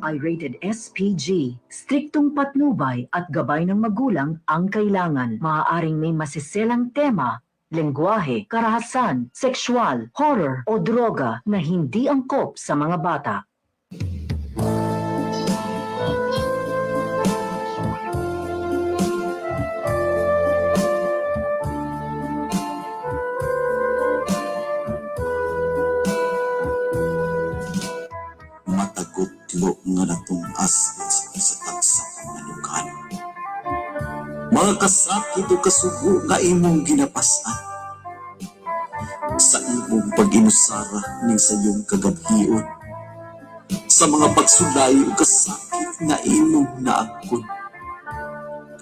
ay rated SPG. Striktong patnubay at gabay ng magulang ang kailangan. Maaaring may masiselang tema, lengguwahe, karahasan, sexual, horror o droga na hindi angkop sa mga bata. Matagutlo nga natungas sa tagsa ka mga lugar. Mga kasakit o kasugo nga imong ginapasan. Sa imong pag-inusara ning sayong kagabhion. Sa mga pagsulay o kasakit nga imong naagkon.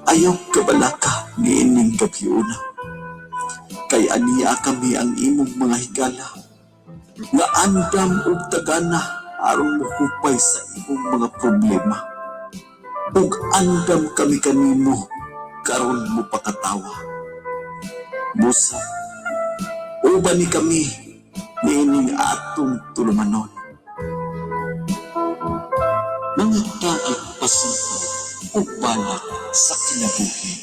Ayaw kabalaka niining gabhiona. Kay aniya kami ang imong mga higala nga andam og tagana aron mohupay sa imong mga problema. Ug andam kami kanimo karon mo pakatawa. Busa, uban ni kami niining atong tulumanon. Mga tagig pasigaw ug balak sa kinabuhi.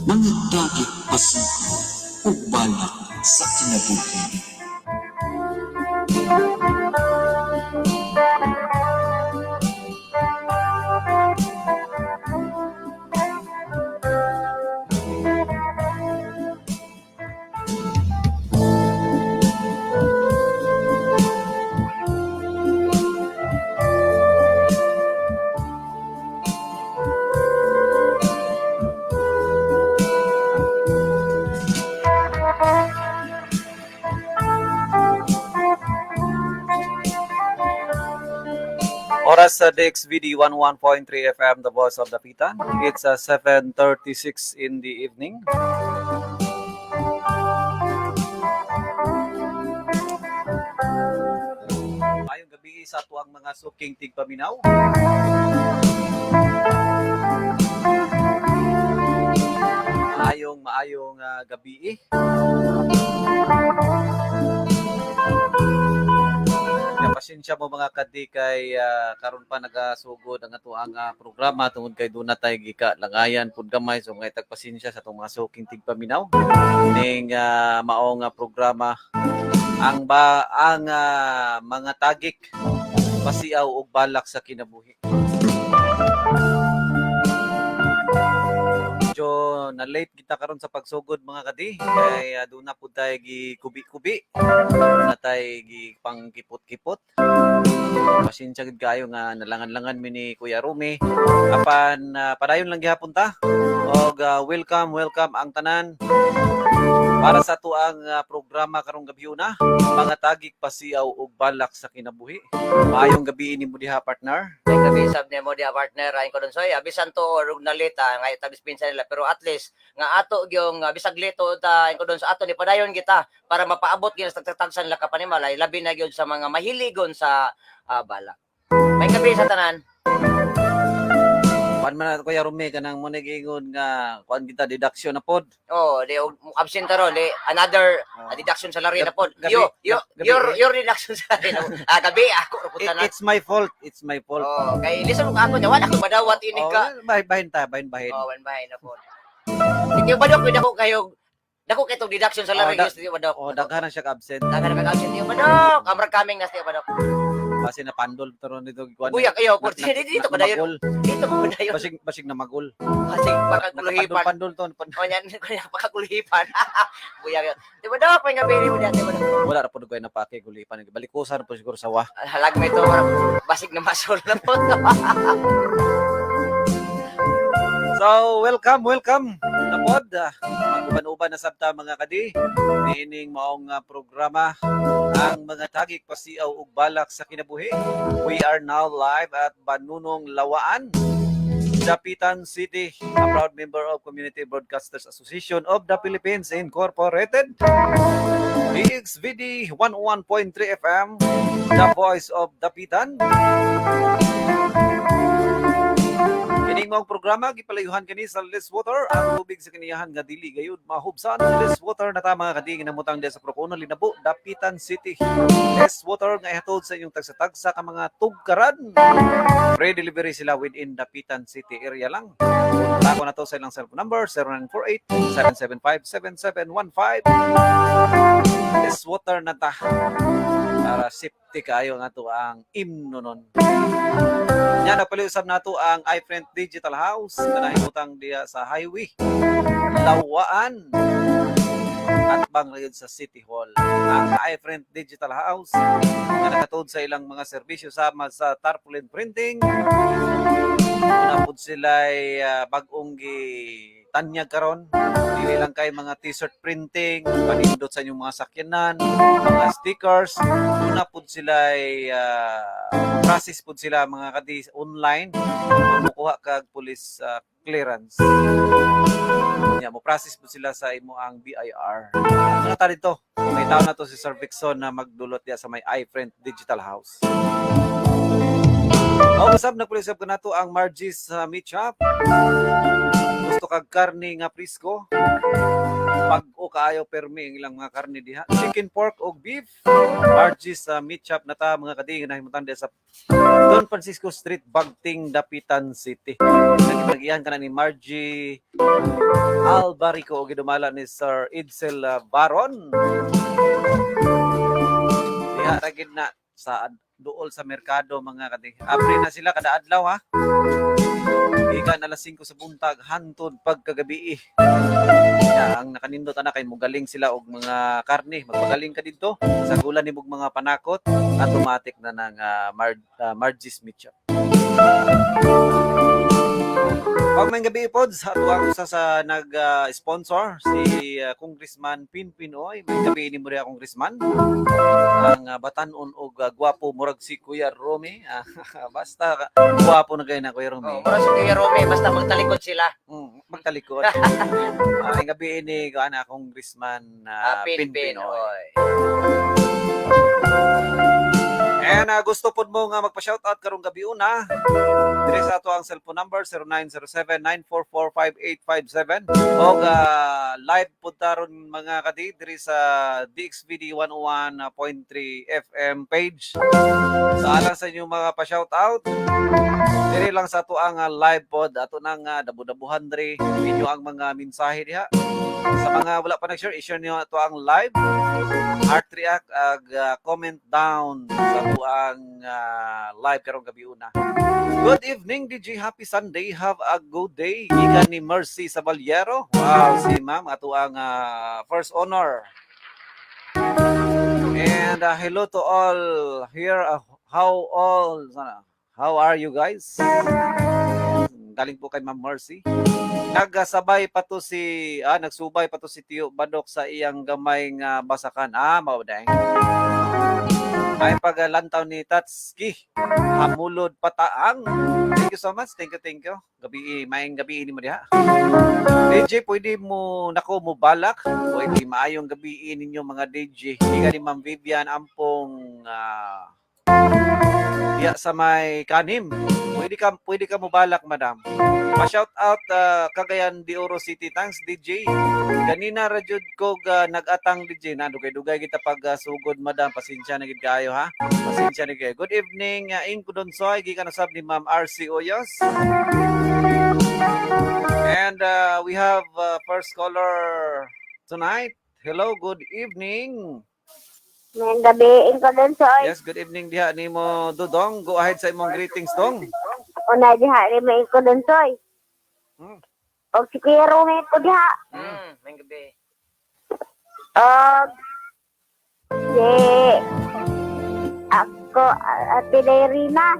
Mga tagig pasigaw ug balak sa kinabuhi. Oras sa DXVD 11.3 FM, The Voice of Dapitan. It's 7:36 in the evening. Maayong gabi sa atuang mga suking tigpaminaw. Maayong maayong gabi. Ya, pasensya mo mga kadi kay karon pa nagasugod ang atuang programa tungod kay duna tay gika langayan pud gamay, so ngay tagpasensya sa atong mga suking tigpaminaw ning maong programa ang ba ang mga tagik pasiaw og balak sa kinabuhi. Medyo na late kita karon sa pagsugod, mga kadi, kay duna pud tay gikubi-kubi, na tay gi pangkipot-kipot. Pasensya gid kayo nga nalangan-langan mi ni Kuya Rumi. Apan padayon lang gihapon ta. Og welcome, welcome ang tanan para sa atuang programa karong gabi na, mga tagik pasiaw og balak sa kinabuhi. Maayong gabi nimo diha, partner. May gabi sab nimo diha, partner. Ayon ko dun soy, bisan to og nalita ngay tabis pinsa nila, pero at least nga ato gyung bisag lito ta, ayon ko dun sa ato ni padayon kita para mapaabot gyud sa tagtagsan nila kapanimalay, labi na gyud sa mga mahiligon sa balak. May gabi sa tanan. Kuan man na, Kuya Rumi, kanang mo nag-ingon nga kuan kita, deduction na pod. Oh, di og absent ta ron, di another deduction salary na pod. Gabi- Yo, yo gabi- your deduction salary na. Ah, gabi ako ra pud tanan. It's my fault. It's my fault. Oh, kay listen mo ako nya wala ko madawat ini Oh, ka. bahin bahin ta, bahin bahin. Oh, one bahin na pod. Hindi ba dok dako kayo dako kay tong deduction salary Oh, gyud di ba dok? Oh, daghan na siya ka absent. Dagan ka absent di ba dok? Amra kaming nas di ba dok? Base na pandol pero nito kuan. Buyak ayo po. Dito ko dayon. Namagol. Dito ko dayon. Basig basig na magol. Kasi pagkaguluhipan. Pandol to. O yan, pagkaguluhipan. Buyak yun. Di ba dok? May gabi mo diyan, di ba dok? Wala ra pud ko na pake gulipan. Balikusan po siguro sa wa. Halag mo ito, basig na masol na po. So, welcome, welcome na pod. Mag-uban-uban na sabta, mga kadi. Niining maong programa ang mga tagik pasiaw ug balak sa kinabuhi. We are now live at Banunong Lawaan, Dapitan City, a proud member of Community Broadcasters Association of the Philippines Incorporated. DXVD 101.3 FM, the Voice of Dapitan. Kining Kining maong programa gipalayuhan kini sa Les Water, ang tubig sa kiniyahan nga dili gayud mahubsan. Les Water na ta, mga kadi, ginamutang diya sa Procono, Linabo, Dapitan City. Les Water nga ihatod sa inyong tagsa-tagsa ka mga tugkaran. Free delivery sila within Dapitan City area lang. Tako na to sa ilang cellphone number 0948 775 7715. Les Water na ta para safety kaayo nga to ang imno nun. Nya nagpaliusab nato ang iFriend Digital House na nahimutang diya sa highway Lawaan at bang sa City Hall. Ang iFriend Digital House na nakatuod sa ilang mga serbisyo sama sa tarpaulin printing. Una pud sila bag-ong gitanyag karon. Dili lang kay mga t-shirt printing, panindot sa inyong mga sakyanan, mga stickers. Una pud sila process pud sila, mga kadi, online kung mukuha kag police clearance. Nya mo process pud sila sa imo ang BIR. Ano ta dito? May tao na to si Sir Vixon na magdulot diya sa may iFriend Digital House. Oh, usab nagpulisab ka nato ang Margie's Meat Shop. Gusto kag karne nga presko? Pag-o kaayo permi ang ilang mga karne diha. Chicken, pork o beef. Margie's Meat Shop na ta, mga kadi, nga nahimutan diha sa Don Francisco Street, Bagting, Dapitan City. Nagitagihan ka na ni Margie Albarico o gidumala ni Sir Edsel Baron. Diha ra gid na sa duol sa merkado, mga kadi. Abri na sila kada adlaw ha. Gikan alas 5 sa buntag hantod pagkagabi. Ya, ang nakanindot ana kay mugaling sila og mga karne, magpagaling ka didto sa gulan nimog mga panakot, automatic na ng Margie's Meat Shop. Pag may gabi pod sa tuwang usa sa nag-sponsor si Congressman Pinpin Oy. May gabi ni mo riya, Congressman. Ang batanon og gwapo murag si Kuya Romy. Ah, basta gwapo na kayo na Kuya Romy. Oh, mura si Kuya Romy, basta magtalikod sila. Magtalikod. May gabi ni ana Congressman Pinpin Pinpin Oy. Oy. And gusto pod mo nga magpa-shoutout karong gabi una. Dire sa ato ang cellphone number 0907-944-5857 og live pod taron, mga kadi, diri sa DXVD 101.3 FM page. Sa alang sa inyong mga pa-shoutout, diri lang sa ato ang live pod ato nang dabu-dabuhan diri inyo ang mga mensahe diha. Sa mga wala pa nag-share, i-share niyo ato ang live heart react ag comment down sa ato ang live karong gabi una. Good evening, DJ. Happy Sunday. Have a good day. Gikan ni Mercy Saballero. Wow, si ma'am ato ang first honor. And hello to all here. How all sana? How are you guys? Galing po kay Ma'am Mercy. Nagsabay pa to si nagsubay pa to si Tio Badok sa iyang gamay nga basakan. Ah, mao dahil. Ay paglantaw ni Tatski. Hamulod pataang. Thank you so much. Thank you, thank you. Gabi, maayong gabi ni mo diha. DJ, pwede mo nako mo balak. Pwede, maayong gabi ninyo mga DJ. Ika ni Ma'am Vivian Ampong diya sa may kanim. Pwede ka mo balak, madam. Pa-shout out Cagayan de Oro City. Thanks, DJ. Ganina ra jud ko nag-atang, DJ na dugay-dugay kita pag sugod, madam. Pasensya na gid kayo ha. Pasensya na kayo. Good evening, Ingko Donsoy, gikan usab ni Ma'am RC Oyos. And we have first caller tonight. Hello, good evening. Ngayong gabi, Ingko Donsoy. Yes, good evening diha nimo, Dudong. Go ahead sa imong greetings dong. Una diha ni mo, Ingko Donsoy. Og si Kuya Rome ko diha. May gabi. Og si ako Ate Lerina.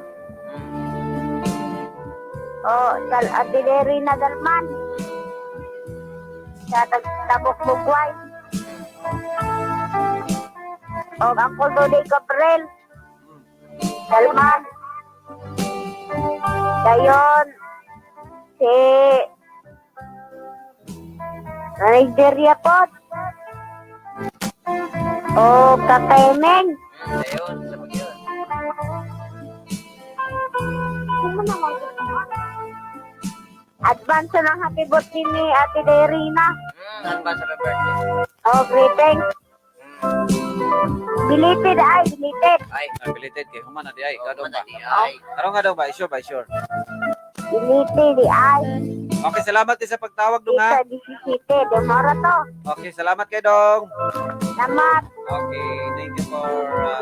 O Dal Ate Lerina Dalman. Sa Tabok Bugway. Og Uncle Dodi Gabriel. Dalman. Dayon si Nigeria po. O Kakay Meng. Dayon, sa yun. Sino naman? Advance na lang happy birthday ni Ate Derina. Advance happy birthday. Oh, greetings. Belated ay, belated. Ay, Ah, belated kay human na di ay. Ikaw daw man ba? na di ay. Karon nga daw ba? Sure ba? Sure. Belated ay. Okay, salamat din sa pagtawag dong ha. Dito, 17. Demora to. Okay, salamat kay dong. Salamat. Okay, thank you for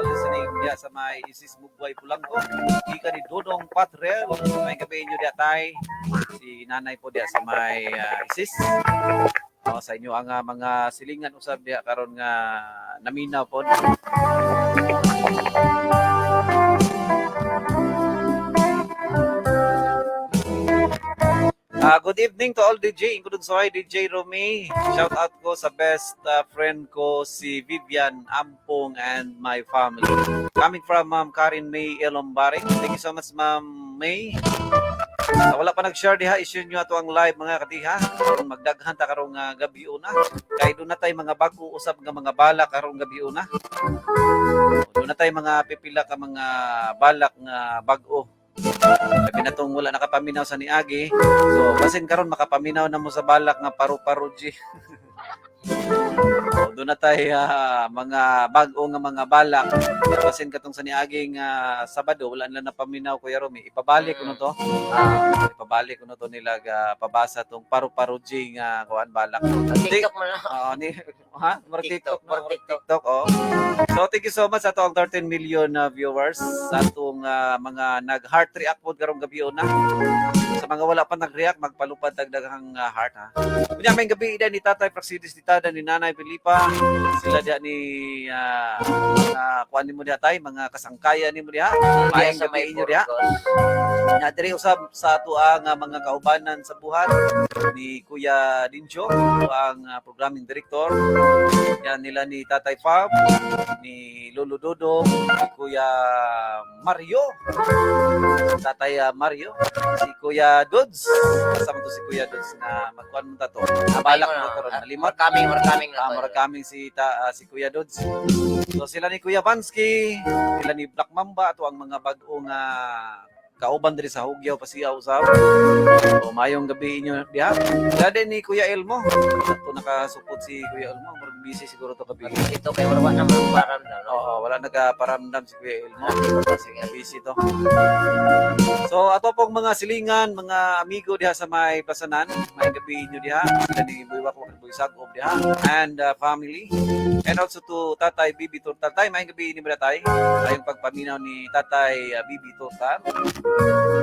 listening diya sa may Isis Mugway Pulangko. Ika ni Dodong Patrel. May gabi inyo diya tay. Si nanay po diya sa may Isis. O, sa inyo ang mga silingan usab diya karon nga naminaw po. Good evening to all DJ, including Soy, DJ Romy. Shout out ko sa best friend ko, si Vivian Ampong and my family. Coming from Ma'am Karen May Elombaring. Thank you so much, Ma'am May. Sa wala pa nag-share diha, i-share nyo ato ang live mga katiha. Karong magdaghan ta karong gabi una. Kay doon na tay mga bago usab nga mga balak karong gabi una. Doon na tay mga pipila ka mga balak nga bag-o. Labi na tong wala nakapaminaw sa niagi. So, basin karon makapaminaw na mo sa balak nga paru-paro G. So, doon na tayo mga bag-o nga mga balak. Basin katong sa niaging Sabado, wala nila napaminaw, Kuya Romy. Ipabalik ko na to. Ipabalik ko na to nila ga pabasa tong paru-paro G nga kuan balak. TikTok mo na. Oo, ni ha? Murag TikTok, TikTok, murag murag TikTok, oh. So thank you so much sa atong 13 million na viewers, sa atong mga nag-heart react pod karong gabi una. Sa mga wala pa nag-react, magpalupad tag daghang heart ha. Unya may gabi ida ni Tatay Praxidis Ditada ni Nanay Felipa, sila diha ni mga kuan nimo diha tay, mga kasangkayan nimo diha. Diya Maayong sa gabi may inyo diha. Burgos. Nya diri usab sa atoa nga mga kaubanan sa buhat ni Kuya Dincho, ang programming director. Yan nila ni Tatay Fab, ni Lolo Dodong, ni Kuya Mario, Tatay Mario, si Kuya Dudes. Kasama to si Kuya Dudes na magkuan mo ta to. Nabalak mo to ron. Nalimot. Markaming na Ah, to. maraming si Kuya Dudes. So sila ni Kuya Vansky, sila ni Black Mamba, ato ang mga bag-o nga kauban diri sa Hugyaw Pasiyaw usab. So mayong gabi inyo diha. Sila din ni Kuya Elmo. Ato nakasupot si Kuya Elmo, murag busy siguro to gabi. Ito kay wala na mo paramdam. No? Oo, wala nagaparamdam si Kuya Elmo. Kasi busy to. So ato pong mga silingan, mga amigo diha sa may Plasanan, may gabi inyo diha. Sila ni Boy Wak, Boy Sagob diha and family. And also to Tatay Bibi Turtal. Tay, may gabi inyo ba tay? Ayong pagpaminaw ni Tatay Bibi Turtal.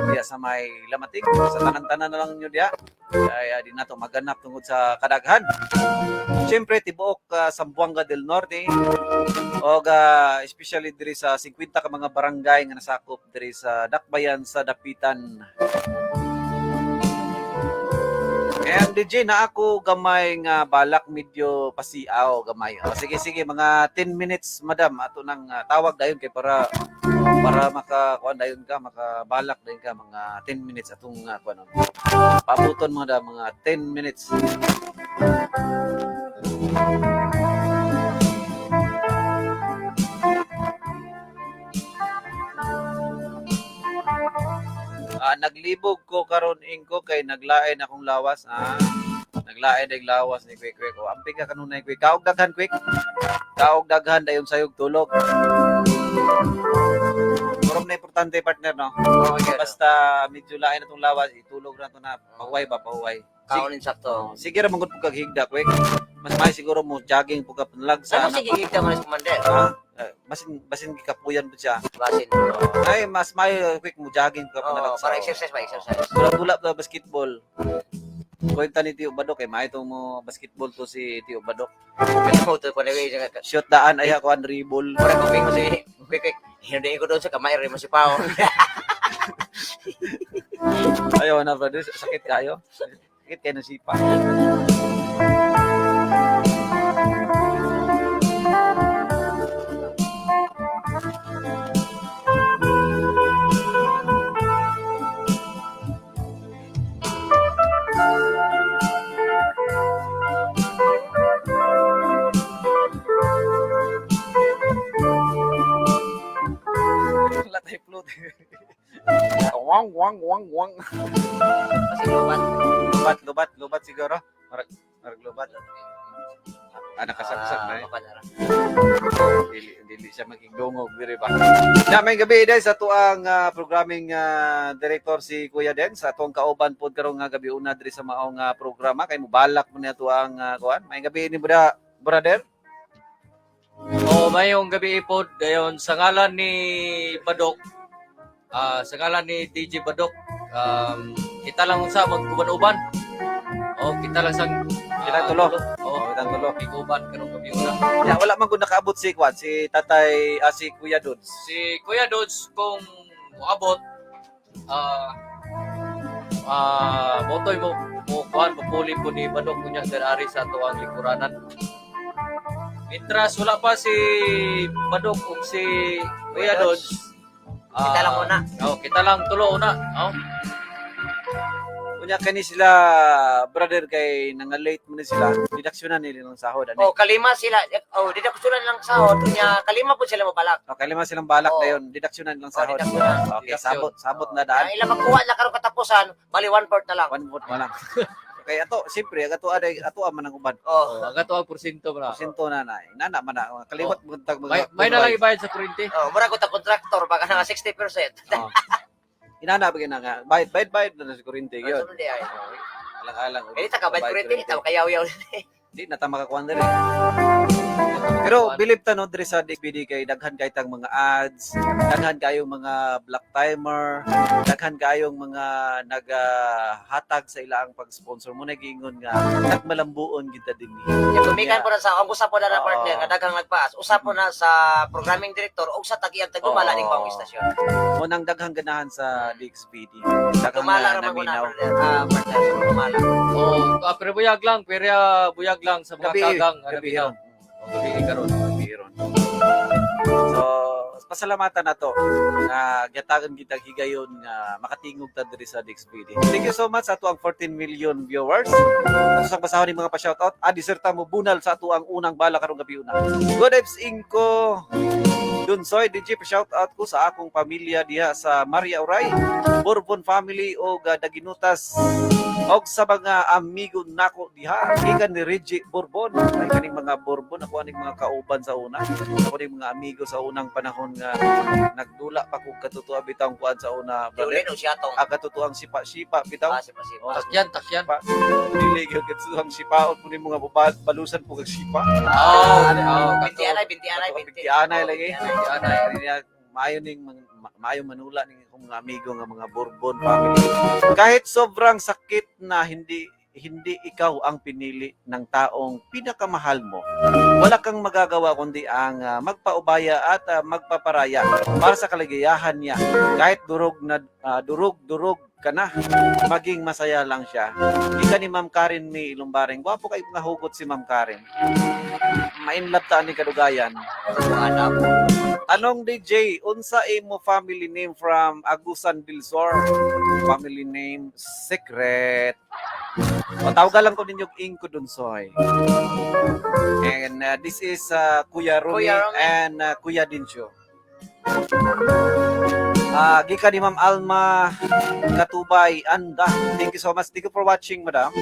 Diha sa may Lamatig. Sa tanan-tanan na lang inyo diha. Kaya di nato maganap tungod sa kadaghan. Siyempre, tibuok Zamboanga del Norte, og especially diri sa 50 ka mga barangay nga nasakop diri sa Dakbayan sa Dapitan. And DJ na ako gamay nga balak medyo pasiaw gamay. O, sige sige mga 10 minutes madam ato nang tawag dayon kay para para maka kuan dayon ka makabalak dayon ka mga 10 minutes atong kuan. Pabuton mga da mga 10 minutes. Naglibog ko karon ingko kay naglain akong lawas. Naglain ang lawas ni Kwek Kwek. O, amping ka kanunay Kwek. Kaog daghan Kwek. Kaog daghan dayon sayog tulog. Murag na importante partner no. Oo, yun. Basta medyo lain na tong lawas, itulog na to na. Pahuway ba, pahuway. Sige, Kaunin sakto. sige ra manggod pug kag higda Kwek. Mas may siguro mo jogging pug ka panlagsa. Ano sige higda man sa commander? Ha? Basin basin gikapuyan po siya. Basin. Ay, mas may quick mo jogging ka Oo, panlagsa. para exercise ba exercise. Tula-tula pa basketball. Kwenta ni Tio Badok eh, maitong mo basketball to si Tio Badok. Pero to pa nawi sa Shoot daan ay ako ang dribble. Mura ko mo si quick quick. Hindi ko doon sa kamay rin mo si Pao. Ayaw na brother, sakit kayo. Sakit kayo ng sipa. Wala tayo float. Wang wang wang wang. Kasi lubat. Lubat, lubat, lubat siguro. Marag, marag lubat. Ah, nakasaksak na eh. Makuan na ra. Dili, dili siya magigdungog diri ba. Na may gabi dahil sa tuang programming director si Kuya Den sa atong kauban pod karong nga gabi una diri sa maong programa kay mobalak mo niya tuang kuan. May gabi ni Buda brother. O mayong gabi pod dayon sa ngalan ni Badok, sa ngalan ni DJ Badok, kita lang unsa magkuban-uban. O kita lang sang Kita tulo. O Oh, kitang tulo. ikuban karong gabi una. Ya, wala man gud nakaabot si kuan si Tatay si Kuya Dudes. Si Kuya Dodge kung moabot motoy mo mo kuan mapuli po ni Badok kunya ari sa ato ang lingkuranan. Mientras wala pa si Badok ug si Kuya Kuya Dodge. Dodge. Kita lang una. Oh, kita lang tulo una. Oh. Unya kani sila brother kay nanga-late man ni sila. Deductionan nila ng sahod ani. Oh, kalima sila. Oh, deductionan lang sahod unya kalima po sila mobalak. Okay, lima silang balak Oo. na yun. Deductionan lang Oh, sahod. deductionan. Okay, Deduction. sabot, sabot na daan. Ang ilang magkuha lang karong katapusan, bali one fourth na lang. One vote na lang. Okay, ato, siyempre, ang ato aday, ato man ang uban. Oh. Oh, ang ato ang porsyento bra. Porsyento na na. Nana man na. Kaliwat mo tag mga. May na lang ibayad sa kuryente. Oh, mura ko ta contractor baka nga 60%. Oh. Inana ba nga? Bayad, bayad, bayad na na sa kuryente yun. Ano di ay. Alang-alang. Eh, ta ka bayad kuryente, itaw kayaw-yaw. Di na ta makakuan diri. Pero believe ta no diri sa DPD kay daghan kay tang mga ads, daghan kayong mga black timer, daghan kayong mga nagahatag sa ilaang pag-sponsor mo nagingon nga nagmalambuon kita dinhi. Ya, gumikan po na sa ang usap po na na Oo. partner nga daghang nagpaas. Usap po na sa programming director ug sa tag-iang tagumala ning pang istasyon. Mo nang daghang ganahan sa DXPD. Daghang Tumala na ra man ko na naminaw. partner. Partner sa tumala. Oh, pero buyag lang, pero buyag lang sa mga Gabi, kagang nga gabi naminaw. ron. Oh, gabi karon. Gabi ron. So, pasalamatan na to na gatagan kita higayon nga makatingog ta diri sa DXPD. Thank you so much sa ato ang 14 million viewers. Ato sang basahon ni mga pa-shoutout. Ah, diserta mo bunal sa ato ang unang bala karong gabi una. Good vibes Inko. Dunsoy DJ pa shoutout ko sa akong pamilya diha sa Maria Uray, Bourbon family o Daginutas og sa mga amigo nako diha gikan ni Reggie Bourbon. Ay kaning mga Bourbon ako aning mga kauban sa una, ako ning mga amigo sa unang panahon nga nagdula pa kog katutuo bitaw kuan sa una brother. Julin o siya tong. Ang katutuang sipa-sipa bitaw. Ah, sipa sipa. Oh, Takyan, takyan. Dili gyud katutuang sipaon po nimo nga balusan po kag sipa. Oh, oh, Binti anay, binti anay, Kato, binti. binti anay Oh, lagi. binti anay. Anay. Kaya maayo ning maayo manula ning akong mga amigo nga mga Bourbon family. Kahit sobrang sakit na hindi hindi ikaw ang pinili ng taong pinakamahal mo. Wala kang magagawa kundi ang magpaubaya at magpaparaya para sa kaligayahan niya. Kahit durog na durog-durog ka na, maging masaya lang siya. Ika ni Ma'am Karen ni Ilumbaring. Gwapo kay nga hugot si Ma'am Karen. Mainlove ta ni kadugayan. Anak. Anong DJ, unsa imo family name from Agusan del Sur? Family name secret. O tawagan lang ko ninyo Inko Dunsoy. And this is Kuya Rumi, Kuya Rumi. and Kuya Dincho. Gikan ni Ma'am Alma Katubay Anda. Thank you so much. Thank you for watching, madam.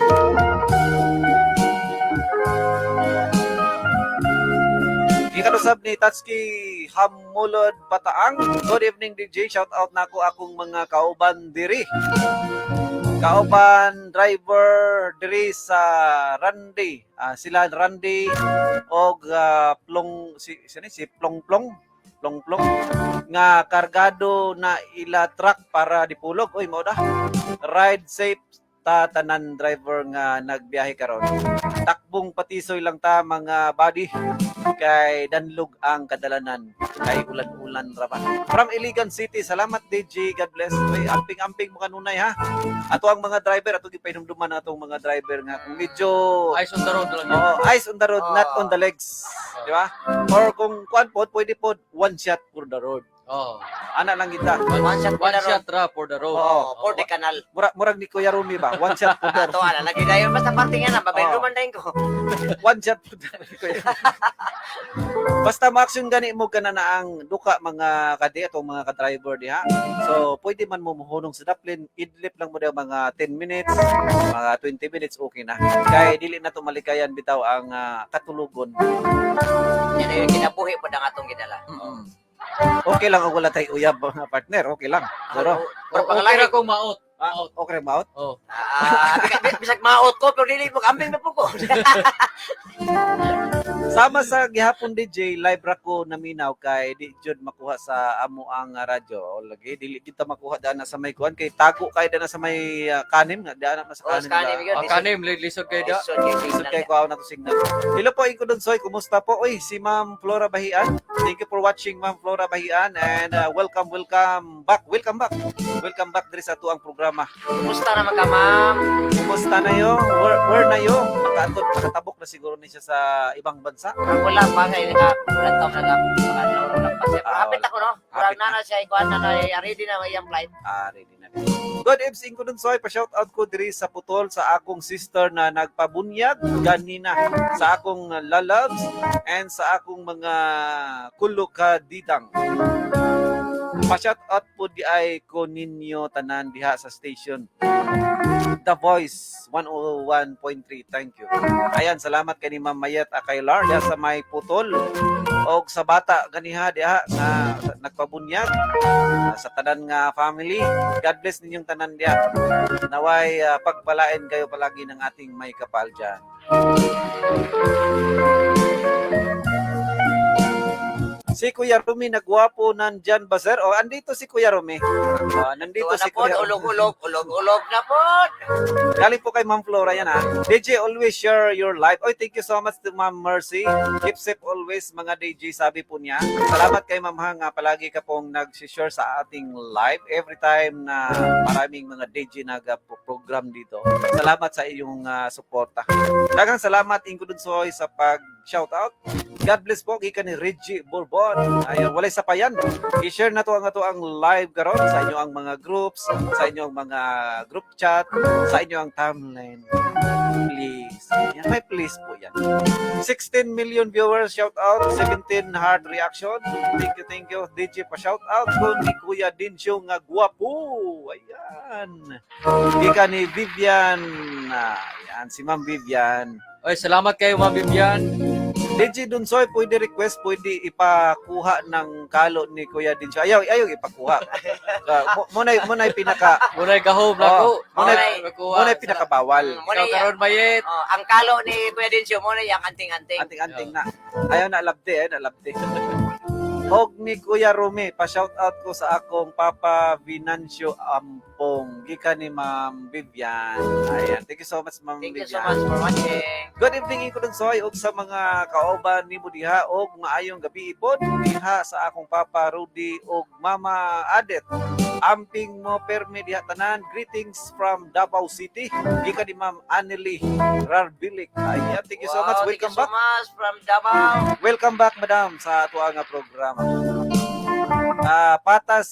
Gikan usab ni Tatsuki Hamulod Bataang. Good evening DJ. Shout out nako akong mga kauban diri. Kauban driver diri sa Randy. Sila Randy og Plong si si, si Plong Plong Plong Plong nga kargado na ila truck para dipulog. Oy mao da. Ride safe ta tanan driver nga nagbiyahe karon. Takbong patisoy lang ta mga buddy kay danlog ang kadalanan kay ulan-ulan ra ba. From Iligan City, salamat DJ, God bless. Uy, amping-amping mo kanunay ha. Ato ang mga driver, ato gipahinumduman atong mga driver nga kung medyo Eyes on the road lang yun. Oh, eyes on the road, not on the legs. Di ba? Or kung kuan pod, pwede pod one shot for the road. Oh. Ana lang kita. One shot for One the road. shot ra for the road. Oo. Oh, for the canal. Murag ni Kuya Rumi ba? One shot for the Ato ala lagi dayon basta parte nga na Oo. man dayon ko. One shot for the Kuya. Basta ma-action gani mo kana na ang duka, mga kadi, atong mga ka-driver diha. So pwede man mo muhunong sa daplin, idlip lang mo daw mga 10 minutes, mga 20 minutes, okay na. Kay dili na to malikayan bitaw ang katulugon. Yan ay kinabuhi po ang atong gidala. Okay lang og wala tay uyab, mga partner, okay lang. Pero Pero Okay pangalaki ra kong maot. Ah, okay ra maot? Oh. Ah, bisag maot ko pero dili mo ambing na po ko. Sama sa gihapon, DJ, live ra ko naminaw kay di jud makuha sa amo ang radyo. O, lagi dili kita makuha dana sa may kuan kay tago kay dana sa may kanim nga dana na sa Oh, kanim. sa kanim, ba? yun. Ah, kanim lisod kay da. Lisod kay Lisod signal. kay kuha na to signal. Hello po, Inko Donsoy, kumusta po? Uy, si Ma'am Flora Bahian. Thank you for watching, Ma'am Flora Bahian, and welcome, welcome back. Welcome back. Welcome back diri sa atuang programa. Kumusta naman ka, ma'am? Kumusta na yo? Where na yo? Nakaatod, nakatabok na siguro ni siya sa ibang bansa. Pero wala pa kay naka ulan taon naka ano lang pa siya. Pero Ah, hapit wala. ako no. Hapit Murag na na siya ikuan na na ready na iyang flight. Ah, ready na. Good evening ko dun, Soy. Pa-shout out ko diri sa Putol sa akong sister na nagpabunyag ganina, sa akong lalabs and sa akong mga kulukadidang. Pa-shout out po di ay ko ninyo tanan diha sa station. The Voice 101.3. Thank you. Ayan, salamat kay ni Ma'am Mayet Akaylar diha sa may Putol og sa bata ganiha diha nga nagpabunyag, sa tanan nga family. God bless ninyong tanan diha. Naway pagpalain kayo palagi ng ating may kapal dyan. Si Kuya Rumi nagwapo nandyan ba, sir? O, andito si Kuya Rumi. Oh, nandito Tuwa na si pod, Kuya Rumi. ulog-ulog, ulog-ulog na pod. Galing po kay Ma'am Flora yan ha. DJ, always share your life. Oy, thank you so much to Ma'am Mercy. Keep safe always, mga DJ, sabi po niya. Salamat kay Ma'am Hang, palagi ka pong nag-share sa ating live every time na maraming mga DJ nag-program dito. Salamat sa iyong suporta. Daghang salamat, Ingo Dunsoy, sa pag-shoutout. God bless po, gikan ni Reggie Bourbon. Ayun, walay sapayan. I-share na to ang ato ang live karon sa inyo ang mga groups, sa inyo ang mga group chat, sa inyo ang timeline. Please. Yan, may please po yan. 16 million viewers, shout out. 17 heart reaction. Thank you, thank you. DJ, pa shout out ko ni Kuya Dincho nga guwapo. Ayan. Gikan ni Vivian. Ayan, si Ma'am Vivian. Oy, salamat kayo, Ma'am Vivian. DJ Dunsoy, pwede request, pwede ipakuha ng kalo ni Kuya Dincho. Ayaw, ayaw ipakuha. Muna'y pinaka, Munay gahom na ko. Oh, munay- muna'y pinakabawal. Muna Ikaw karon mayet. Oh, ang kalo ni Kuya Dincio mo na yang anting-anting. Anting-anting na. Ayaw na labte, ayaw na labte. Og ni Kuya Rumi, pa-shout out ko sa akong Papa Venancio Ampong. Gikan ni Ma'am Vivian. Ayan. Thank you so much, Ma'am Thank you so Vivian. much for watching. Good evening, Iko Dunsoy, og sa mga kauban nimo diha og maayong gabi ipod diha sa akong Papa Rudy og Mama Adet. Amping mo permi diha tanan. Greetings from Davao City. Gikan ni Ma'am Anneli Rarbilic. Ayan, thank you so much. Wow, thank you Welcome so back. much from Davao. Welcome back, madam, sa ato nga programa. Patas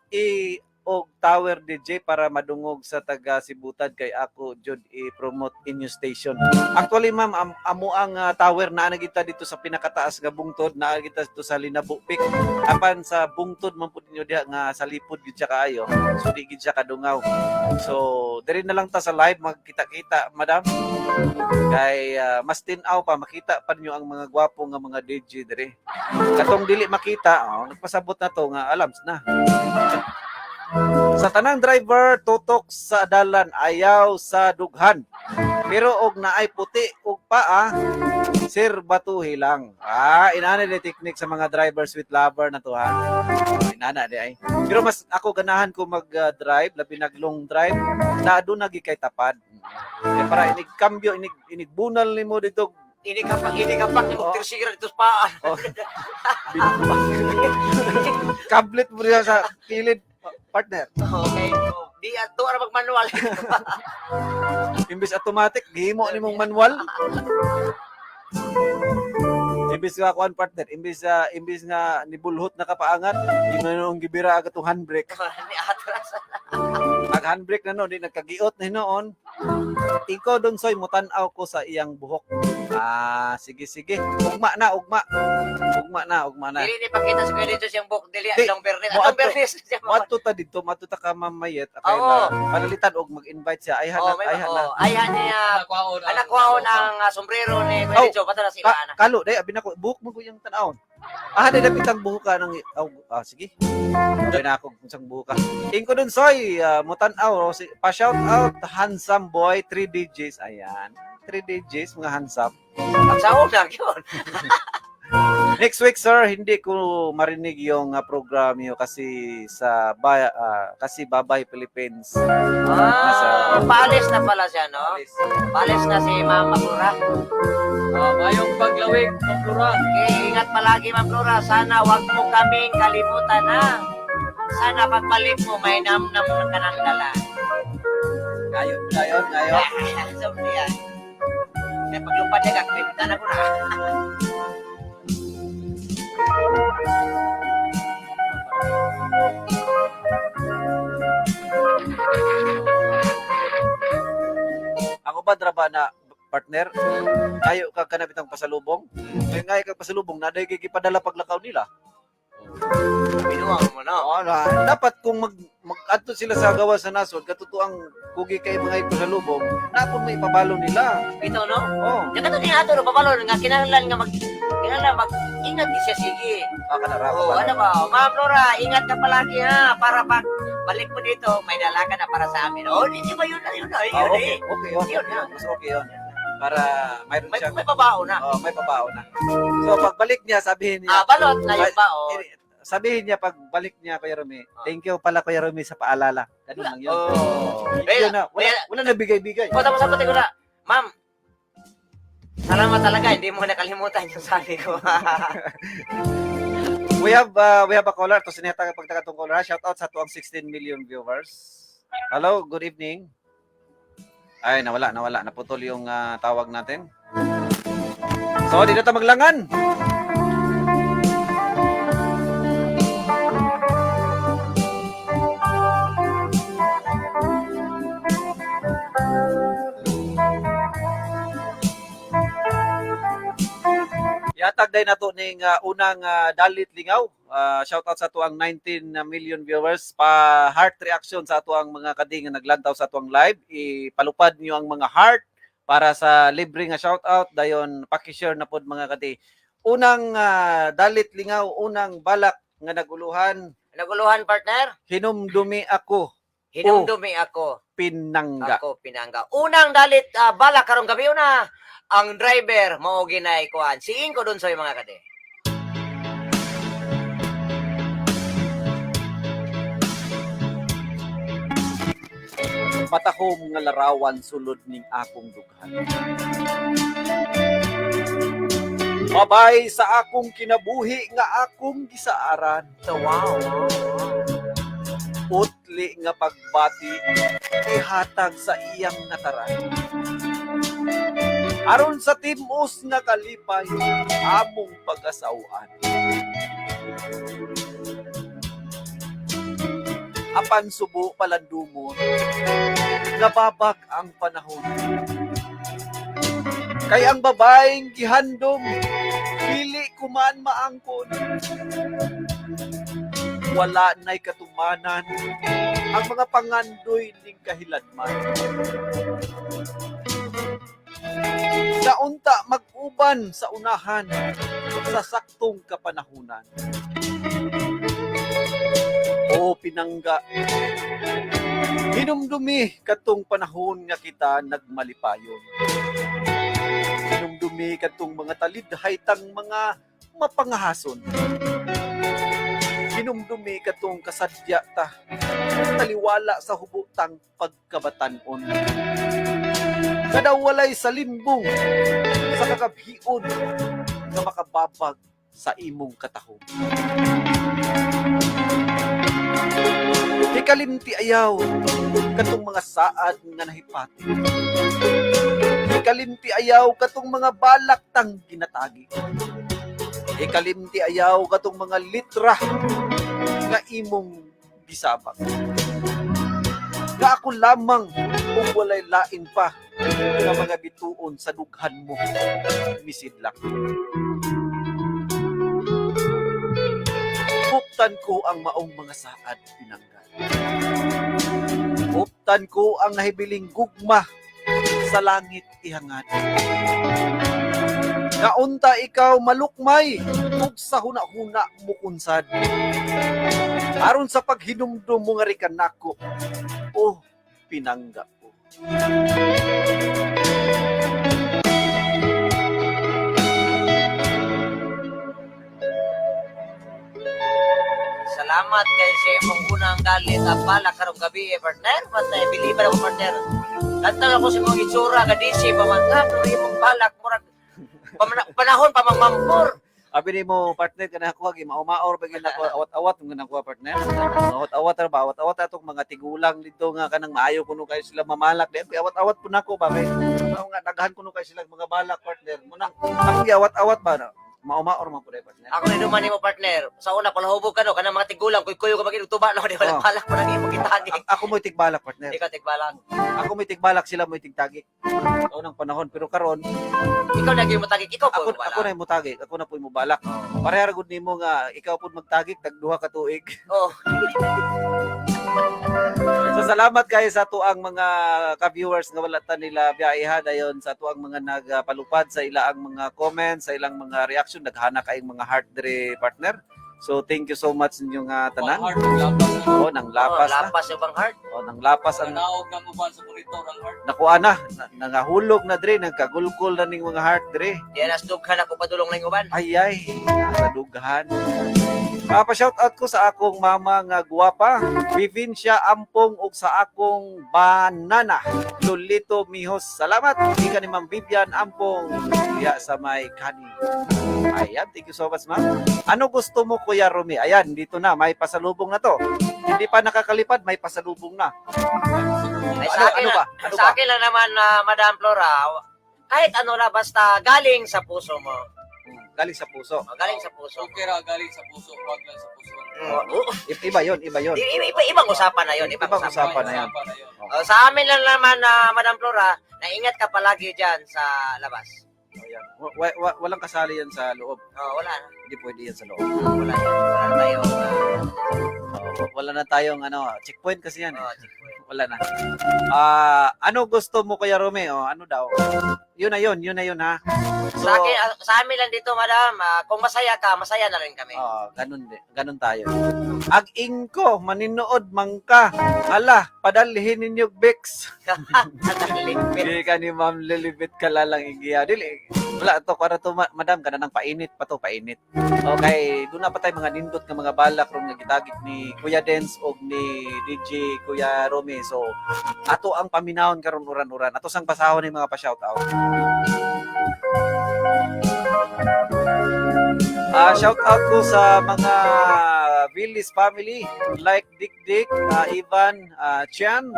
i og tower, DJ, para madungog sa taga Sibutad kay ako jud i-promote inyo station. Actually, ma'am, amo ang tower naa na kita dito sa pinakataas nga bungtod, naa kita dito sa Linabo Peak. Apan sa bungtod man pud ninyo diha nga sa lipod gyud siya kaayo. So di gyud siya kadungaw. So diri na lang ta sa live magkita-kita, madam. Kay mas tin-aw pa makita pa ninyo ang mga gwapo nga mga DJ diri. Katong dili makita, oh, nagpasabot na to nga alams na. Sa tanang driver, tutok sa dalan, ayaw sa dughan. Pero og naay puti og paa, sir, batuhi lang. Ah, inana di technique sa mga drivers with lover na to ha. Inana di ay. Pero mas ako ganahan ko mag-drive, labi nag long drive, na doon nagi kay tapad. Kaya para inig cambio, inig bunal nimo dito. Ini ka pa, Oh. oh. Tersira dito sa paa. Oh. Kablet mo riya sa kilid, partner. Okay. Di ato ra mag-manual. Imbis automatic, gihimo nimong manual. Imbis nga kuan, partner, imbis nga nibulhot na kapaangat, imo noong gibira agad tong handbrake. Ni atras. Ag handbrake na no, di nagkagiot na hinoon. Ikaw doon, Soy, mutan-aw ko sa iyang buhok. Ah, sige sige. Ugma na, ugma. Ugma na, ugma na. Dili ni pakita sa Kuya Dito siyang buhok dili Di, anong Bernes. mo Anong ato- Bernes siya. Moadto ta didto, moadto ta ka mamayet. Akay Oo. na panalitan og mag-invite siya. Ayhan Oh, na, may ayhan na. oh, ayhan niya. Anak kwaon. Anak kwaon ang sombrero ni Kuya Oh, Dito pata na sila ana. Kalo, day, abi na ko, buhok mo ko yung tanawon. Ah, day, dapit ang buhok ka ng, oh, ah, sige. Day na ako kung saan buhok ka. Ingko dun, Soy, mutan-aw, oh, si, pa-shout out, handsome boy, 3 DJs. Ayan, 3 DJs, mga handsome. Ang sahog na gyud. Next week, sir, hindi ko marinig yung program niyo kasi sa kasi Babay Philippines. Ah, paalis na pala siya, no? Paalis na si Ma'am Flora. Mayong paglawig, Ma'am Flora. Okay, ingat palagi, Ma'am Flora. Sana wag mo kaming kalimutan na. Sana pagbalik mo may namnam na ka ng dala. Ngayon, ngayon, ngayon. So, yan. May paglupad niya, kakwinta na ko na. Ako ba draba na partner? Kayo ka kanabit ang pasalubong? Kaya nga ka pasalubong, naday kay gipadala paglakaw nila. Binuang mo, no? Oo na. Dapat kung mag-adto sila sa gawa sa nasod, katutuang kugi kay mga ipasalubong, napon may ipabalo nila. Bitaw, no? Oh, Nga kato niya ato, no? Pabalon, nga kinahanglan nga mag... Kinahanglan mag... Ingat di siya, sige. ah, kanara, Oh, ano ba? Ma'am Flora, ingat ka palagi ha para pag balik mo dito, may dala ka na para sa amin. Oh, di ba yun na yun na yun Ah, okay, eh. okay, okay, Yun na. Mas okay yun. Para mayroon May siyang may babao na. Oh, may pabao na. So pagbalik niya, sabihin niya, Ah, balot na yung bao. Eh, sabihin niya pagbalik niya, Kuya Rumi, "Thank you pala, Kuya Rumi, sa paalala." Ganun lang yun. Oh. Yun na, wala, Well, wala na bigay-bigay. O, tapos sabi ko na, "Ma'am, salamat talaga, hindi mo nakalimutan yung sabi ko." We have a caller. To sineta pagtaga tong caller. Ha? Shout out sa tuang 16 million viewers. Hello, good evening. Ay, nawala, nawala. Naputol yung tawag natin. So, dito ta maglangan. Yatag day nato ning unang dalit lingaw. Shout out sa tuang 19 million viewers, pa heart reaction sa atuang mga kadi nga naglantaw sa atuang live. Ipalupad niyo ang mga heart para sa libre nga shout out, dayon paki-share na pod, mga kadi. Unang dalit lingaw, unang balak nga naguluhan, Naguluhan, partner? Hinumdumi ako, Hinumdumi ako. Pinangga. Ako, pinangga. Unang dalit, bala karong gabi una, ang driver mao ginay kuan. Siin ko dun sa mga kade. Matahom nga larawan sulod ning akong dughan. Babay sa akong kinabuhi nga akong gisaaran. So, wow. Utli nga pagbati ihatag sa iyang nataran. Aron sa timos nga kalipay among pag-asawan. Apan subo palandumon, nababag ang panahon. Kay ang babaeng gihandom, dili kuman maangkon. Wala na'y katumanan ang mga pangandoy ning kahiladman. Naunta mag-uban sa unahan sa saktong kapanahunan. O pinangga, hinumdumi katong panahon nga kita nagmalipayon. Hinumdumi katong mga talidhay tang mga mapangahason. Hinumdumi katong kasadya ta taliwala sa hubutang pagkabatanon. Kada walay salimbong sa kakabhion nga makababag sa imong katahom. Hikalimti ayaw katong mga saad nga nahipati. Hikalimti ayaw katong mga balak tang ginatagi. Ikalimti ayaw katong mga litra nga imong gisabak. Nga ako lamang ug walay lain pa nga mga bituon sa dughan mo misidlak. Huptan ko ang maong mga saad, pinangga. Huptan ko ang nahibiling gugma sa langit ihangad. Kaunta ikaw malukmay ug sa huna-huna mo kunsad. Aron sa paghinumdum mo nga rikan nako, oh, pinangga ko. Salamat kay sa imong unang galit at balak karong gabi, eh, partner. Patay, biliban ako, partner. Lantang ako sa imong itsura, kadisi, pamangka, pero imong balak, murag, panahon pa mangmampor. Abi nimo, partner, kana ako agi maumaor pa gyud nako, awat-awat mo nako, partner. Awat-awat ra ba, awat-awat atong mga tigulang dito nga kanang maayo kuno kayo sila mamalak. Di awat-awat po nako ba kay mao nga daghan kuno kayo sila mga balak, partner. Munang akong giawat-awat ba na maumaor man pud ay, partner. Ako ni duman nimo, partner. Sa una palahubog ka no, kanang mga tigulang, kuy-kuyo ka maging tuba no, di wala Oh. balak mo nang imong gitagi. Ako mo'y tigbalak, partner. Ikaw tigbalak. Ako mo'y tigbalak, sila mo'y tigtagik. Sa unang panahon, pero karon Ikaw na gyud motagik, ikaw po ako ako na motagik, ako na po'y mobalak. Pareha ra gud nimo nga ikaw pud magtagik tag duha ka tuig. Oh, So salamat kayo sa tuang mga ka-viewers nga wala ta nila biyahe dayon sa tuang mga nagpalupad sa ilaang mga comments, sa ilang mga reaction, naghana kayong mga heart dire, partner. So thank you so much ninyong tanan. Heart, lapas na. Oh, nang lapas oh, na. lapas yung bang heart. Oh, nang lapas ang Nanaog ng uban sa monitor ang heart. nakuha na, nangahulog na dre, nagkagulgol na ning mga heart dre. Di na dughan ako padulong ning uban. Ay ay, sa dughan. Pa-shout out ko sa akong mama nga guwapa, Vivincia Ampong, ug sa akong banana, Lolito Mijos. Salamat ika ni Ma'am Vivian Ampong diya sa may kani. Ayan, thank you so much, ma'am. Ano gusto mo, Kuya Rumi? Ayan, dito na, may pasalubong na to. Hindi pa nakakalipad, may pasalubong na. Ay, Ano, sa akin, ano ba? Ano sa ba? akin lang naman, Madam Flora, kahit ano na, basta galing sa puso mo. Galing sa puso. Oh, galing sa puso. Okay ra galing sa puso, wag lang sa puso. Oh, oh. Iba yon, iba yon. Iba, ibang usapan na yun. Ibang, Ibang usapan. usapan na yan. Usapan na yun. Oh, sa amin lang naman, na Madam Flora, na ingat ka palagi dyan sa labas. Ayan. Walang kasali yan sa loob. Oh, wala na. Hindi pwede yan sa loob. Wala yan. Wala na tayo. Wala na tayong ano, checkpoint kasi yan eh. Oh, checkpoint. Wala na. Ah, ano gusto mo, Kuya Romeo? Ano daw? Yun na yun, yun na yun ha. So, Sa amin lang dito, Madam, kung masaya ka, masaya na rin kami. Ah, ganun din, ganun tayo. Ag ko maninood mangka. Hala, padalhin ninyo Bex. Dali. Di ka ni Ma'am Lilibet Kalalang igiya. Dili, wala to para to madam kana nang painit pa to, painit. Okay, doon na pa tayo mga nindot nga mga balak ron nga gitagit ni Kuya Dance og ni DJ Kuya Romy. So ato ang paminawon karon uran-uran. Ato sang basahon ni mga pa-shout out. Ah, shout out ko sa mga Villis family like Dik Dik, Ivan, Chian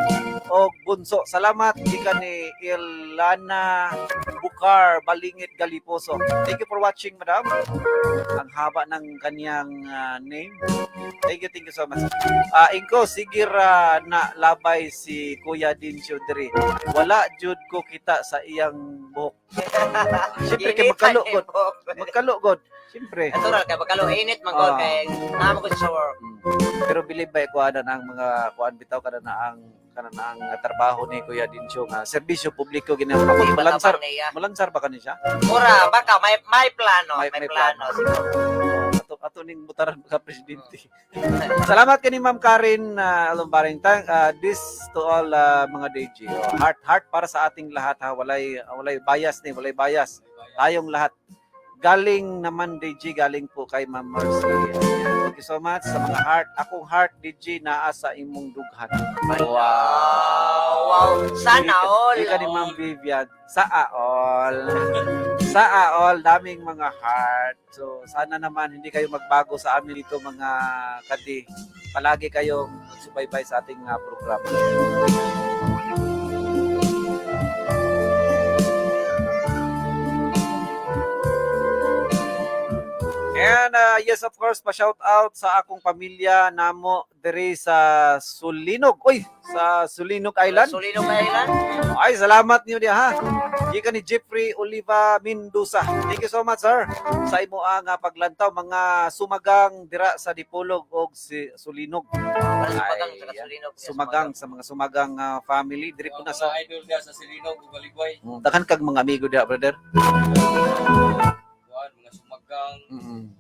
og Bunso. Salamat gikan ni Ilana Bukar Balingit Galiposo. Thank you for watching, madam. Ang haba ng kanyang name. Thank you so much. Ingko, sige ra na labay si Kuya Dincho diri. Wala jud ko kita sa iyang buhok. Siyempre kay magkalo god. Magkalo god. Siyempre. Natural kay magkalo init man gud kay naamo ko sa work. Pero believe ba kuan na ang mga kuan bitaw kada na ang kana na ang trabaho ni Kuya Dincho nga serbisyo publiko gina ako Iba malansar tabang niya. malansar ba kani siya? Mura baka may plano, may May plano siguro. Ato ato ning butaran ka presidente. Salamat kani Ma'am Karen Alumbaring. Thank this to all mga DJ. Oh, heart heart para sa ating lahat ha. Walay walay bias ni, walay bias. Tayong lahat. Galing naman DJ, galing po kay Ma'am Mercy. Ayan. Thank you so much sa mga heart. Akong heart DJ naa sa imong dughan. Wow, wow. Sana all. Di ka ni Ma'am Vivian. Sa aol. Sa aol, daming mga heart. So, sana naman hindi kayo magbago sa amin dito mga kadi. Palagi kayong magsubaybay sa ating programa. Yes, of course, pa-shout out sa akong pamilya namo diri sa Sulinog. Uy, sa Sulinog Island. Sulinog Island. Ay, salamat niyo diha ha. Gikan ni Jeffrey Oliva Mendoza. Thank you so much, sir. Sa imo ang paglantaw mga sumagang dira sa Dipolog og si Sulinog. Para sumagang Ay, sa Sulinog. Sumagang sa mga sumagang family diri po na sa Mga idol diha sa Silinog ug Baligway. Daghan kag mga amigo diha, brother. Kuan, mga sumagang, mga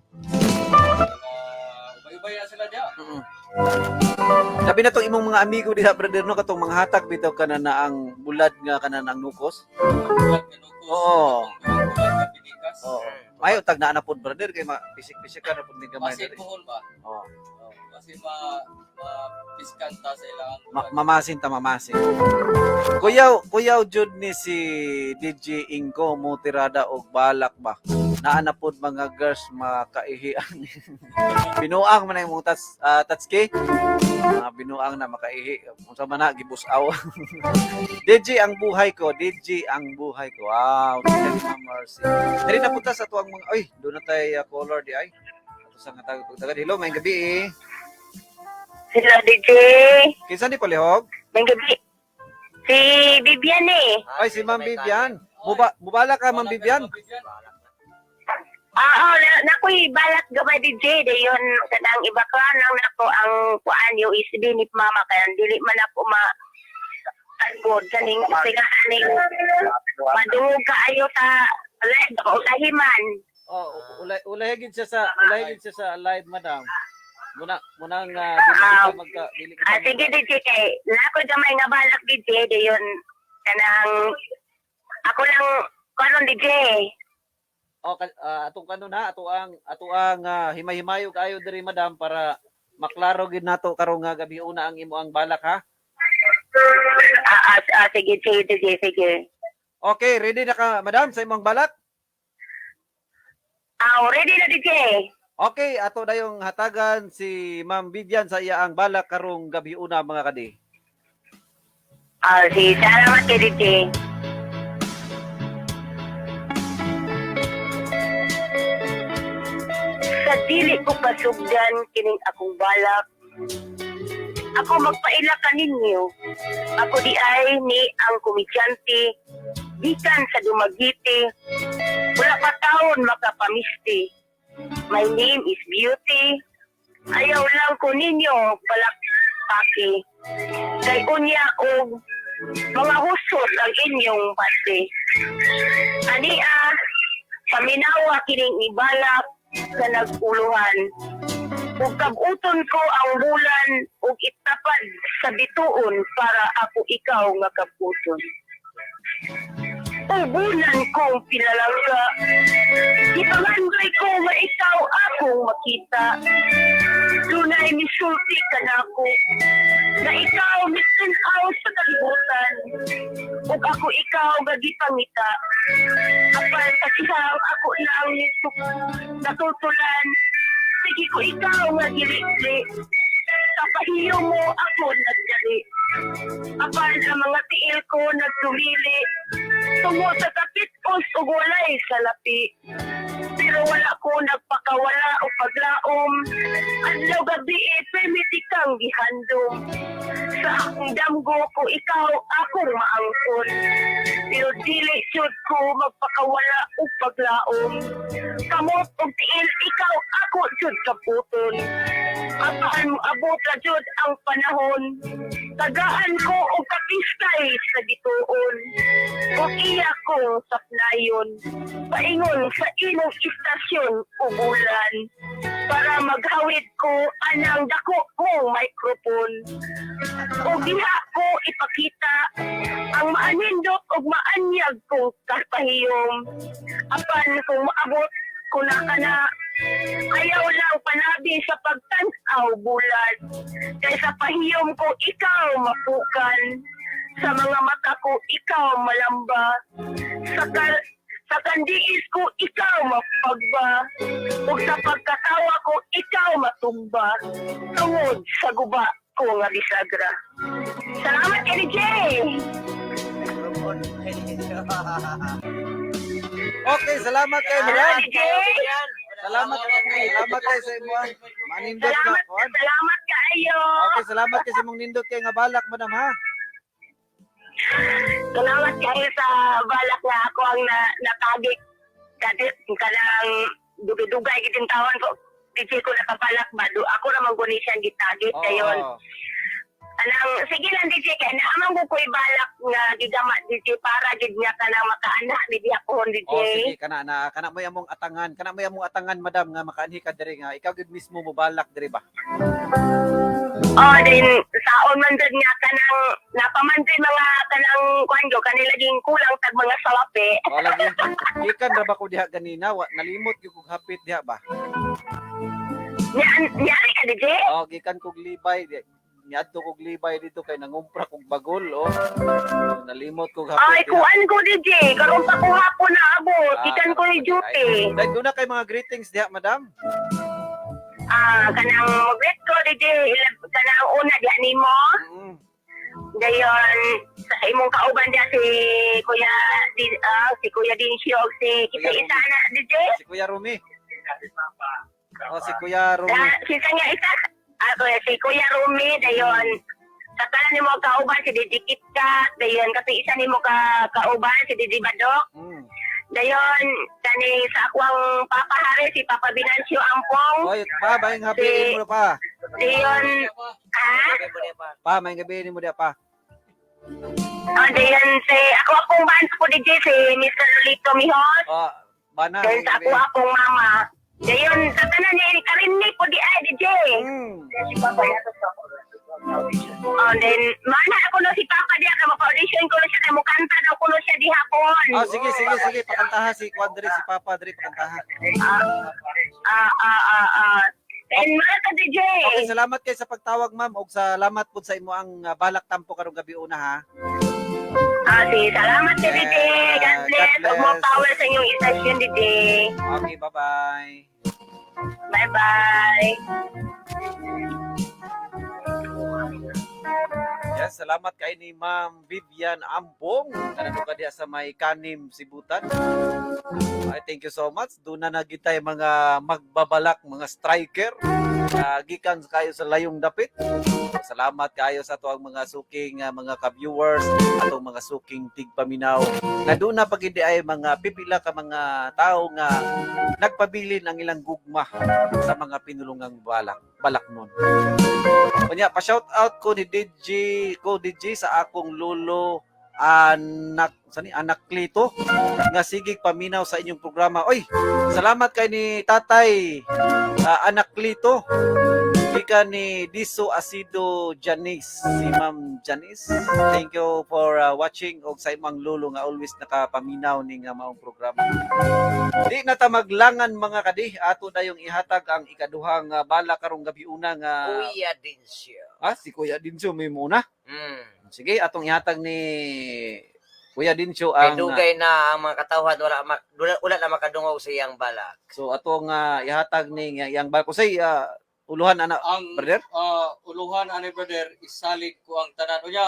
ubay-ubay na sila diha. Labi na tong imong mga amigo diha, brother, no, katong mga hatag bitaw kana na ang bulad nga kana na ang nukos. Bulat nga nukos. Oo. Bulat nga pinikas. Oo. Ay, utag na na pod, brother, kay ma pisik-pisik ka na pod ni gamay Basin diri. puhon ba? Oo. Oo. Kasi ma piskan ta sa ilang Mamasin ta mamasin. Kuyaw, kuyaw jud ni si DJ Ingo mo tirada og balak ba. Naa na pod mga girls makaihian. Binuang man ang imong tatski. Binuang na makaihi. Unsa man na gibusaw. DJ ang buhay ko, DJ ang buhay ko. Wow, DJ ni Ma'am Mercy. Diri na punta sa tuang mga oy, doon na tay color di ay. Ato sa nga tag pagtagad. Hello, may gabi eh. Hello, DJ. Kinsa ni palihog? May gabi. Si Bibian eh. Ay, si Ma'am Vivian. Mubala ka, Ma'am Vivian. Oo, nakoy balak gabay DJ dayon kanang ibaklan lang nako ang kuan USB ni mama kaya dili man ako ma good kaning sila aning madungog kaayo sa live o tahiman. Oh, ulay ulay gid siya sa ulay gid siya sa live, madam. Muna munang dili kita magka dili kita. Ah, sige DJ kay nakoy gamay nga balak DJ dayon kanang ako lang kuan DJ. Oh, atong kanon ha, ato ang himay-himayo kaayo diri, madam, para maklaro gid nato karong nga gabi una ang imo ang balak ha. Sige sige DJ sige. Okay, ready na ka, madam, sa imong balak? Ready na DJ. Okay, ato dayong hatagan si Ma'am Vivian sa iya ang balak karong gabi una, mga kadi. Sige, salamat kay DJ. Sa dili ko pasugdan kining akong balak. Ako magpaila kaninyo. Ako di ay ni ang komedyante gikan sa Dumaguete. Wala pa taon makapamisti. My name is Beauty. Ayaw lang ko ninyo palakpaki. Kay unya og mga husot ang inyong pati. Ania, paminawa kining ibalak sa naguluhan. Ug kabuton ko ang bulan ug itapad sa bituon para ako ikaw nga kabuton. Ubunan kong pinalangga, ipangandoy ko nga ikaw akong makita. Dunay misulti ka nako, na ikaw mitun-aw sa kalibutan, ug ako ikaw nga gipangita. Apan sa sihang ako lang natutulan, sige ko ikaw nga gilikli. Sa pahiyo mo ako nagdali. Apan ang mga tiil ko nagtumili, tungo sa kapitos ug walay salapi. Pero wala ko nagpakawala o paglaom. Adlaw gabi eh, permiti kang gihandom. Sa akong damgo ko ikaw akong maangkon. Pero dili jud ko magpakawala o paglaom. Kamot og tiil ikaw ako jud kaputon. Apan moabot ra jud ang panahon. Tagaan ko og kapiskay sa gituon. Ug iya ko sapnayon. Paingon sa imong istasyon o bulan. Para maghawid ko anang dako kong microphone. Ug diha ko ipakita ang maanindot ug maanyag kong kapahiyom. Apan kung maabot ko na kana, ayaw lang panabi sa pagtan-aw bulan. Kay sa pahiyom ko ikaw mapukan. Sa mga mata ko ikaw malamba. Sa kandiis ko ikaw mapagba. Ug sa pagkatawa ko ikaw matumba. Tungod sa guba ko nga bisagra. Salamat, Eddie J! Okay, salamat kay madam. Salamat, DJ! Vivian. Salamat, salamat kay sa imo ang manindot na Salamat, kuan. salamat kaayo. Okay, salamat kay sa imong nindot kay nga balak, madam, ha. Salamat kayo sa balak nga ako ang natagik kadi kanang dugay-dugay gitin taon ko di ko nakabalak ba do ako ra man guni siyang gitagit Oo. dayon. Anang sige lang DJ kay naamang ko ko'y balak nga gigama DJ para gid nga kanang makaana ni diha ko DJ. Oh, sige, kana na kana mo among atangan, kana mo among atangan, madam, nga makaanhi ka diri nga ikaw gid mismo mobalak diri ba. Oh, then saon man jud nga kanang napaman jud mga kanang kuan jo kanila ging kulang tag mga salapi. O lagi gikan ra ba ko diha ganina, wa nalimot gyud kog hapit diha ba. Niari ka DJ? Oh, gikan kog libay niadto kog libay dito kay nangumpra kog bagol, oh. Nalimot kog hapit. Ay, diha. kuan ko DJ, karon pa ko hapon na abot, Ah, gikan ko ni duty. Dahil doon na kay mga greetings diha, madam. Ah, kanang mag-greet ko DJ, kanang una diha nimo. Dayon sa imong kauban diha si Kuya di, si Kuya Dincio og si Kuya isa isa na DJ. Si Kuya Rumi. Oh, si Kuya Rumi. Ah, si isa nga isa. Ah, kuya, si Kuya Rumi dayon sa tanan nimo kauban si DJ Kitkat, dayon kasi isa nimo ka kauban si DJ Badok. Dayon kani sa akwang papa hari si Papa Binancio Ampong. Oy, pa, bayang happy mo pa. Dayon ha? Pa, may gabi mo diha pa. Oh, dayon si ako akong band ko DJ si Mr. Lolito Mihos. Oh, bana. Dayon sa ako akong mama. Dayon sa tanan ni Karin ni po di ay DJ. Oh, then mana ako no si Papa diya kay mapa-audition ko no siya kay mukanta daw ko no siya di hapon. Oh, sige, sige, sige, pakantaha si Kwan diri, si Papa diri pakantaha. Ah, ah, ah, ah. Then mga ka DJ. Okay, salamat kay sa pagtawag, ma'am, ug salamat pud sa imo ang balak tampo karong gabi una, ha. Ah, sige, salamat kay DJ. God Yeah, bless. God Ug more bless. power sa inyong istasyon DJ. Okay, bye-bye. Bye-bye. Yes, salamat kay ni Ma'am Vivian Ambong. Kanano ka diha sa may Kanim, Sibutan. Ay, thank you so much. Doon na nagitay mga magbabalak, mga striker. Gikan kayo sa layong dapit. Salamat kayo sa tuang mga suking mga ka-viewers, atong mga suking tigpaminaw. Na doon na pag ay mga pipila ka mga tao nga nagpabilin ang ilang gugma sa mga pinulungang balak nun. Kunya, pa-shout out ko ni DJ, ko DJ sa akong lolo anak sani anak Clito nga sigig paminaw sa inyong programa. Oy, salamat kay ni Tatay anak Clito. Gikan ni Diso Asido Janice, si Ma'am Janice. Thank you for watching og sa imong lolo nga always nakapaminaw ni nga maong programa. Di na ta maglangan mga kadi, ato na yung ihatag ang ikaduhang bala karong gabi una nga Kuya Dincio. Ah, si Kuya Dincio may muna. Sige, atong ihatag ni Kuya Dincio Kay ang dugay na ang mga katawhan wala na makadungog sa iyang balak. So atong ihatag ni iyang bala. Kusay uluhan ana Ang brother. Uluhan ani brother, isalig ko ang tanan. Unya,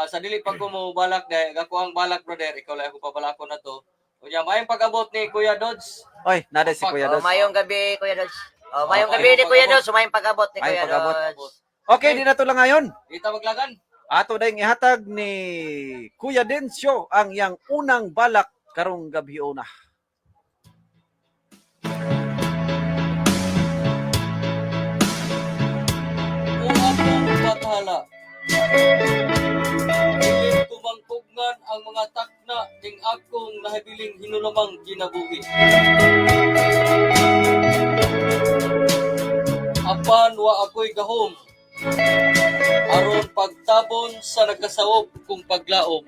sa dili pa ko mo balak dahil ako ang balak brother, ikaw lang ako pabalakon na to. Unya, maayong pag-abot ni Kuya Dodds. Oy, nada si Kuya Oh, Dodds. mayong gabi Kuya Dodds. Oh, mayong Oh, gabi ni mayong Kuya pag-abot. Dodds, mayong pag-abot ni Mayong Kuya pag-abot. Dodds. Okay, di na to lang ngayon. Di ta maglagan. Ato na yung ihatag ni Kuya Dencio ang iyang unang balak karong gabi una. O akong bathala. Dili tumangkugngan ang mga takna ning akong nahibiling hinulumang kinabuhi. Apan wa ako'y gahom aron pagtabon sa nagkasaob kong paglaom.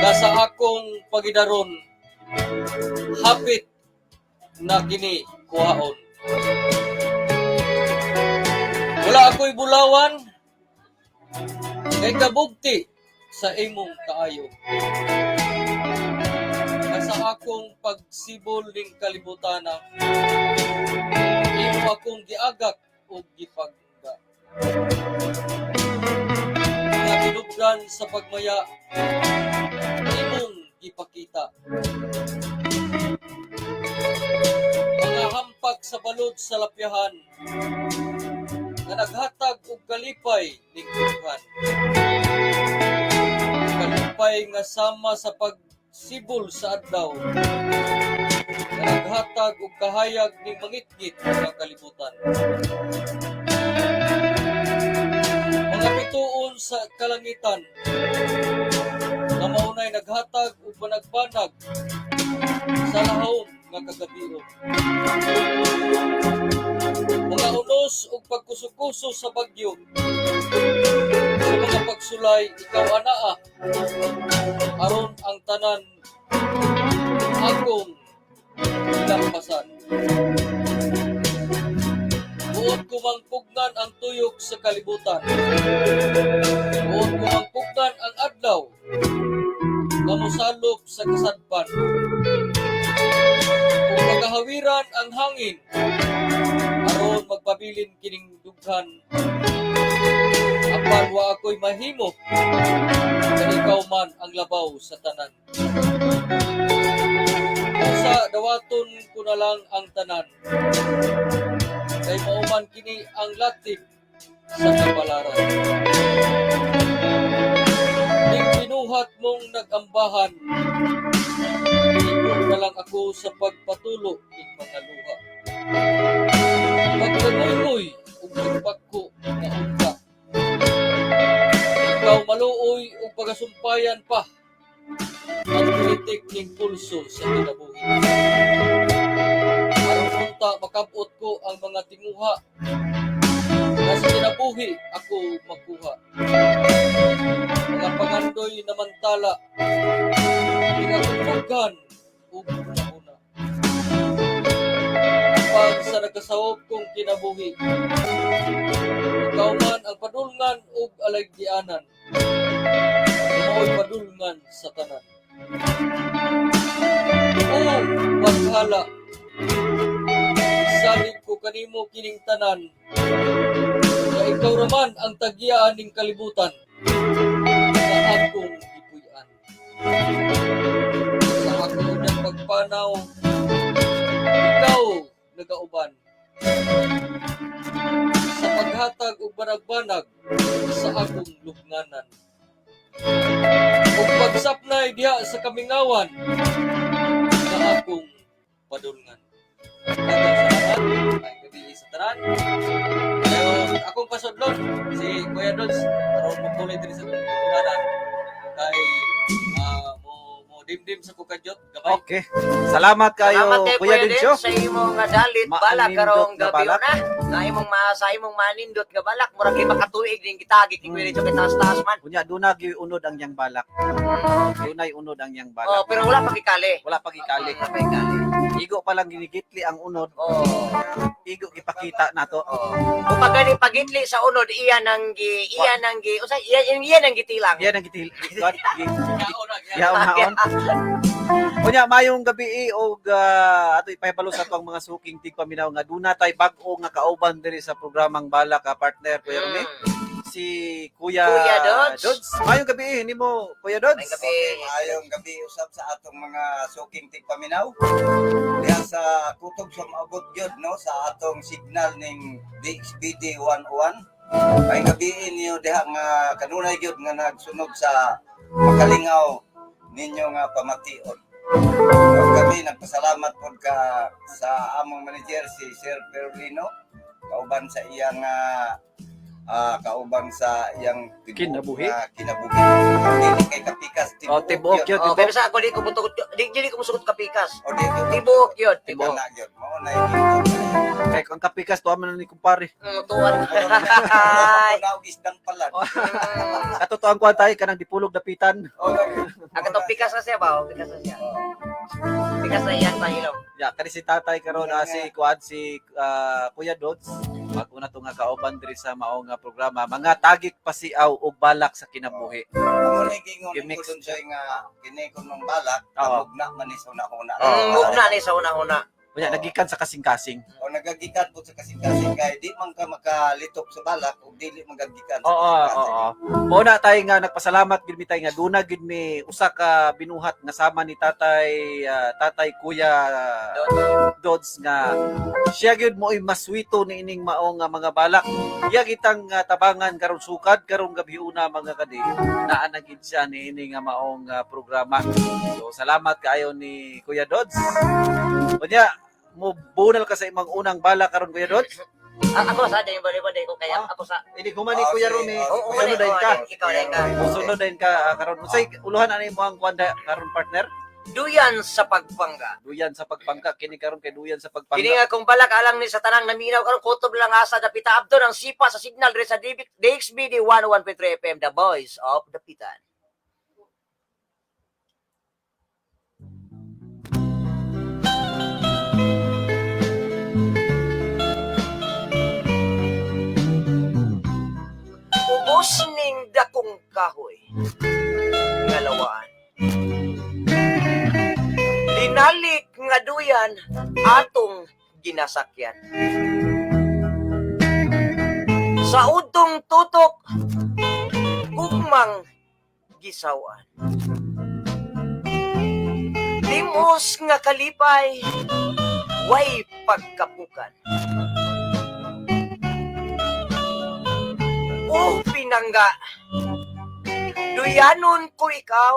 Kasa akong pagidaron hapit na kini kuhaon. Wala ako'y bulawan kay kabugti sa imong kaayo. Kasa akong pagsibol ning kalibutana, imo akong giagak ug gipagda. Nga binubdan sa pagmaya, imong gipakita. sa balod sa lapyahan nga naghatag og kalipay ning dughan. Kalipay nga sama sa pagsibol sa adlaw nga naghatag og kahayag ning mangitngit nga kalibutan. Mga bituon sa kalangitan nga maunay naghatag og banagbanag sa lahom nga kagabion. Mga unos ug pagkusukuso sa bagyo. Sa mga pagsulay, ikaw anaa aron ang tanan akong gilampasan. Buot ko mang pugnan ang tuyok sa kalibutan. Buot ko mang pugnan ang adlaw nga mosalop sa kasadpan. Ug pagahawiran ang hangin aron magpabilin kining dughan. Apan wa ako'y mahimo kay ikaw man ang labaw sa tanan. Usa dawaton ko na lang ang tanan kay mao man kini ang latip sa kapalaran. Ning binuhat mong nagambahan, igo na lang ako sa pagpatulo ning mga luha. Pagkangoy ug pagpagko nga unta. Ikaw maluoy ug pagasumpayan pa ang kritik ning pulso sa kinabuhi. Aron unta makabot ko ang mga tinguha nga sa kinabuhi ako makuha. Mga pangandoy na mantala ning akong dughan ug una-una. Pag sa nagkasawop kong kinabuhi, ikaw man ang padulngan ug alaygdianan, mao'y padulngan sa tanan. O paghala, salig ko kanimo kining tanan, nga ikaw raman ang tagyaan ning kalibutan, nga akong gipuy-an. Sa ako ng pagpanaw, ikaw nagauban. Sa paghatag og banag-banag sa akong lubnganan. Ug pagsapnay diha sa kamingawan sa akong padulngan. Daghang salamat. Maayong gabi sa tanan. Dayon akong pasudlon si Kuya Dodds aron motuloy diri sa kunanan kay mo mo dimdim sa kukadyot gamay. Okay. Salamat kayo, Salamat kay Kuya Kuya Dencio. Dins sa imong nga dalit balak Maanindot karong nga gabi balak. na. Nga imong ma sa imong manindot nga balak murag lima ka tuig ning gitagik ni Kuya Dencio kay taas-taas man. Unya, doon na unod ang iyang balak. Dunay unod ang iyang Oh, balak. pero wala pa gikali. Wala pa gikali. Wala pa gikali. Igo pa lang ginigitli ang unod. Oh. Igo gipakita nato. Oh. Kung pag gani pagitli sa unod iya nang gi usa iya iya nang gitilang. Yan ang gitil. Yaon na, yaon. Yaon haon. Unya, mayong gabi og ato ipahibalo sa atong mga suking tigpaminaw nga duna tay bag-o nga kauban diri sa programang Balak ka partner Kuya Rene. Si Kuya, Kuya Dodds. Mayong gabi nimo Kuya Dodds. Maayong gabi. Okay, maayong gabi usab sa atong mga suking tigpaminaw. Diha sa kutob sa maabot gyud no sa atong signal ning DXBD 101. Maayong gabi niyo diha nga kanunay gyud nga nagsunog sa makalingaw ninyo nga pamation. Ug kami nagpasalamat pod ka sa among manager si Sir Perlino kauban sa iyang kauban sa iyang tibuok Kinabuhi. nga kinabuhi. Ang dili kay kapikas Oh, tibuok gyud. yun, Oh, pero sa ako di ko mutugot di ko musugot kapikas. O di gyud. Tibuok yun. Tibuok na gyud. Mao na yung Kay ang kapikas tuwa man ni kumpare. Tuwan. Ay. Na og isdang palad. Katotoo ang kuan tayo kanang dipulog dapitan. O, Ang katong pikas na siya ba? Oh, pikas na siya. Pikas na iyan pa ilong. Ya, kani si tatay karon si kuan si Kuya Dodds. Bago na to nga kauban diri sa mao nga programa, mga tagik pasiaw og balak sa kinabuhi. Amo na gingon Gimix. ko dun siya nga kini ko nung balak, Oo. mugna man ni sa una-una. Mugna ni sa una-una. Unya Oo. Nagikan sa kasing-kasing. O nagagikan po sa kasing-kasing kay di man ka makalitok sa balak ug dili magagikan sa Oo, kasing-kasing. oo. Mao na tayo nga nagpasalamat gid mi tayo nga duna gid mi usa ka binuhat nga sama ni Tatay Tatay Kuya Dodds nga siya gyud mo'y maswito niining mao nga mga balak. Iya kitang tabangan karon sukad karong gabi una, mga kadi, naa na gid siya niini nga maong programa. So salamat kaayo ni Kuya Dodds. Unya mo bunal ka sa imong unang balak karon, Kuya Dodds. Ah, ako sa dahil bali bali ko kaya ako sa Ini human ni Ah, Kuya sige. Rumi. Ah, Oo, Sunod din ka. Ikaw din ka. Musunod din ka karon. Unsay uluhan ani mo ang kuan karon, partner? Duyan sa pagpangga. Duyan sa pagpangka kini karon kay duyan sa pagpangka. Kini nga kung balak alang ni sa tanang naminaw karon kutob lang asa dapita abdo ang sipa sa signal diri sa DXBD 101.3 FM, The Voice of Dapitan. Ubos ning dakong kahoy nga lawaan. Linalik nga duyan atong ginasakyan. Sa udtong tutok, gugmang gisawan. Limos nga kalipay, way pagkapukan. O pinangga, duyanon ko ikaw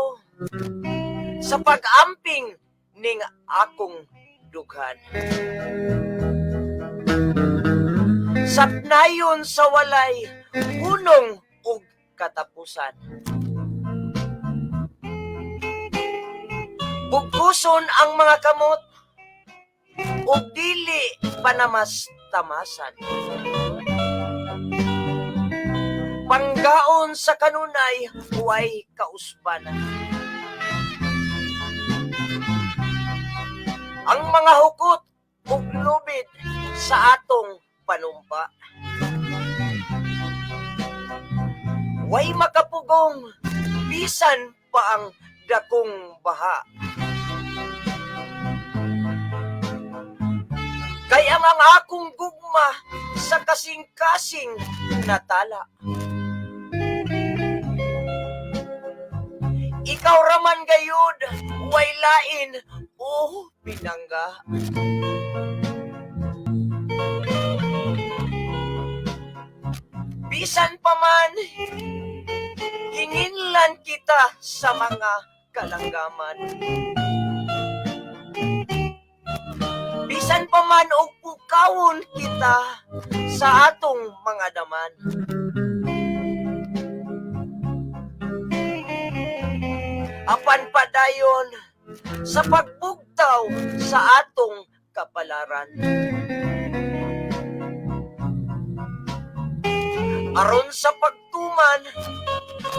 sa pag-amping ning akong dughan. Sapnayon sa walay hunong ug katapusan. Bugkuson ang mga kamot ug dili panamas tamasan. Panggaon sa kanunay way kausbanan. Ang mga hukot ug lubid sa atong panumpa. Way makapugong bisan pa ang dakong baha. Kay ang akong gugma sa kasing-kasing natala. Ikaw raman gayud, way lain, oh pinangga. Bisan pa man, hinginlan kita sa mga kalanggaman. Bisan pa man og pukawon kita sa atong mga daman. Apan padayon sa pagbugtaw sa atong kapalaran. Aron sa pagtuman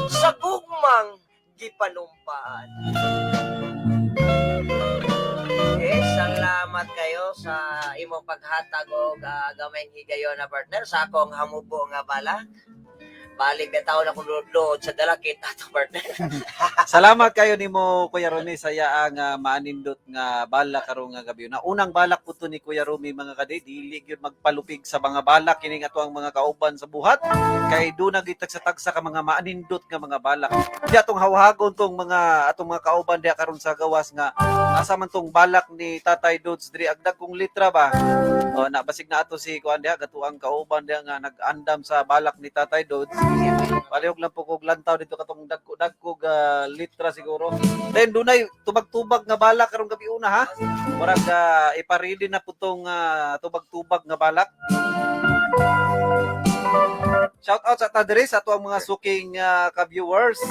sa gugmang gipanumpaan. Okay, salamat kayo sa imong paghatag og gamayng higayon na partner sa akong hamubo nga balak. Balik bitaw na kung load sa dalakit ato, partner. Salamat kayo nimo, Kuya Rumi, sa yaang maanindot nga balak karon nga gabi. Na unang balak po to ni Kuya Rumi, mga kadi, dili gyud magpalupig sa mga balak kining ato ang mga kauban sa buhat kay duna gyud tagsa-tagsa ka mga maanindot nga mga balak. Di atong hawhagon tong mga atong mga kauban diha karon sa gawas nga asa man tong balak ni Tatay Dodds diri agdag kong litra ba. O na basig na ato si kuan diha gatuang kauban diha nga nag-andam sa balak ni Tatay Dodds. Palihog lang po kog lantaw dito katong dagko-dagko ga litra siguro. Then dunay tubag-tubag nga balak karong gabi una ha. Murag iparedy na po tong tubag-tubag nga balak. Shout out sa ta diri sa ato ang mga suking ka-viewers.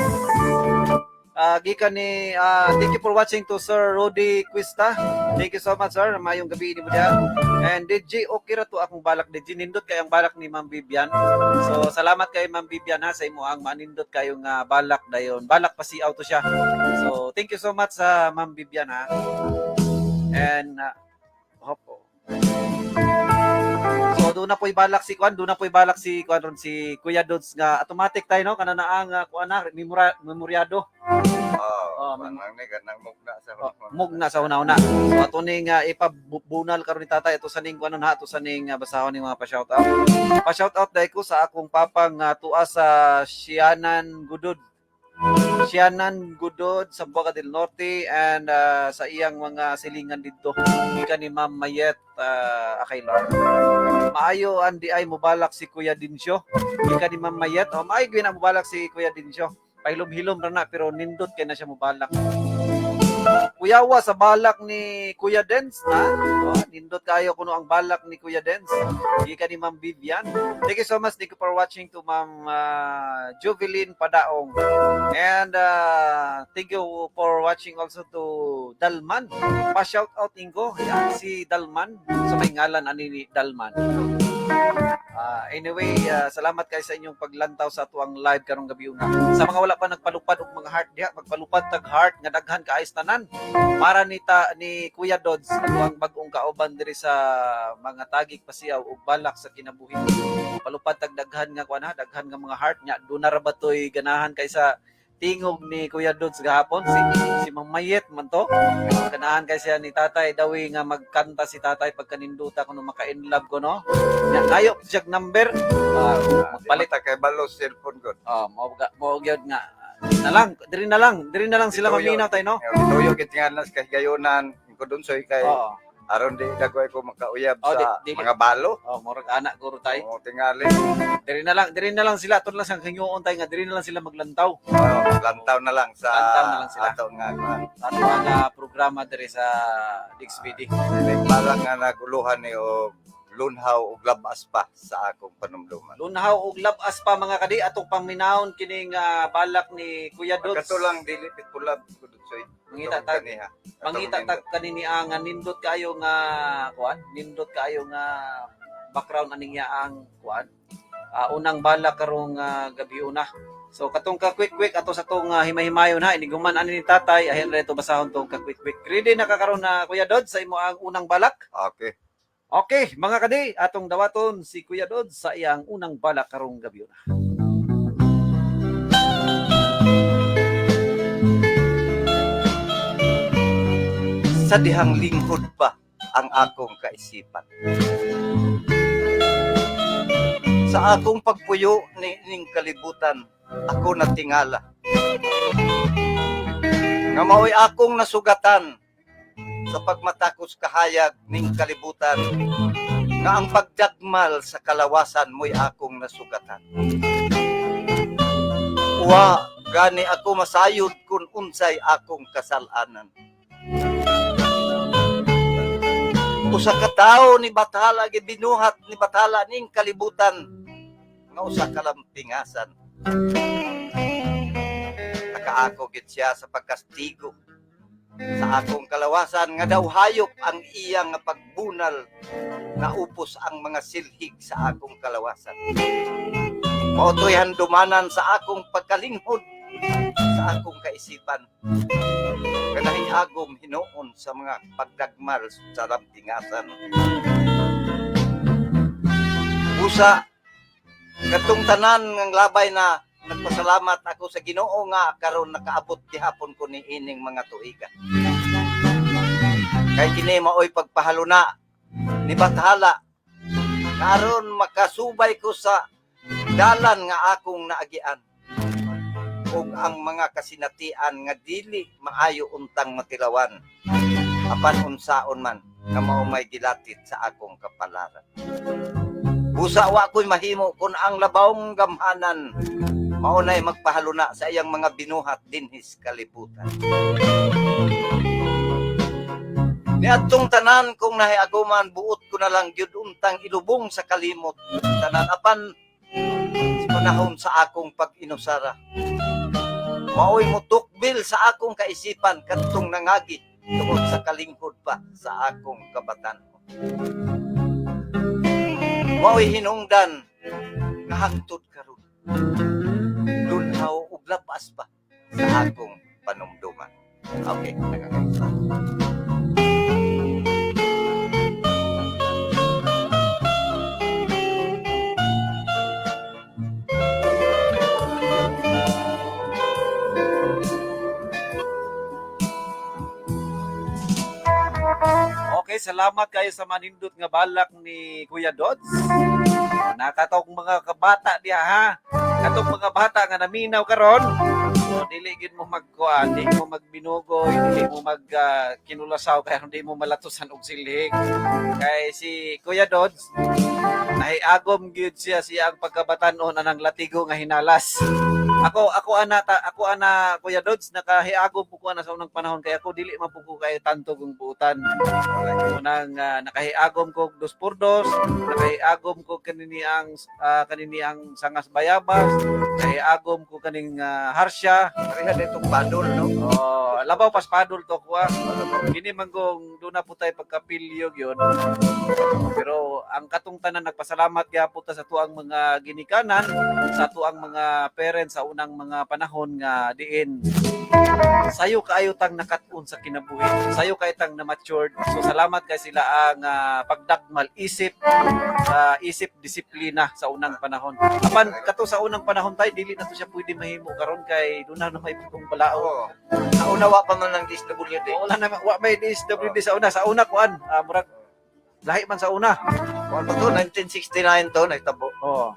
Gikan ni thank you for watching to Sir Rudy Quista. Thank you so much, sir. Mayong gabi ni mo diha. And DJ, okay ra to akong balak, DJ. Nindot kay ang balak ni Ma'am Vivian. So salamat kay Ma'am Vivian ha sa imo ang manindot kayo nga balak dayon. Balak pa si auto siya. So thank you so much sa Ma'am Vivian ha. And hopo. So doon na po'y balak si Kwan, doon na po'y balak si Kwan ron si Kuya Dodds nga automatic tayo no kana na ang kuan na memoryado. Oh. Oh, Manang ni kanang mugna sa Oh, mugna sa una-una. So ato ning ipabunal karon ni tatay ato sa ning kuanon ha, ato sa ning basahon ning mga pa-shoutout. Pa-shoutout dai ko sa akong papa nga tuwa sa Sianan Gudod. Sianan Gudod sa Buaca del Norte and sa iyang mga silingan didto. Gikan ni Ma'am Mayet Akaylar. Maayo ang di ay mubalak si Kuya Dinsyo. Gikan ni Ma'am Mayet. Oh, maayo gyud na mubalak si Kuya Dinsyo. Pahilom-hilom ra na pero nindot kay na siya mubalak. Kuyawa sa balak ni Kuya Dens na. Oh, nindot kayo kuno ang balak ni Kuya Dens. Gikan ni Ma'am Vivian. Thank you so much, thank you for watching to Ma'am Juvelin Padaong. And thank you for watching also to Dalman. Pa-shout out Ingo. Yan, si Dalman. Sa may ngalan ani ni Dalman. Anyway, salamat kay sa inyong paglantaw sa atuang live karong gabi una. Sa mga wala pa nagpalupad og mga heart diha, magpalupad tag heart nga daghan kaayos tanan. Para ni ta, ni Kuya Dodds atuang bag-ong kauban diri sa mga tagig pasiyaw ug balak sa kinabuhi. Palupad tag daghan nga kuan ha, daghan nga mga heart nya. Duna ra ba toy ganahan kay sa tingog ni Kuya Dodds gahapon si si Mang Mayet man to. Ganahan kay siya ni Tatay Dawi nga magkanta si Tatay pagkaninduta kuno maka-in love ko no. Nya kayo siya number magpalit Palit kay balos cellphone ko. Oh, mo mo gyud nga na lang, diri na lang, diri na lang sila Ituyo. maminaw tayo no. Tuyo gid nga nas kay gayonan ko dun soy kay Oo. aron di dagoy ko makauyab Oh, sa di- mga balo. Oh, murag anak guro tay. Oo, tingali. Diri na lang sila, ato na lang sang hinguon tay nga diri na lang sila maglantaw. Oh, lantaw na lang sa Lantaw na lang sila. Ato nga kuan. Ato nga programa diri sa DXBD. Dili parang nga naguluhan ni og lunhaw og labas pa sa akong panumduman. Lunhaw og labas pa mga kadi atong paminawon kining balak ni Kuya Dodds. Kato lang dili pitulab ko dun soy. Mangita tag Kaniha. mangita tag kanini nga nindot kayo nga kuan, nindot kayo nga background aning yaang kuan. Unang balak karong gabi una. So katong ka quick quick ato sa tong himahimayon ha iniguman ani ni tatay ahin ra ito basahon tong ka quick quick. Ready na ka karon na Kuya Dodds sa imo ang unang balak? Okay. Okay, mga kadi, atong dawaton si Kuya Dodds sa iyang unang balak karong gabi una. Sa dihang lingkod pa ang akong kaisipan. Sa akong pagpuyo ni ning kalibutan, ako natingala. Nga mao'y akong nasugatan sa pagmatakos kahayag ning kalibutan, nga ang pagdagmal sa kalawasan mo'y akong nasugatan. Wa, gani ako masayod kung unsay akong kasalanan. Usa ka tawo ni Bathala gibinuhat ni Bathala ning kalibutan nga usa ka lampingasan. Nakaako gid siya sa pagkastigo sa akong kalawasan nga daw hayop ang iya nga pagbunal nga upos ang mga silhig sa akong kalawasan. Mao to'y handumanan sa akong pagkalinghod sa akong kaisipan. Nga nahiagom hinuon sa mga pagdagmal sa lampingasan. Usa, katong tanan ng labay na nagpasalamat ako sa Ginoo nga karon nakaabot gihapon ko ni ining mga tuiga. Kay kini maoy pagpahaluna ni Bathala karon makasubay ko sa dalan nga akong naagian ug ang mga kasinatian nga dili maayo untang matilawan apan unsaon man nga mao may gilatit sa akong kapalaran. Busa wa ko'y mahimo kun ang labawng gamhanan mao nay magpahaluna sa iyang mga binuhat dinhis kalibutan. Niadtong tanan kung nahiaguman buot ko na lang gyud untang ilubong sa kalimot tanan apan sa panahon sa akong pag-inusara. Maoy mutukbil sa akong kaisipan kadtong nangagi tungod sa kalingkod pa sa akong kabatan. Maoy hinungdan nga hangtod karon. Lunhaw ug labas pa sa akong panumduman. Okay, nagkakaisa. salamat kayo sa manindot nga balak ni Kuya Dodds. Nakatong mga kabata diha ha. Katong mga bata nga naminaw karon. So, dili gid mo magkuan, di mo magbinugoy, dili mo mag kinulasaw kay hindi mo malatusan og silhig. Kay si Kuya Dodds, nahiagom gyud siya siyang pagkabatanon anang latigo nga hinalas. Ako ana Kuya Dodds, nakahiagom po ko ana sa unang panahon kay ako dili man po ko kay tanto kong buutan. Unang nakahiagom ko og dos por dos, nakahiagom ko kanini ang sangas bayabas, nakahiagom ko kaning harsya. Pareha ditong padol, no? Oh, labaw pas padol to ko ah. Kini man kung doon na po tayo pagkapilyog yun. Pero ang katong tanan nagpasalamat gyapon ta sa tuang mga ginikanan, sa tuang mga parents sa unang mga panahon nga diin sayo kaayo tang nakat-on sa kinabuhi. Sayo kaayo tang na-matured. So salamat kay sila ang pagdakmal isip isip disiplina sa unang panahon. Apan kato sa unang panahon tayo dili na to siya pwede mahimo karon kay doon na may putong balao. Oo. Naunawa pa man ng DSWD. Wala na wa may DSWD sa una. Sa una kuan, murag lahi man sa una. Kuan pa to, 1969 to, nagtabo. Oo.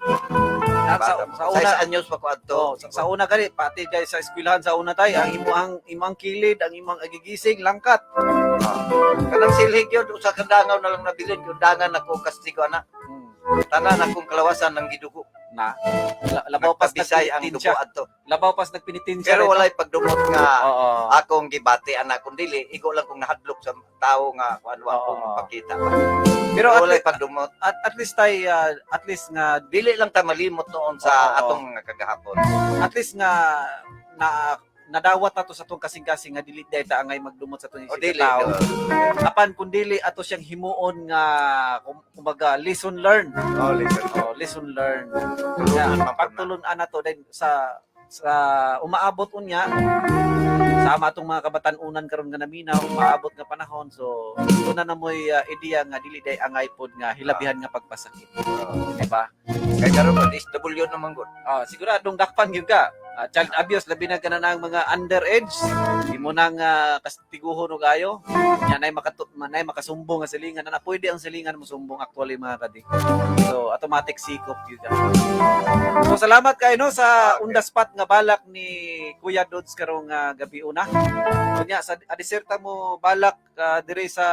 Sa una, Sa anyos pa ko adto. oh, sa una gani pati kay sa eskwelahan sa una tay, ang imong imong kilid, ang imong agigising langkat. Kanang silhig yun, usa ka dangaw na lang nabilin, yung dangan ako kastigo ana. Tanan akong kalawasan ng gidugo. Na. Labaw pas Nagpabisay ang dugo nagpinitin siya. adto. Labaw pas nagpinitin siya. Pero walay pagdumot nga Oo. akong gibati ana kun dili igo lang kong nahadlok sa tao nga kuan wa Oo. akong pakita. Pero Pero at, walay pagdumot. at least tay at least nga Dili lang ta malimot noon sa Oo. atong mga kagahapon. at least nga na nadawat nato sa atong kasing-kasing nga dili dahil ta angay magdumot sa atong O isip dili. tao. Apan kun dili ato siyang himuon nga kumbaga lesson learned. Oh, listen. Oh, lesson learned. Tulungan Nga, man po na. pagtulun-an nato then sa umaabot unya sama atong mga kabatan-unan karon nga naminaw umaabot nga panahon, so tuna na moy ideya nga dili day angay pod nga hilabihan nga pagpasakit, di ba? Kay karon ba DSW naman gud. Ah, siguradong dakpan gyud ka. Ah, child abuse labi na kana ang mga underage, di mo nang kastiguhon og ayo. Nya nay nay makasumbong nga silingan na pwede ang silingan mo sumbong actually mga kadi. So automatic sikop gyud ka. So salamat kayo no sa on the spot nga balak ni Kuya Dodds karong gabi una. Unya sa adiserta mo balak dire sa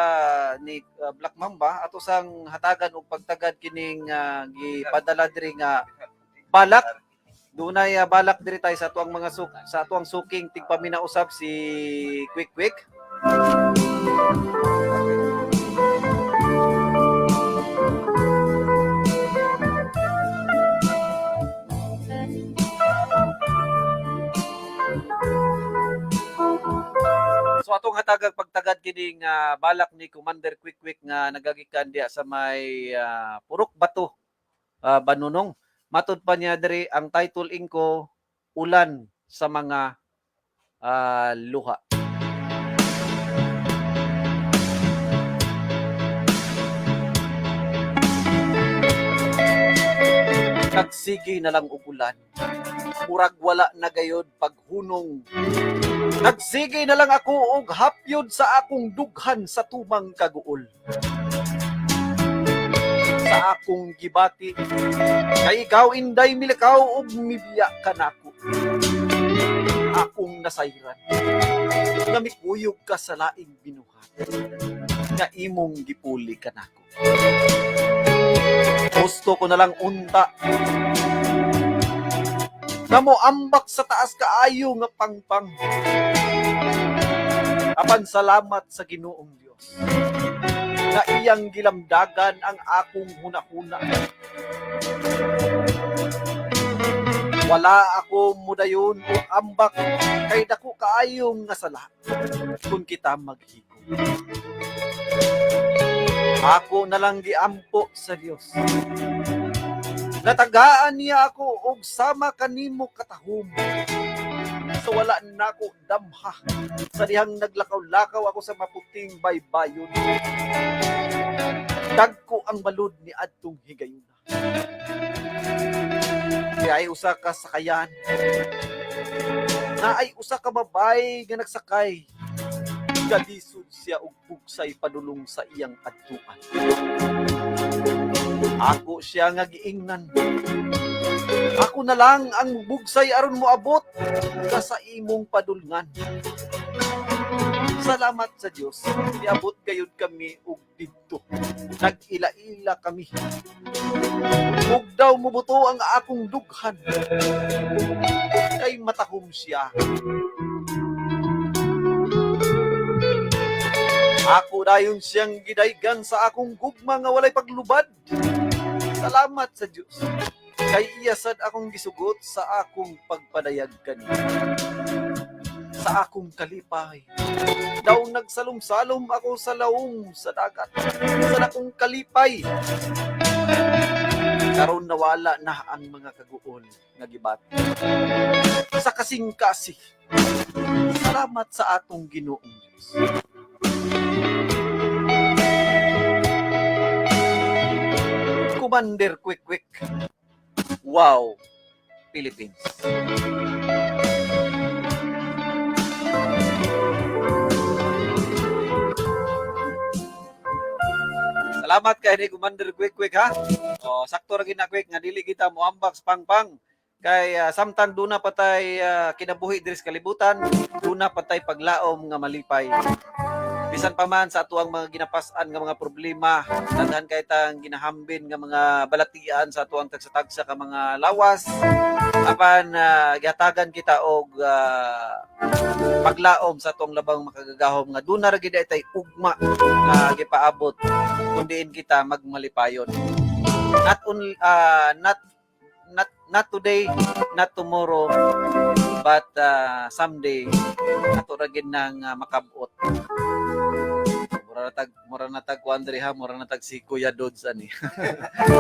ni Black Mamba ato sang hatagan og pagtagad kining gipadala diri nga balak. Dunay balak diri tayo sa tuang mga sa tuang suking tigpamina usab si Quick Quick. So atong hatagag pagtagad kining balak ni Commander Quick Quick nga nagagikan diya sa may Purok Bato, Banunong. Matud pa niya diri ang title ingko Ulan sa mga luha. Nagsige na lang og ulan. Murag wala na gayod paghunong. Nagsige na lang ako og hapyod sa akong dughan sa tumang kaguol. Sa akong gibati, kay ikaw inday milakaw og mibiya kanako. Akong nasayran, nga mikuyog ka sa laing binuhat, nga imong gipuli kanako. Gusto ko na lang unta nga mo ambak sa taas kaayo nga pangpang. Apan salamat sa Ginoong Dios nga iyang gilamdagan ang akong hunahuna. Wala ako mudayon o ambak kay dako kaayong nga sala kung kita maghigom. Ako na lang giampo sa Dios. Natagaan niya ako og sama kanimo katahom. Sa wala nako damha sa dihang naglakaw-lakaw ako sa maputing baybayon. Dagko ang balod ni adtong higayuna. Kaya ay usa ka sakayan. Na ay usa ka babay nga nagsakay. Galisod siya. siya og bugsay padulong sa iyang adtuan. Ako siya nga giingnan. Ako na lang ang bugsay aron moabot ka sa imong padulngan. Salamat sa Dios, niabot gayud kami og didto. Nag-ila-ila kami. Ug daw mubuto ang akong dughan. Kay matahom siya. Ako dayon siyang gidaygan sa akong gugma nga walay paglubad. Salamat sa Dios. Kay iya sad akong gisugot sa akong pagpadayag kaniya. Sa akong kalipay. Daw nagsalom-salom ako sa lawom sa dagat. Sa akong kalipay. Karon nawala na ang mga kaguol nga gibat. Sa kasing-kasi. Salamat sa atong Ginoong Diyos. Commander Quick Quick. Wow, Philippines. Salamat kay ni Commander Quick Quick ha. O, sakto ra gid na Quick nga dili kita moambak sa pangpang kay samtang duna patay kinabuhi diri sa kalibutan, duna patay paglaom nga malipay. Bisan pa man sa atuang mga ginapas-an nga mga problema, daghan kay tang ginahambin nga mga balatian sa atuang tagsa-tagsa ka mga lawas, apan gihatagan kita og paglaom sa atong labang makagagahom nga duna ra gid ay tay ugma nga gipaabot kundiin kita magmalipayon. Not only not not not today, not tomorrow, but someday ato ra gid nang makabot. Mura na tag kuan diri ha, mura na tag si Kuya Dodds ani.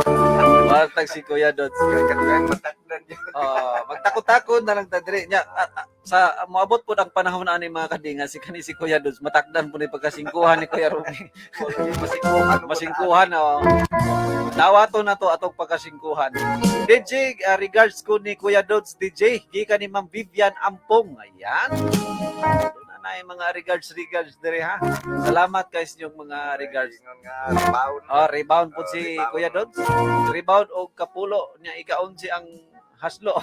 Mura na tag si Kuya Dodds. Kaya matakdan yun. Oh, magtakot-takot na lang ta diri nya sa moabot pod ang panahon na ani mga kadinga si kani si Kuya Dodds matakdan po ni pagkasingkuhan ni Kuya Rumi. Masingkuhan. Masingkuhan, oh. Dawato na to atong pagkasingkuhan. DJ, regards ko ni Kuya Dodds DJ, gikan ni Ma'am Vivian Ampong. Ayan. Doon na na yung mga regards regards dire ha. Salamat guys inyong mga regards. Ingon nga rebound. Oh, rebound po Oh, si rebound. Kuya Dodds. Rebound og kapulo niya ika-11 ang haslo.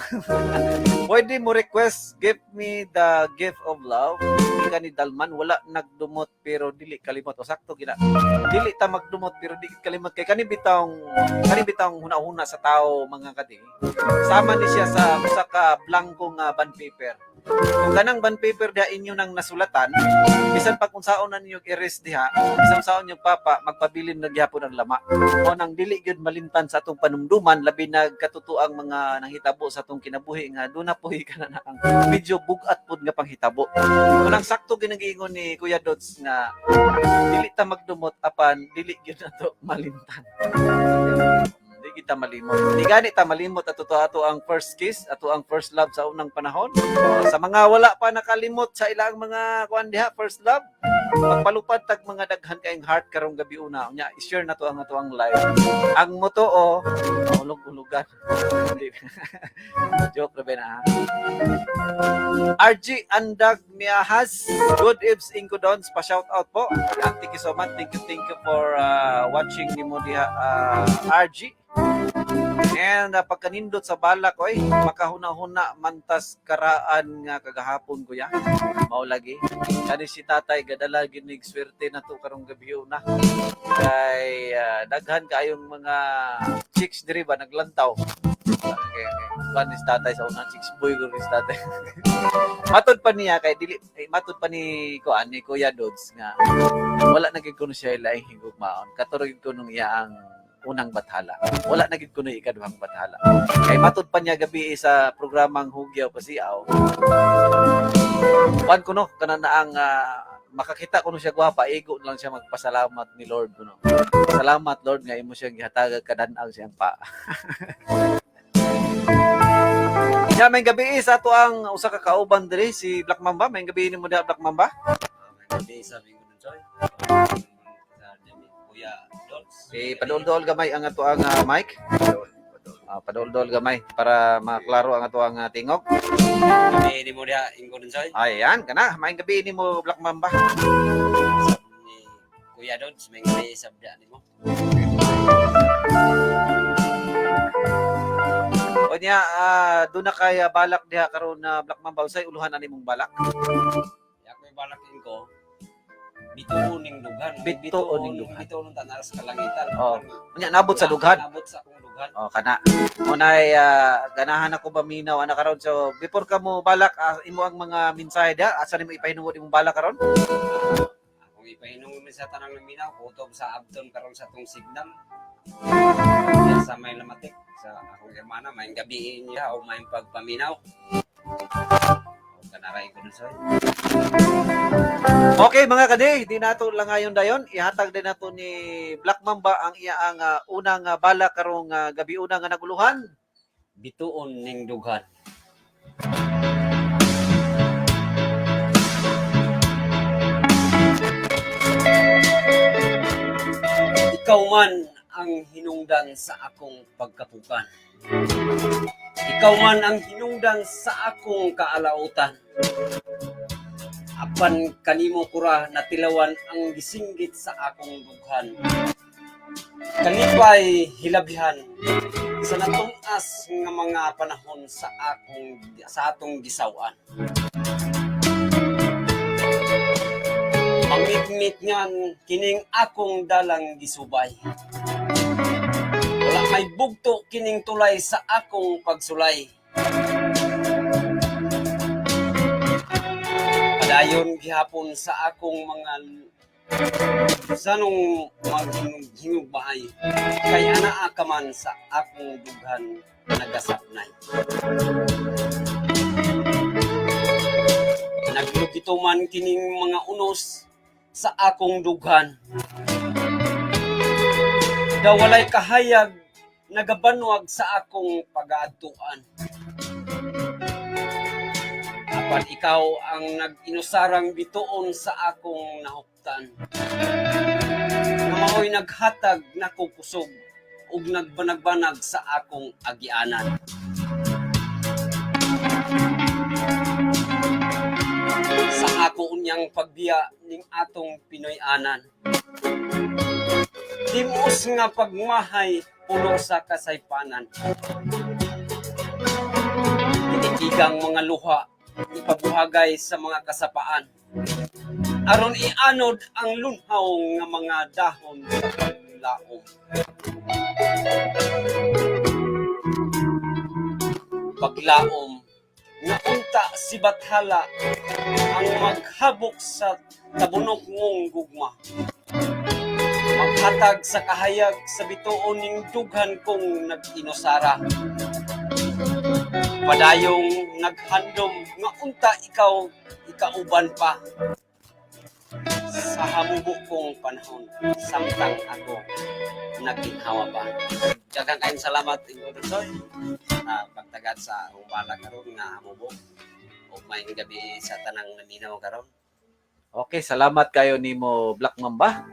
Pwede mo request, give me the gift of love. Ika ni Dalman, wala nagdumot pero dili kalimot. O sakto gina. Dili ta magdumot pero dili kalimot kay kani bitawng huna-huna sa tao mga kadi. Sama ni siya sa usa ka blanco nga bond paper. Kung kanang bond paper diha inyo nang nasulatan, bisan pag unsaon na ninyo i-erase diha, bisan unsaon yung papa, magpabilin na gihapon ang lama. O nang dili gyud malimtan sa atong panumduman, labi nagkatutuang mga nanghitabo sa atong kinabuhi nga doon na po ka na ang medyo bugat pod nga panghitabo. Kung ang sakto ginagingon ni Kuya Dodds nga dili ta magdumot apan dili gyud nato malimtan. Di kita malimot. Di gani ta malimot ato to ato ang first kiss, ato ang first love sa unang panahon. O, sa mga wala pa nakalimot sa ilang mga kuan diha first love, magpalupad tag mga daghan kayong heart karong gabi una. Unya, i-share na to ang ato ang live. Ang motoo, ulog-ulugan. Hindi. Joke ra ba na ha? RG Andag Miahas, good eves Ingodons, pa shout out po. Yan, thank you so much. Thank you for watching nimo diha, RG. And pagkanindot sa balak, oy, makahuna-huna mantas karaan nga kagahapon kuya. Mao lagi. Kani si tatay gadala ginig swerte na to karong gabi una. Kay daghan kaayong mga chicks diri ba naglantaw. Okay. Kuan ni si tatay sa unang chicks boy ko ni si tatay. Matod pa niya kay dili eh, matod pa ni kuan ni Kuya Dodds nga wala na gid kuno siya laing higugmaon. Kato ra gid kuno iya ang unang bathala. Wala na gid kuno ikaduhang bathala. Kay matod pa niya gabi sa programang Hugyaw Pasiaw. Kuan kuno kana na ang makakita kuno siya gwapa, igo na lang siya magpasalamat ni Lord kuno. Salamat Lord nga imo siyang gihatag kadan-ang siyang pa. Ya, may gabi sa ato ang usa ka kauban diri si Black Mamba. May gabi nimo diha, Black Mamba. Gabi sabi ko dun, Soy. Kuya Dodds. Eh, paduol-duol gamay ang ato ang mic. Paduol-duol gamay para maklaro ang ato ang tingog. Gabi ni mo diha, Ingo dun, Soy. Ayan, kana. May gabi nimo, Black Mamba. Sa Kuya Dodds, may gabi sabda nimo. O niya, doon na kay balak diha karon na Black Mamba, unsay uluhan ani mong balak? Ako'y balakin ko, bituon ning dughan. Bituon ning dughan. Bituon ng tanas kalangitan. Oh. Unya nabot sa dughan. Nabot sa akong dughan. O kana. Unay ganahan ako paminaw ana karon. So before ka mo balak, imo ang mga mensahe diha, asa nimo ipahinungod imong balak karon? Akong ipahinungod mi sa tanang naminaw, kutob sa Abton karon sa atong signal. Diyan sa may lamatik sa akong hermana, may gabi niya o may pagpaminaw. O kanaray ko dun sa. Okay mga kadi, di nato lang ngayon dayon, ihatag din nato ni Black Mamba ang iyaang unang balak karong gabi una nga naguluhan. Bituon ning dughan. Ikaw man ang hinungdan sa akong pagkapukan. Ikaw man ang hinungdan sa akong kaalautan. Apan kanimo kura natilawan ang gisinggit sa akong dughan. Kalipay hilabihan sa natun-as nga mga panahon sa akong sa atong gisaw-an. Mangitngit ngan kining akong dalang gisubay. Wala may bugto kining tulay sa akong pagsulay. Padayon gihapon sa akong mga sanong maghingugbahay kay anaa ka man sa akong dughan nagasapnay. Naglugito man kining mga unos sa akong dughan. Daw walay kahayag nagabanwag sa akong pagaadtuan. Apan ikaw ang nag-inusarang bituon sa akong nahuptan. Nga mao'y naghatag nakukusog ug nagbanagbanag sa akong agianan. Sa ako unyang pagbiya ning atong Pinoy-anan. Timus nga pagmahay puno sa kasaypanan. Tinitigang mga luha ipabuhagay sa mga kasapaan. Aron ianod ang lunhaw nga mga dahon sa paglaom. Paglaom nga unta si Bathala ang maghabok sa tabunok mong gugma. Maghatag sa kahayag sa bituon ning dughan kong nag-inusara. Padayong naghandom nga unta ikaw ikauban pa sa hamubo kong panahon samtang ako nagginhawa pa. Daghang kayong salamat Ingo Dulsoy sa pagtagad sa akong bala karon nga hamubo ug maayong gabi sa tanang naminaw karon. Okay, salamat kayo nimo Black Mamba.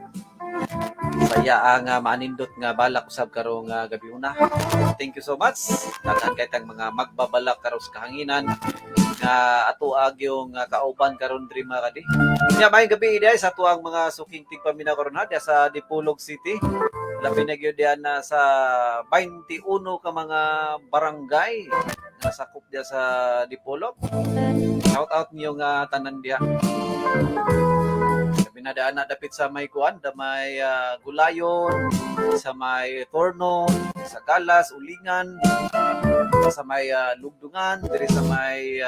Saya ang maanindot nga balak usab karong gabi una. Thank you so much. Daghan kay tang mga magbabalak karon sa kahanginan nga ato agyong kauban karon diri mga kadi. Nya maayong gabi diay sa ato ang mga suking tigpaminaw karon ha diya sa Dipolog City. Labi na gyud diyan na sa 21 ka mga barangay nga sakop diya sa Dipolog. Shout out niyo nga tanan diha. Binadaan na dapit sa may kuan, da may gulayon, sa may torno, sa galas, ulingan, sa may lugdungan, diri sa may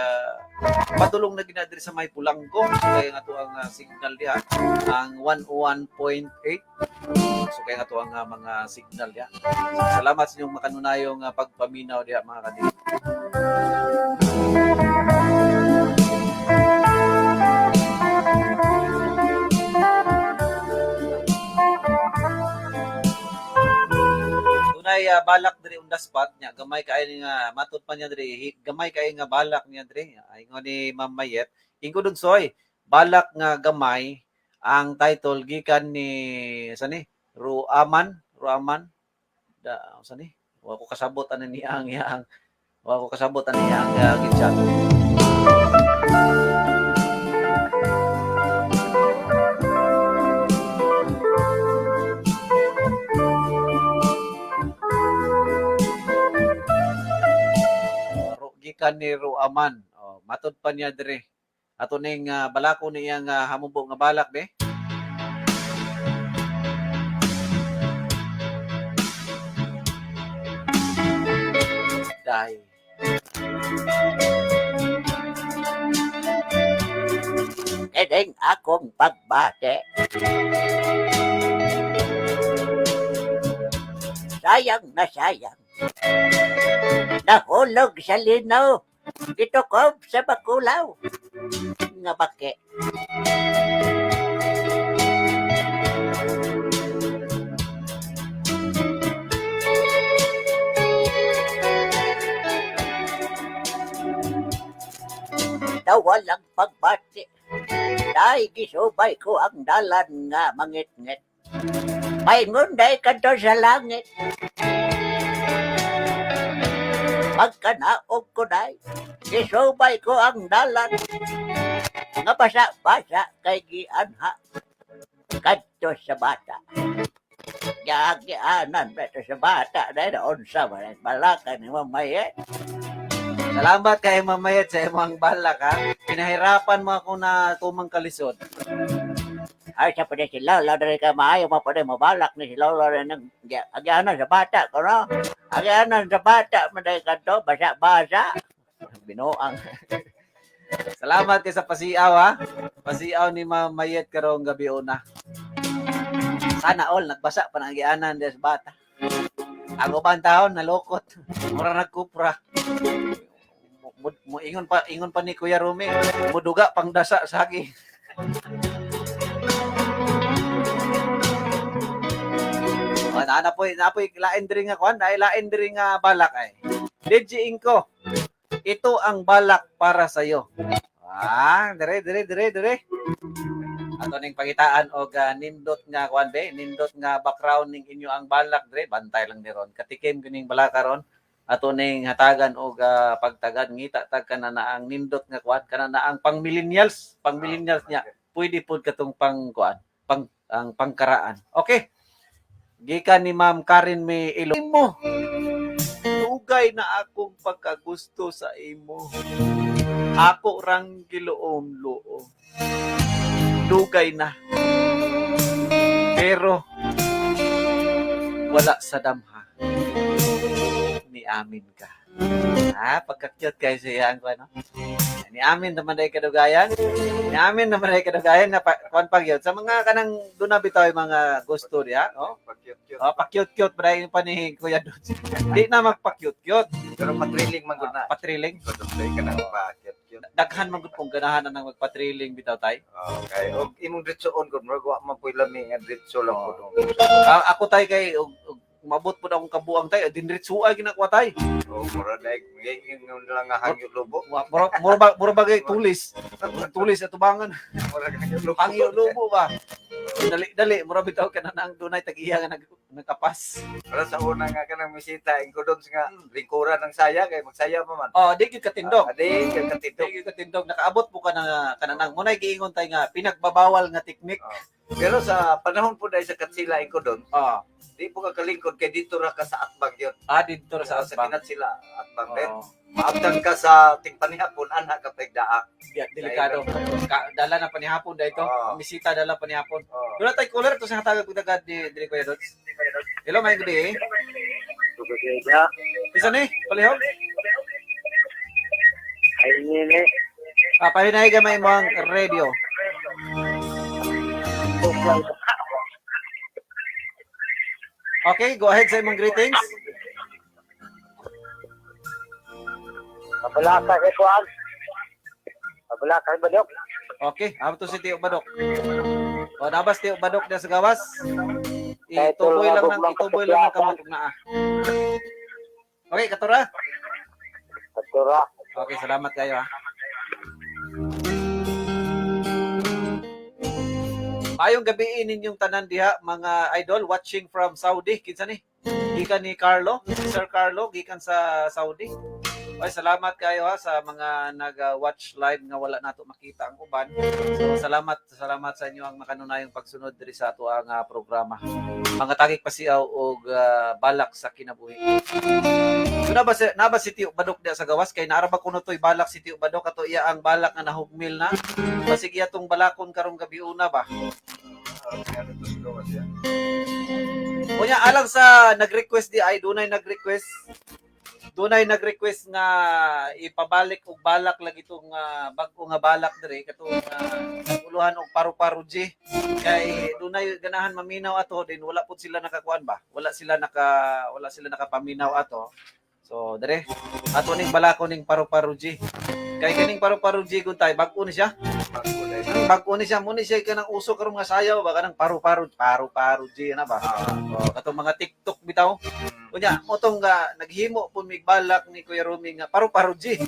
padulong na gina diri sa may Pulangko. So kaya nga to ang signal diha ang 101.8. So kaya nga to ang mga signal diha. So, salamat sa inyong makanunayong pagpaminaw diha mga kadi. Dunay balak diri on the spot nya gamay kay nga matud pa niya diri gamay kay nga balak niya diri ingon ni Ma'am Mayet ingon dun soy balak nga gamay ang title gikan ni sa ni Ruaman Ruaman da sa ni wa ko kasabot ani niya ang iyang wa ko kasabot ani niya ang gitchat. Gikan ni Ruaman. Oh, matod pa niya dire. Ato ning balako niyang hamubo nga balak be. Dai. Kining akong pagbate. Sayang na sayang. Nahulog sa linaw. Gitukob sa bakulaw. Nga bake. Nawalang pagbati. Dahil gisubay ko ang dalan nga mangitngit. Paingon day kadto sa langit. Pagkanaog ko day, gisubay ko ang dalan nga basa-basa kay gianha kadto sa bata. Giagianan ba sa bata dahil unsa man ang balaka ni Mamayet. Salamat kay Mamayet sa imong balak ha. Pinahirapan mo ako na tumang kalisod. Ay, sa pa si Lola, dali ka maayo, pa mabalak ni si Lola rin ng agyanan sa bata ko, no? Agyanan sa bata, maday ka to, basa-basa. Binuang. Salamat kay sa pasiaw ha. Pasiaw ni Ma'am Mayet karong gabi una. Sana all nagbasa pa ng agianan des bata. Ang uban taon nalukot. Mura nagkupra. Mo ingon pa ni Kuya Rumi, muduga pangdasa sa hagi. Oh, na po lain diri nga kuan, dahil lain diri nga balak ay. DJ Inko, ito ang balak para sa iyo. Ah, dire dire dire dire. Ato ning pangitaan og nindot nga kuan be, nindot nga background ning inyo ang balak dire, bantay lang ni ron. Katikim kining balaka ron. Ato ning hatagan og pagtagad ngita tag kana na ang nindot nga kuan, kana na ang pang millennials, pang millennials niya. Pwede pud katong pang kuan, pang ang pangkaraan. Okay. Gikan ni Ma'am Karen May Ilo. Imo. Dugay na akong pagkagusto sa imo. Ako rang giluom luom. Dugay na. Pero wala sa damha. Ni amin ka. Ha, pagka-cute kayo sa iyang ko, ano? Ni amin naman ay kadugayan. Ni amin naman ay kadugayan na pa, kuan pag yun. Sa mga kanang doon na bitaw yung mga gusto niya, oh. Pag-cute-cute. Oh, pa-cute-cute ba pa ni Kuya Dudes. Di na magpa-cute-cute. Pero patriling man gud na. Patriling. Kudumday ka na pa-cute-cute. Daghan man gud kung ganahan na nang magpatriling bitaw tay. Okay. Og imong diretsoon gud murag wa man puy lami nga diretso lang pud. Ah, ako tay kay og mabot pud akong kabuang tay, dinritsuay ginakuha tay. Oh, mura daig ngayon lang nga hangyo lubo. Mura ba kay tulis? Tulis at tubangan. Mura hangyo lubo. Hangyo lubo ba? Dali dali mura bitaw ka na nang dunay tag-iya nga nagkapas. Para sa una nga kanang misita ingkudon nga lingkuran ng saya kay magsaya pa man. Oh, di gyud katindog. Ah, di gyud katindog. Di gyud katindog nakaabot po ka na kananang munay giingon tay nga pinagbabawal nga teknik. Pero sa panahon po dahil sa Katsila ingkudon, Oh, di po ka kalingkod kay dito ra ka sa atbang yun. ah didto ra sa Sa asbang. Kinatsila atbang din. Oh, Maabtan ka sa tingpanihapon anha ka pagdaa. delikado. Ka, dala na panihapon dahito. Oo. Misita dala panihapon. Oh. Doon na tayo caller to sa hatagag kutagad ni diri Kuya Dots. Hello, may gabi. Eh. Isa ni, palihog. Ah, pahinay gamay mo ang radio. Okay, go ahead sa imong greetings. Mabala ka kay Kuan. Mabala ka kay Badok. Okay, amo to si Tio Badok. O nabas Tio Badok na sa gawas. Ituboy lang ng kamot ug naa. Okay, katura. Katura. Okay, salamat kayo ha. Mayong gabi ninyong tanan diha mga idol watching from Saudi. Kinsa ni? Gikan ni Carlo, Sir Carlo gikan sa Saudi. Oy, salamat kayo ha sa mga nag-watch live nga wala nato makita ang uban. So salamat, salamat sa inyo ang makanunayong pagsunod diri sa ato ang programa. Mga tagik pasiaw og balak sa kinabuhi. So na ba si Tio Badok diya sa gawas kay naara ba kuno toy balak si Tio Badok ato iya ang balak nga nahugmil na. Basig iya tong balakon karong gabi una ba. Unya alang sa nag-request di ay dunay nag-request nga ipabalik og balak lagi itong bag-o nga balak dire katong uluhan og paru-paro G kay dunay ganahan maminaw ato din, wala pud sila nakakuan ba, wala sila nakapaminaw ato. So dire ato ning balako ning paru-paro G kay kaning paru-paro G kun tay bag-o ni siya. Bag-o ni siya mo ni siya kanang uso karon nga sayaw ba, kanang paru-paro, paru-paro G na ba. Oh, katong mga TikTok bitaw. Unya, mo tong nga naghimo pud mig balak ni Kuya Rumi nga paru-paro G.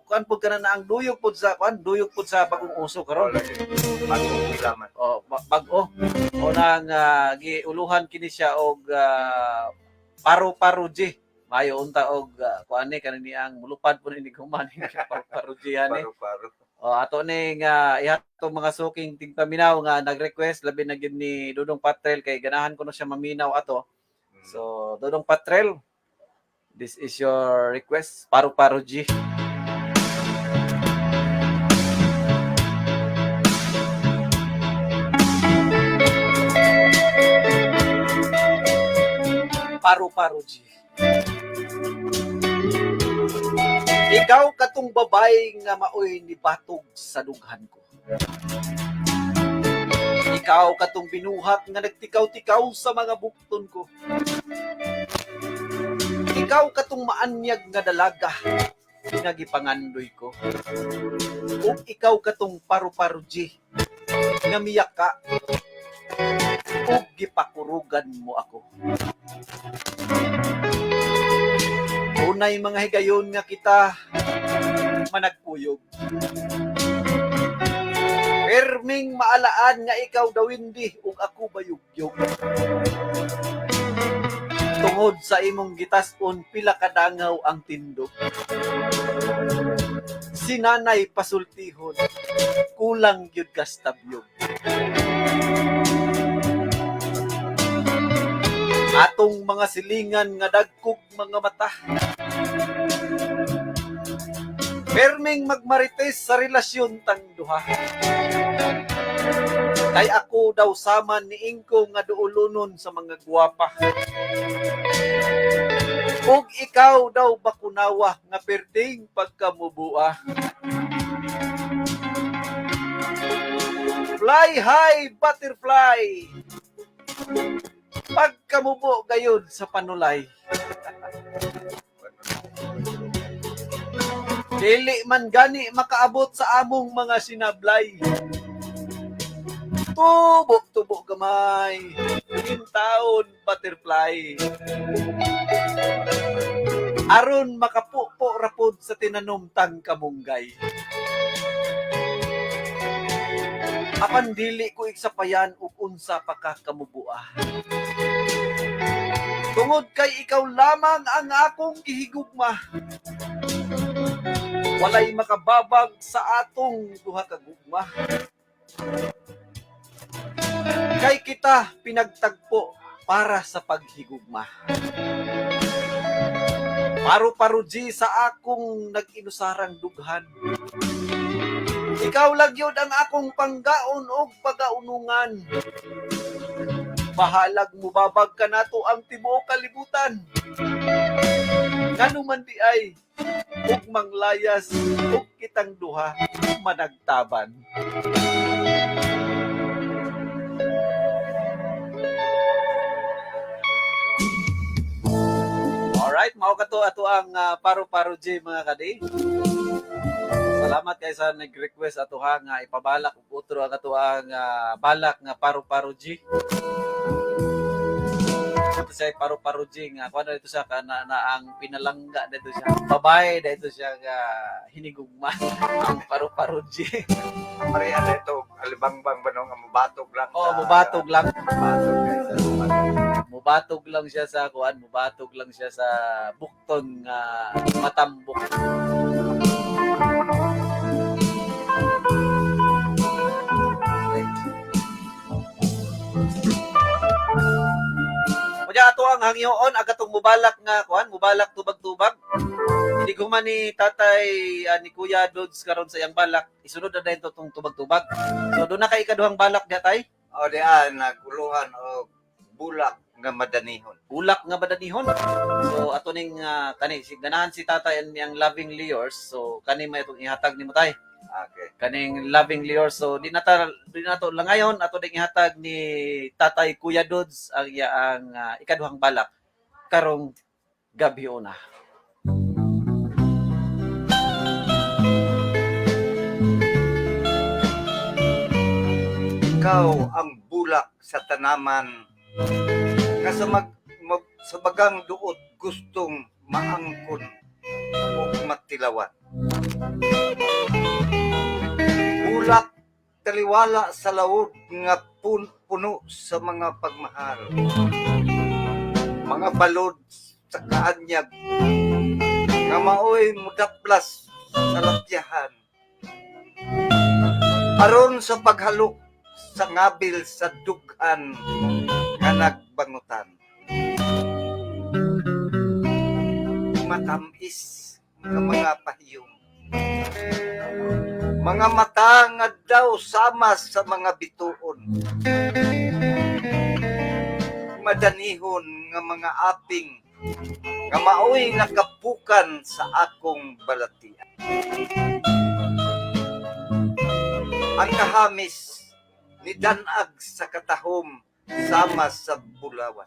Kuan pud kana na ang duyog pud sa kuan, duyog pud sa bagong uso karon. Bagong hilaman. Oh, bag-o. O nang giuluhan kini siya og paru-paro G. Mayo unta og kuan ni kanin ang mulupad po ni human paru-paro G ani. Paru-paro. O ato ning ihatong mga suking tigpaminaw nga nag-request, labi na gyud ni Dudong Patrel kay ganahan ko no siya maminaw ato. So Dudong Patrel, this is your request, Paru-Paro G. Paru-Paro G. Ikaw katong babay nga maoy ni batog sa dughan ko. Ikaw katong binuhat nga nagtikaw-tikaw sa mga bukton ko. Ikaw katong maanyag nga dalaga nga gipangandoy ko. Ug ikaw katong paru-paro G nga miyak ka ug gipakurugan mo ako. Unay mga higayon nga kita managkuyog. Perming maalaan nga ikaw dawindi ug ako bayugyog. Tungod sa imong gitas-on pila kadangaw ang tindog. Sinanay pasultihon, kulang gyud kas tabyog. Atong mga silingan nga dagkog mga mata. Perming magmarites sa relasyon tang duha. Kay ako daw sama ni Ingko nga duulunon sa mga gwapa. Ug ikaw daw bakunawa nga perding pagkamubua. Fly high, butterfly. Pagkamubo gayud sa panulay. Dili man gani makaabot sa among mga sinablay. Tubo, tubo gamay. Taon butterfly. Aron makapupo rapod sa tinanumtang kamunggay. Apan dili ko igsapayan ug unsa pa ka kamubua. Tungod kay ikaw lamang ang akong gihigugma. Walay makababag sa atong duha ka gugma. Kay kita pinagtagpo para sa paghigugma. Paru-paro G sa akong nag-inusarang dughan. Ikaw lang yun ang akong panggaon og pagaunungan. Bahalag mubabag ka nato ang tibuok kalibutan. Ngano man di ay ug manglayas ug kitang duha managtaban. Alright, mao kato ato ang paru-paro G, mga kadi. Salamat kay sa nag-request ato ha nga ipabalak ug utro ang ato ang balak nga paru-paro G. Ito siya paru-paro G nga kuan dito siya kana na ang pinalangga dito siya. Babae dito siya nga hinigugma ang paru-paro G. Pareha na ito, alibangbang ba no, nga mubatog lang. Oh, mubatog lang. Mubatog kaysa. Mubatog lang siya sa kuan, mubatog lang siya sa bukton nga matambok. Kunya ato ang hangyoon agatong mubalak nga kuan, mubalak tubag-tubag. Hindi ko man ni tatay ni Kuya Dodds karon sa iyang balak, isunod na dayon to tong tubag-tubag. So doon na kay ikaduhang balak niya, tay. O di naguluhan og bulak nga madanihon. Bulak nga badanihon. So ato ning kani si ganahan si tatay ang iyang lovingly yours. So kani may itong ihatag nimo, tay. Okay. Kaning lovingly yours. So di na to lang ngayon ato ning ihatag ni Tatay Kuya Dodds ang iyang ikaduhang balak karong gabi una. Ikaw ang bulak sa tanaman nga sa sa bagang duot gustong maangkon o matilawan. Bulak taliwala sa lawod nga puno sa mga pagmahal. Mga balod sa kaanyag nga maoy mudaplas sa lapyahan. Aron sa paghalok sa ngabil sa dughan nga nagbangutan. Matamis nga mga pahiyom. Mga mata nga daw sama sa mga bituon. Madanihon nga mga aping nga maoy nakapukan sa akong balatian. Ang kahamis ni danag sa katahom sama sa bulawan.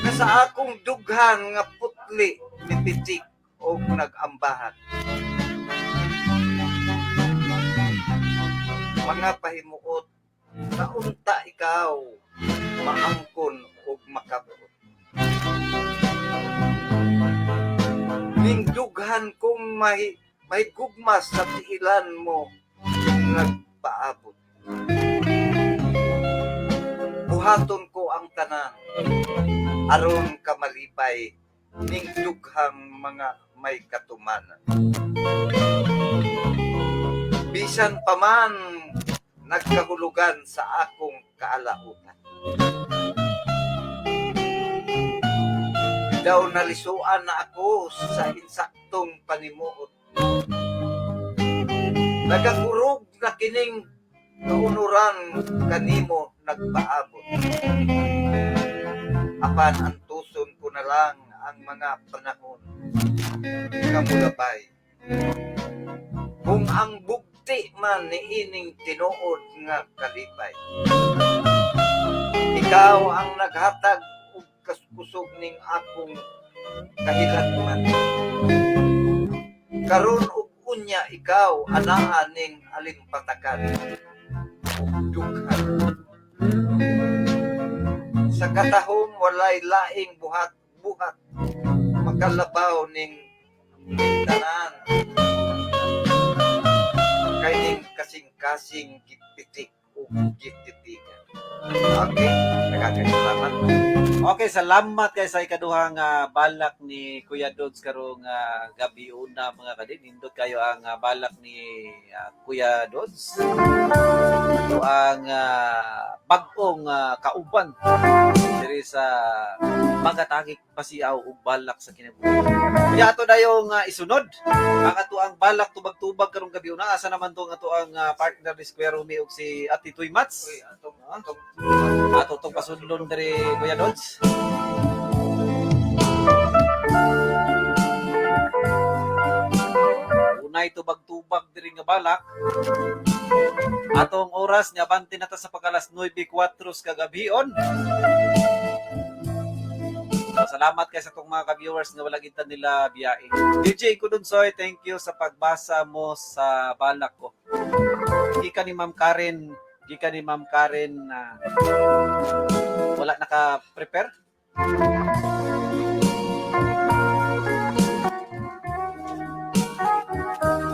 Nga sa akong dughan nga putli ni pitik og nagambahan. Mga pahimuot sa unta ikaw maangkon og makabuot. Ning dughan kong may gugma sa tiilan mo nagpaabot. Buhaton ko ang tanan aron ka malipay ning dughang mga may katumanan. Bisan pa man nagkahulugan sa akong kaalautan. Daw nalisuan na ako sa insaktong panimuot. Nagakurog na kining kaunuran kanimo nagpaabot. Apan antuson ko na lang ang mga panahon nga mulabay. Kung ang bugti man ni ining tinuod nga kalipay. Ikaw ang naghatag og kaskusog ning akong kahilatman. Karon ug unya ikaw anaa ning alimpatakan ug dughan. Sa katahom walay laing buhat-buhat makalabaw ning tanan kay ning kasing-kasing gipitik ug gititikan. Okay, daghang salamat. Okay, salamat kay sa ikaduhang balak ni Kuya Dodds karong gabi una, mga kadin. Nindot kayo ang balak ni Kuya Dodds. Ito ang bag-ong kauban diri sa Magatagik Pasiaw ug Balak sa Kinabuhi. Kuya, ato dayong isunod ang ato ang balak tubag-tubag karong gabi una. Asa naman tong ato ang partner ni Square Rumi ug si Ate Tuy Mats? Uy, atong atong Ato tong pasundon diri, Kuya Dodds. Unay tubag-tubag diri nga balak. Atong oras ni abante na ta sa pagkalas 9:04 kagabion. So, salamat kay sa atong mga ka-viewers nga wala kita nila biyahe. DJ Kudunsoy, thank you sa pagbasa mo sa balak ko. Gikan ni Ma'am Karen na wala naka-prepare.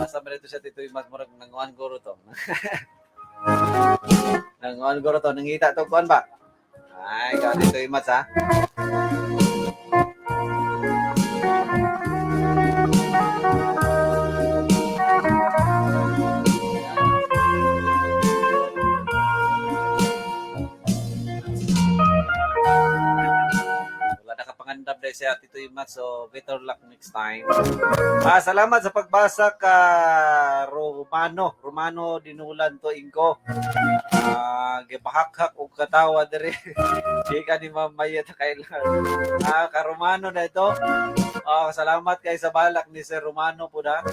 Asa man ito siya, Tito, mas murag nanguan guro to. Nang on guro to, nangita to kuan ba? Ay, ikaw dito yung mats ha. Wala na kapangandam dahil siya Tito Imat, so better luck next time. Ah, salamat sa pagbasa ka Romano. Romano Dinulan to ingko. Ah, gipahakhak og katawa diri. Di ka ni Ma'am Maya ta kailan. Ah, ka Romano na ito. Ah, salamat kay sa balak ni Sir Romano po na.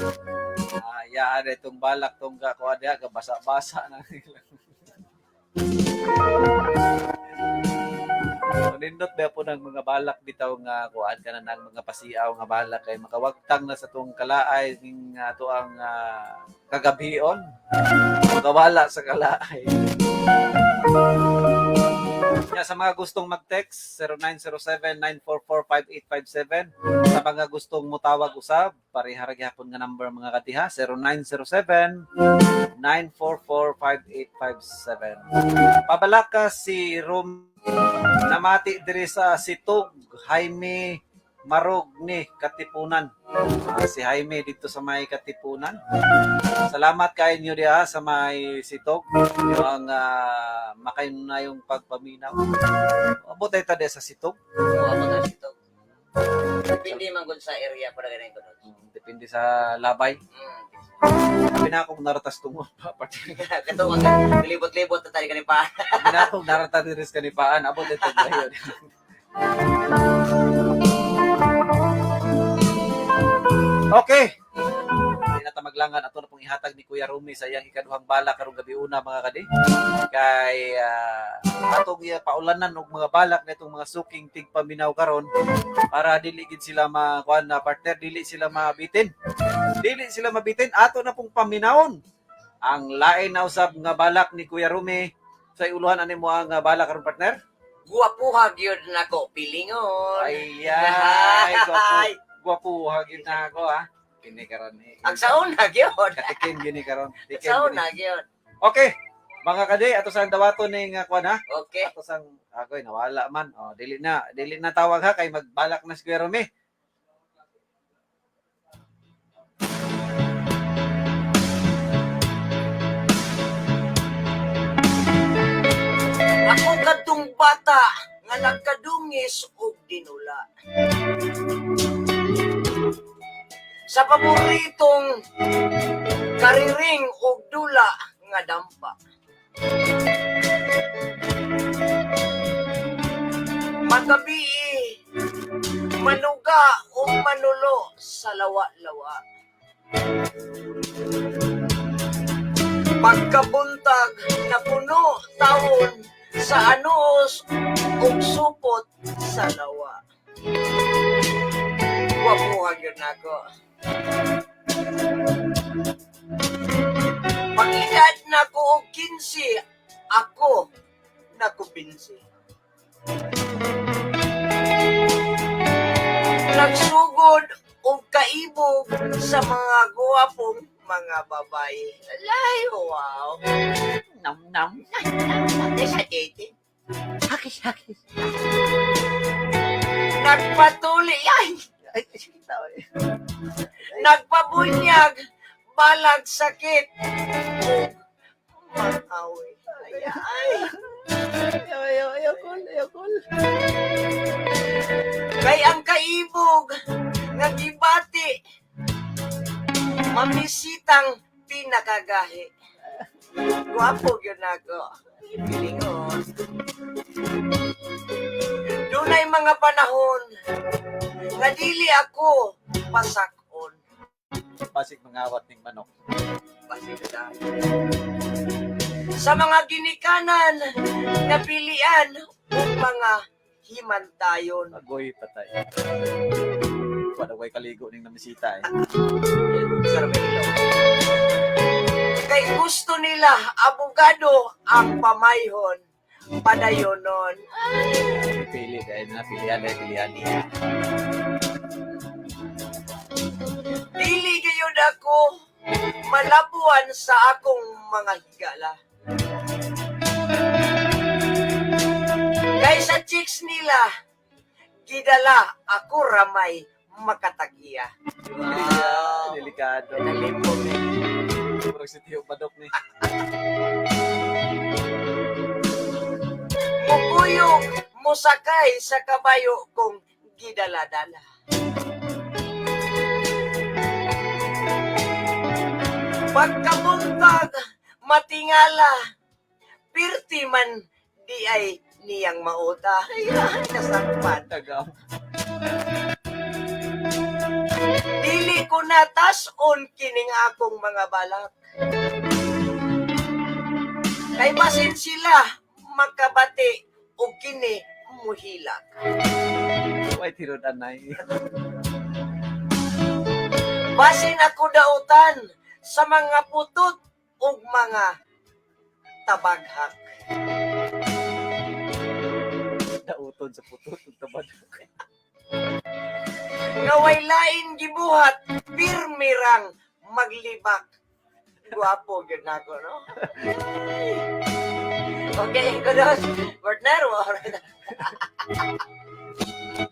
Ah, yaan na itong balak tong kakuha diha, kabasa-basa na nila. Nindot ba po ng mga balak bitaw nga kuan ka na ng mga pasiaw nga balak kay makawagtang na sa tuong kalaay ning ato ang kagabion makawala sa kalaay. Ya, sa mga gustong mag-text 0907-944-5857, sa mga gustong mutawag usab pareha ra gihapon nga number mga katiha, 0907-944-5857. Pabalaka si Rom namati diri sa Situg, Jaime Marog ni Katipunan. Ah, si Jaime dito sa may Katipunan. Salamat kay inyo diha sa may Situg. Yung makayon na yung pagpaminaw. Abot tayo ta diha sa Situg. Oo, ako na sito. Depende man gud sa area para ganun ko doon. Depende sa labay. Pinakong naratas tungod pa. Pati Kato ang libot-libot na tayo kanipa. pinakong narata diri sa kanipaan. Abot ito tayo. Okay. Hindi na ta maglangan ato na pong ihatag ni Kuya Rumi sa iyang ikaduhang balak karong gabi una mga kadi. Kay atong iya paulanan og mga balak nitong mga suking tigpaminaw karon para dili gid sila makuan na partner, dili sila mabitin. Dili sila mabitin, ato na pong paminawon. Ang lain na usab nga balak ni Kuya Rumi sa uluhan ani mo ang balak karon partner? Guwapuha gyud nako pilingon. Ay, ay, gwapo. Gwapo, hagin na ako ha. Kini karon eh. Ang sauna gyud. Katikim gini karon. Ang Tikim sauna gini. gyud. Okay. Mga kadi, ato sang dawaton ning kuan ha. Okay. Ato sang ako'y nawala man. Oh, dili na tawag ha kay magbalak na si Kuya Rumi. Ako kadtong bata nga nagkadungis og dinula. Sa paboritong kariring og dula nga dampa. Magabii, manuga o manulo sa lawa-lawa. Pagkabuntag na puno taon sa anos ug supot sa lawa. Gwapuhan yun ako. Pag-edad na ko og 15, ako nakubinsi. Nagsugod og kaibog sa mga gwapong mga babae. Alay, wow. Nam nam. Sa 18. Hakis, hakis. Nagpatuli, ay! Ay, sige tao eh. Nagpabunyag, balag sakit, ug mang-away. Ay, ay. Ayaw, ayaw, ayaw, kol, ayaw, kol. Kay ang kaibog nga gibati, mamisitang pinakagahi. Gwapo gyud nako. Pilingon. Dunay mga panahon nga dili ako pasakon. Basig mangawat ning manok. Pasita. Sa mga ginikanan na pilian ug mga himantayon. Agoy patay. Wala ko'y kaligo ning namisita eh. Sarmento. Kay gusto nila abogado ang pamayhon padayonon. Pili dahil na pilihan dahil pilihan niya. Dili gayud ako malabuan sa akong mga higala. chicks nila gidala, ako ramay makatagiya. Wow. Delikado. Nalipong eh. Murag si Tio Badok ni. Mukuyog, musakay sa kabayo kong gidala-dala. Pagkabuntag, matingala, pirti man di ay niyang mauta. Ay, nasakpan. Tagam. Dili ko na tas-on kining akong mga balak. Kay basin sila makabati og kini muhilak. Way tirod anay. Basin ako dautan sa mga putot ug mga tabaghak. Dauton sa putot ug tabad. Nga way lain gibuhat, pirmirang maglibak. Guwapo gyud nako, no? Okay, kudos. Partner, mo.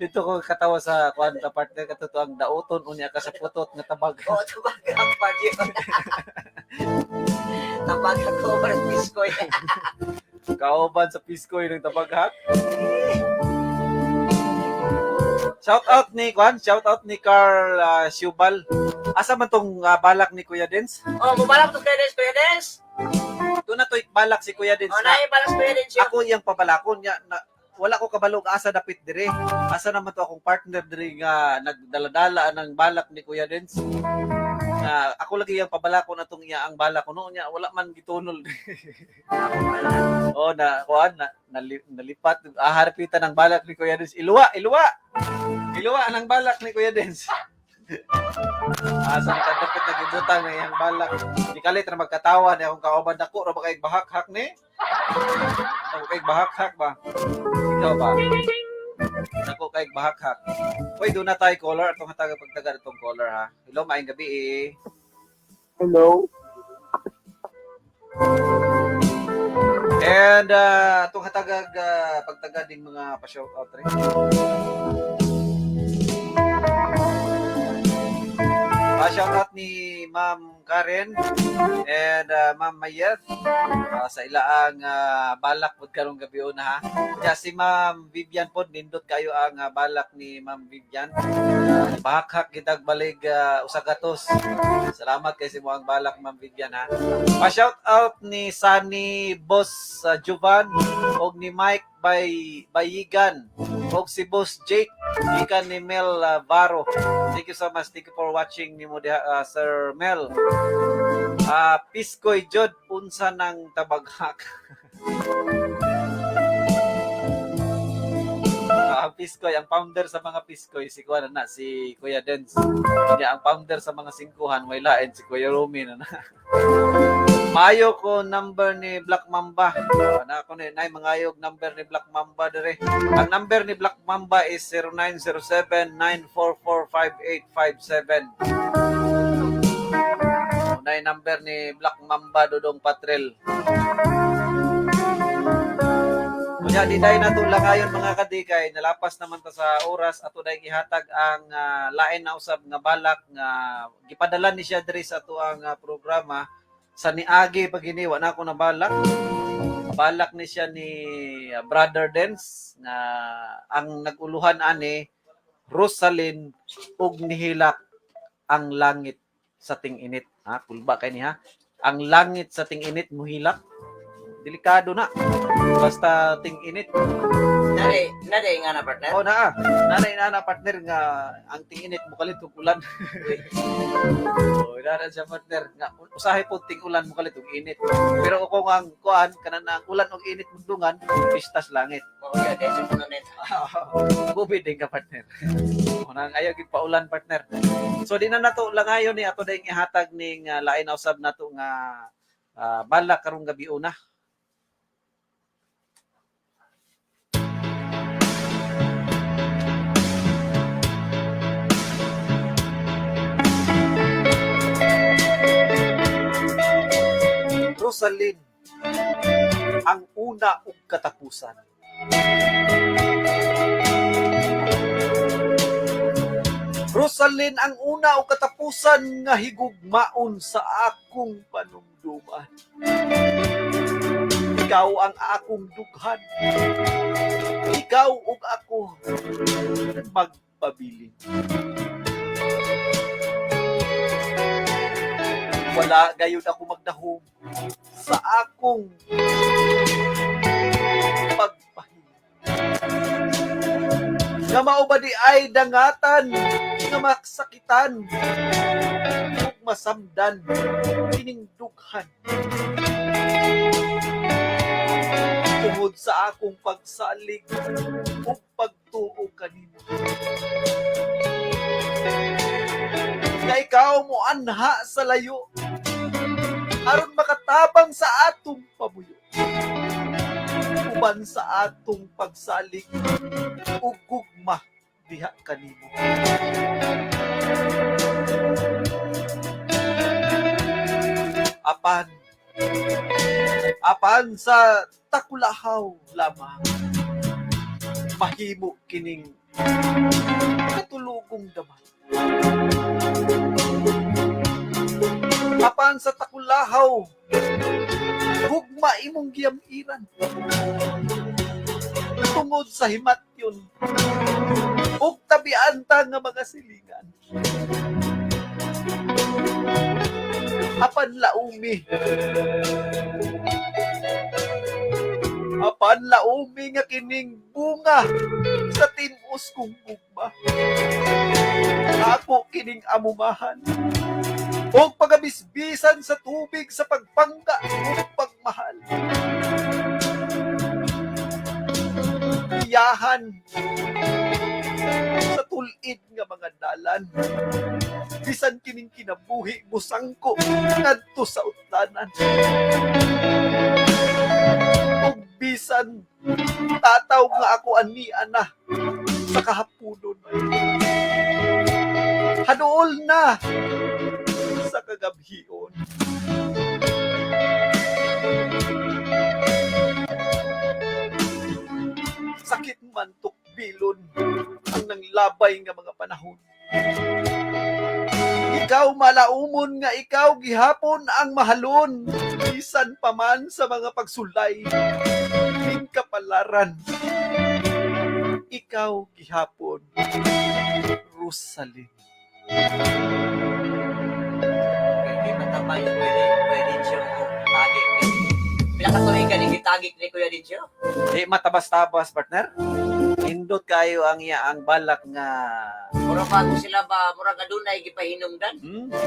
Dito ko katawa sa kuan ka partner katotoang dauton unya ka sa putot nga tabag. Oo, tabaghak pa yun. Tabaghak ko, para piskoy. Kauban sa piskoy ng tabaghak. Shout out ni Kwan, shout out ni Carl Siubal. Asa man tong balak ni Kuya Dens? Oh, mubalak to Kuya Dens, Kuya Dens. Doon na to'y balak si Kuya Dens Oh, na. naay balak Kuya Dens yun. Ako iyang pabalakon niya na, wala ko kabalog asa dapit dire. Asa naman to akong partner dire nga nagdaladala ng balak ni Kuya Dens. Na ako lagi iyang pabalakon atong iya ang balak ko noon niya wala man gitunol. Oh, na kuan na, nalipat harpitan ang balak ni Kuya Dens. Iluwa, iluwa. Iluwa ang balak ni Kuya Dens. Asa ka dapat nagibutang na iyang balak. Di kalit ra magkatawa ni akong kauban dako ra ba kay bahak-hak ni? Dako kay bahak-hak ba? Ikaw ba? Dako kay bahak-hak. Hoy, doon na tayo caller atong hataga pagtaga itong caller ha. Hello, maayong gabi eh. Hello. And itong hatagag pagtaga ding mga pa-shout out rin. Pa-shout out ni Ma'am Karen and Ma'am Mayet sa ilaang balak pod karong gabi una ha. Kaya si Ma'am Vivian pod nindot kayo ang balak ni Ma'am Vivian. Bahakhak gitag balig usa gatos. Salamat kay sa ang balak Ma'am Vivian ha. Pa-shout out ni Sunny Boss Juvan og ni Mike Bay Bayigan og si Boss Jake gikan ni Mel Varo. Thank you so much. Thank you for watching nimo diha, Sir Mel. Piskoy jod unsa nang tabaghak. Ang Piskoy, ang founder sa mga Piskoy si kuya na si Kuya Dens. Kanya ang founder sa mga singkuhan may lain si Kuya Romy na na. Maayo ko number ni Black Mamba. Na ako ni nay mangayog number ni Black Mamba dire. Ang number ni Black Mamba is 0907-944-5857. Unay number ni Black Mamba Dodong Patrel. Kunya di dahil nato langayon mga kadikay, nalapas naman ta sa oras ato dahil gihatag ang lain na usab nga balak nga gipadala ni siya diri sa ato ang programa sa niagi pag wa na ako na balak. Balak ni siya ni Brother Dens na ang naguluhan ani Rosalyn ug nihilak ang langit sa ting-init. Ha, kulba kay niya. Ang langit sa ting-init muhilak. Delikado na. Basta ting-init. Nade, nade nga na partner. Oh naa. Nanay na na partner nga ang ting-init mukalit og ulan. Oh, naa siya partner nga usahay po ting-ulan mukalit og init. Pero kung ang kuan kanan ang ulan og init mundungan, pistas langit. Mao gyud eh, sa net. Gubi din ka partner. Unang ayaw gid paulan partner. So di na nato langayon ni ato dayong ihatag ning lain na usab nato nga balak karong gabi una. Rosalyn, ang una ug katapusan. Rosalyn, ang una o katapusan nga higugmaon sa akong panumduman. Ikaw ang akong dughan. Ikaw ug ako magpabilin. Wala gayud ako magdahom sa akong pagpahinga. Nga mao ba di ay dangatan nga maksakitan ug masamdan kining dughan tungod sa akong pagsalig ug pagtuo kanimo nga ikaw mo anha sa layo aron makatabang sa atong pamuyo uban sa atong pagsalig ug gugma diha kanimo. Apan apan sa takulahaw lamang mahimo kining katulugong damay. Apan sa takulahaw, gugma imong giyamiran tungod sa himatyon ug tabian ta nga mga silingan. Apan laumi. Apan laumi nga kining bunga sa tinus kong gugma. Ako kining amumahan. Og pagabisbisan sa tubig sa pagpangga ug pagmahal. Iyahan sa tulid nga mga dalan. Bisan kining kinabuhi musangko ngadto sa utlanan. Ug bisan tataw nga ako ani ana sa kahaponon. Hanuol na sa kagabhion. Sakit man tukbilon ang nanglabay nga mga panahon. Ikaw malaumon nga ikaw gihapon ang mahalon bisan pa man sa mga pagsulay ning kapalaran. Ikaw gihapon, Rosalyn. Hindi matabay pwede Kuya Dincho. Tagik ni. Pila ka tuig ka ni gitagik ni Kuya Dincho? Di matabas-tabas, partner. Indot kayo ang iya ang balak nga Mura pa kung sila ba mura ka dunay gipahinungdan.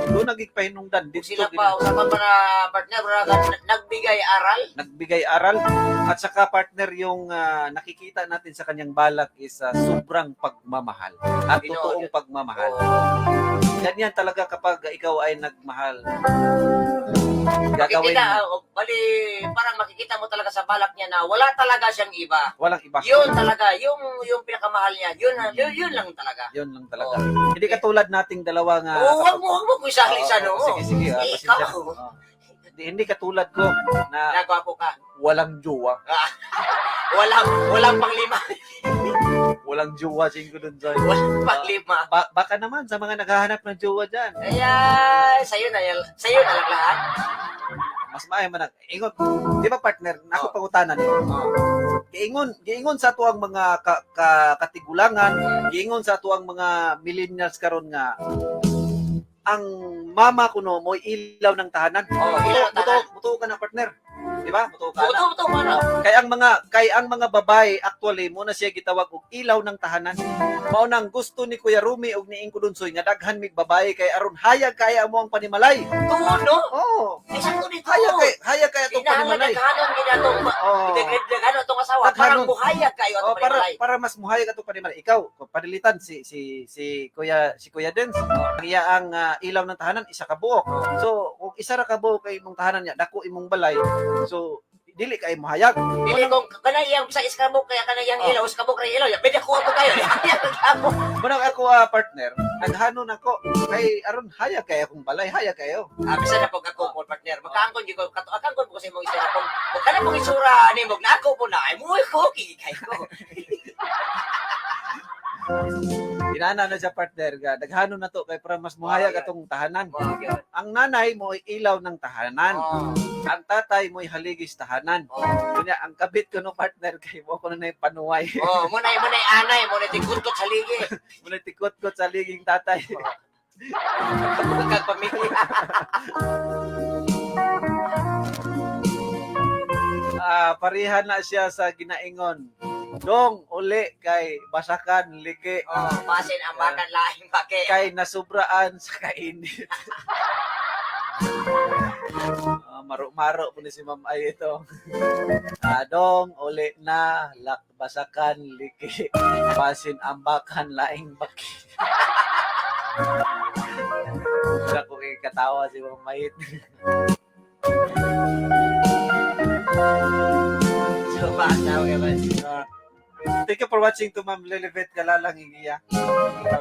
Doon nagigpahinungdan Kung dito sila pa usapan pa na partner mura ka nagbigay aral. Nagbigay aral at saka, partner, yung nakikita natin sa kanyang balak is sobrang pagmamahal at Ginoo, totoong pagmamahal. Oo. Ganyan talaga kapag ikaw ay nagmahal. Gagawin Makikita, oh, bali, parang makikita mo talaga sa balak niya na wala talaga siyang iba. Walang iba. Yun talaga, yung pinakamahal niya, yun lang talaga. Yun lang talaga. Hindi katulad nating dalawa nga Oo, wag mo ko isali sa Oo, no. oo, Sige, sige. Eh, Pasensya. ikaw. Oo. Hindi katulad ko na Nagwapo ka. walang jowa. Walang panglima. Walang jowa, Jingo dun. Walang panglima. Baka naman sa mga naghahanap ng jowa dyan. Kaya, sa'yo na lang lahat. Mas maayo man ang ingon. Di ba, partner, ako pangutanan ni. Giingon sa atuang mga katigulangan, giingon sa atuang mga millennials karon nga ang mama kuno mo'y ilaw ng tahanan. Oh, ilaw ng tahanan. Buto ka na, partner. Di ba? Buto ka na. Buto, buto, ano? Kay ang mga babae actually mo na siya gitawag og ilaw ng tahanan. Mao nang gusto ni Kuya Rumi og ni Ingko Dunsoy nga daghan mig babae kay aron hayag kaya mo ang panimalay. Tuon, no? Oo. Ay, sakto dito. Hayag kay atong Kinahanglan panimalay. naghanon ginatong Oo. naghanon atong asawa Naghanon. parang buhayag kayo atong Oh, para panimalay. para mas muhayag atong panimalay. Ikaw, kung panilitan si si si Kuya Dens, ang iya ang ilaw ng tahanan isa ka buok. So, kung isa ra ka buok kay imong tahanan niya, dako imong balay. So, dili kay muhayag. Dili kung kana iyang sa iskabok kaya kana iyang ilaw, iskabok ra ilaw. Pwede kuha po kayo. Ako. Muna ako partner, naghanon ako kay aron hayag kay akong balay, hayag kayo. Ah, bisan na pag ako po partner. Magkaangkon gyud ko, kato akangkon ko sa imong isura kung kana pong isura nimo na ako po na ay mo ko kay ko. Inana na siya, partner, ga. Daghanon na to kay para mas muhayag Oh, atong tahanan. Mao gyud. Ang nanay mo ay ilaw ng tahanan. Oh. Ang tatay mo ay haligis tahanan. Oh. Kunya, ang kabit ko no, partner, kay mo ko na na yung panuway. Oh, mo na anay, mo na tikot sa ligi. Muna tikot-kot sa liging tatay. Kag pamilya. Ah, pareha na siya sa ginaingon. Dong, uli kay basakan liki. Oh, pasin ang bakan laing bake. Kay nasubraan sa kainit. Ah, maro-maro po ni si Ma'am Ay ito. Adong, uli na, lakbasakan, liki, basin ambakan, laing baki. Wala ko kay katawa si Ma'am Mayit. So, basta, okay ba? Ah, thank you for watching to Ma'am Lilibet Galalang Ingiya.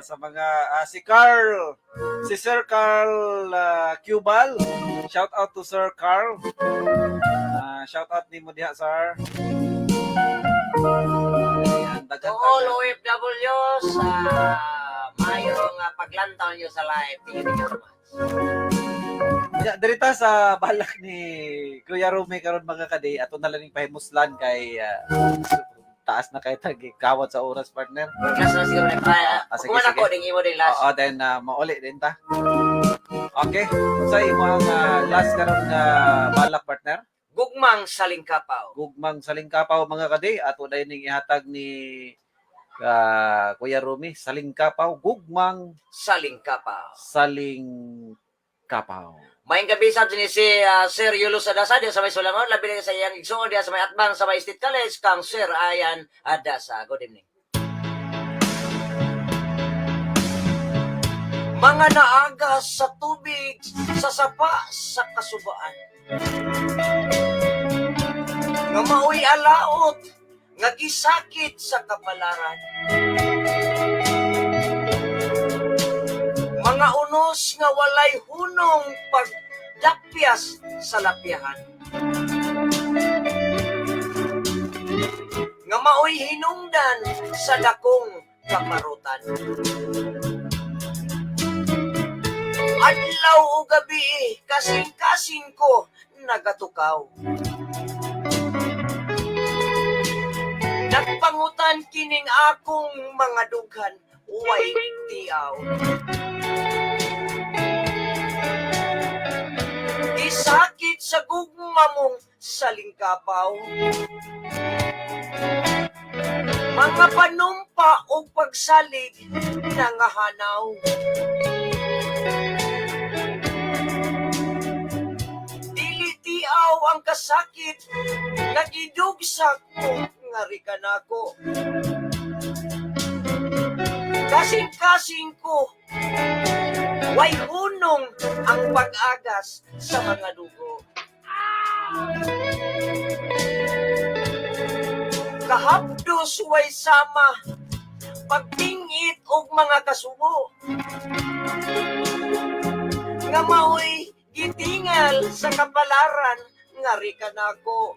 Sa mga si Carl, si Sir Carl Cubal. Shout out to Sir Carl. Shout out nimo diha, sir. Ayan, To daghan all OFW sa mayong paglantaw nyo sa live. Thank you so much. Ya, dirita sa balak ni Kuya Rumi karon, mga kaday, ato na lang ning pahimuslan kay taas na kay tag kawat sa oras, partner. Last na siguro na. Ah, sige, Kuman sige. ako, ding imo din last. Oo, then mauli din ta. Okay. Sa imo ang last karon nga balak, partner. Gugmang Salingkapaw. Gugmang Salingkapaw, mga kaday, ato dahil ning ihatag ni Kuya Rumi, Salingkapaw, Gugmang Salingkapaw. Salingkapaw. Maayong gabi sab ni si Sir Yulo Adasa diya sa may Sulangon, labi na sa iyang igsuon diya sa may Atbang sa may State College kang Sir Ayan Adasa. Good evening. Mga naagas sa tubig, sa sapa, sa kasubaan. Nga maoy alaot, nga gisakit sa kapalaran. Mga unos nga walay hunong pagdapyas sa lapyahan. Nga maoy hinungdan sa dakong kaparutan. Adlaw o gabi, kasing-kasing ko nagatukaw. Nagpangutan kining akong mga dughan, way tiaw. Isakit sa gugma mong salingkapaw. Mga panumpa o pagsalig nangahanaw. Dili tiaw ang kasakit, nagidugsak mo nga rikanako. Kasing-kasing ko, way hunong ang pag-agas sa mga dugo. Kahapdos way sama, pagtingit og mga kasubo. Nga maoy gitingal sa kapalaran nga rikanako.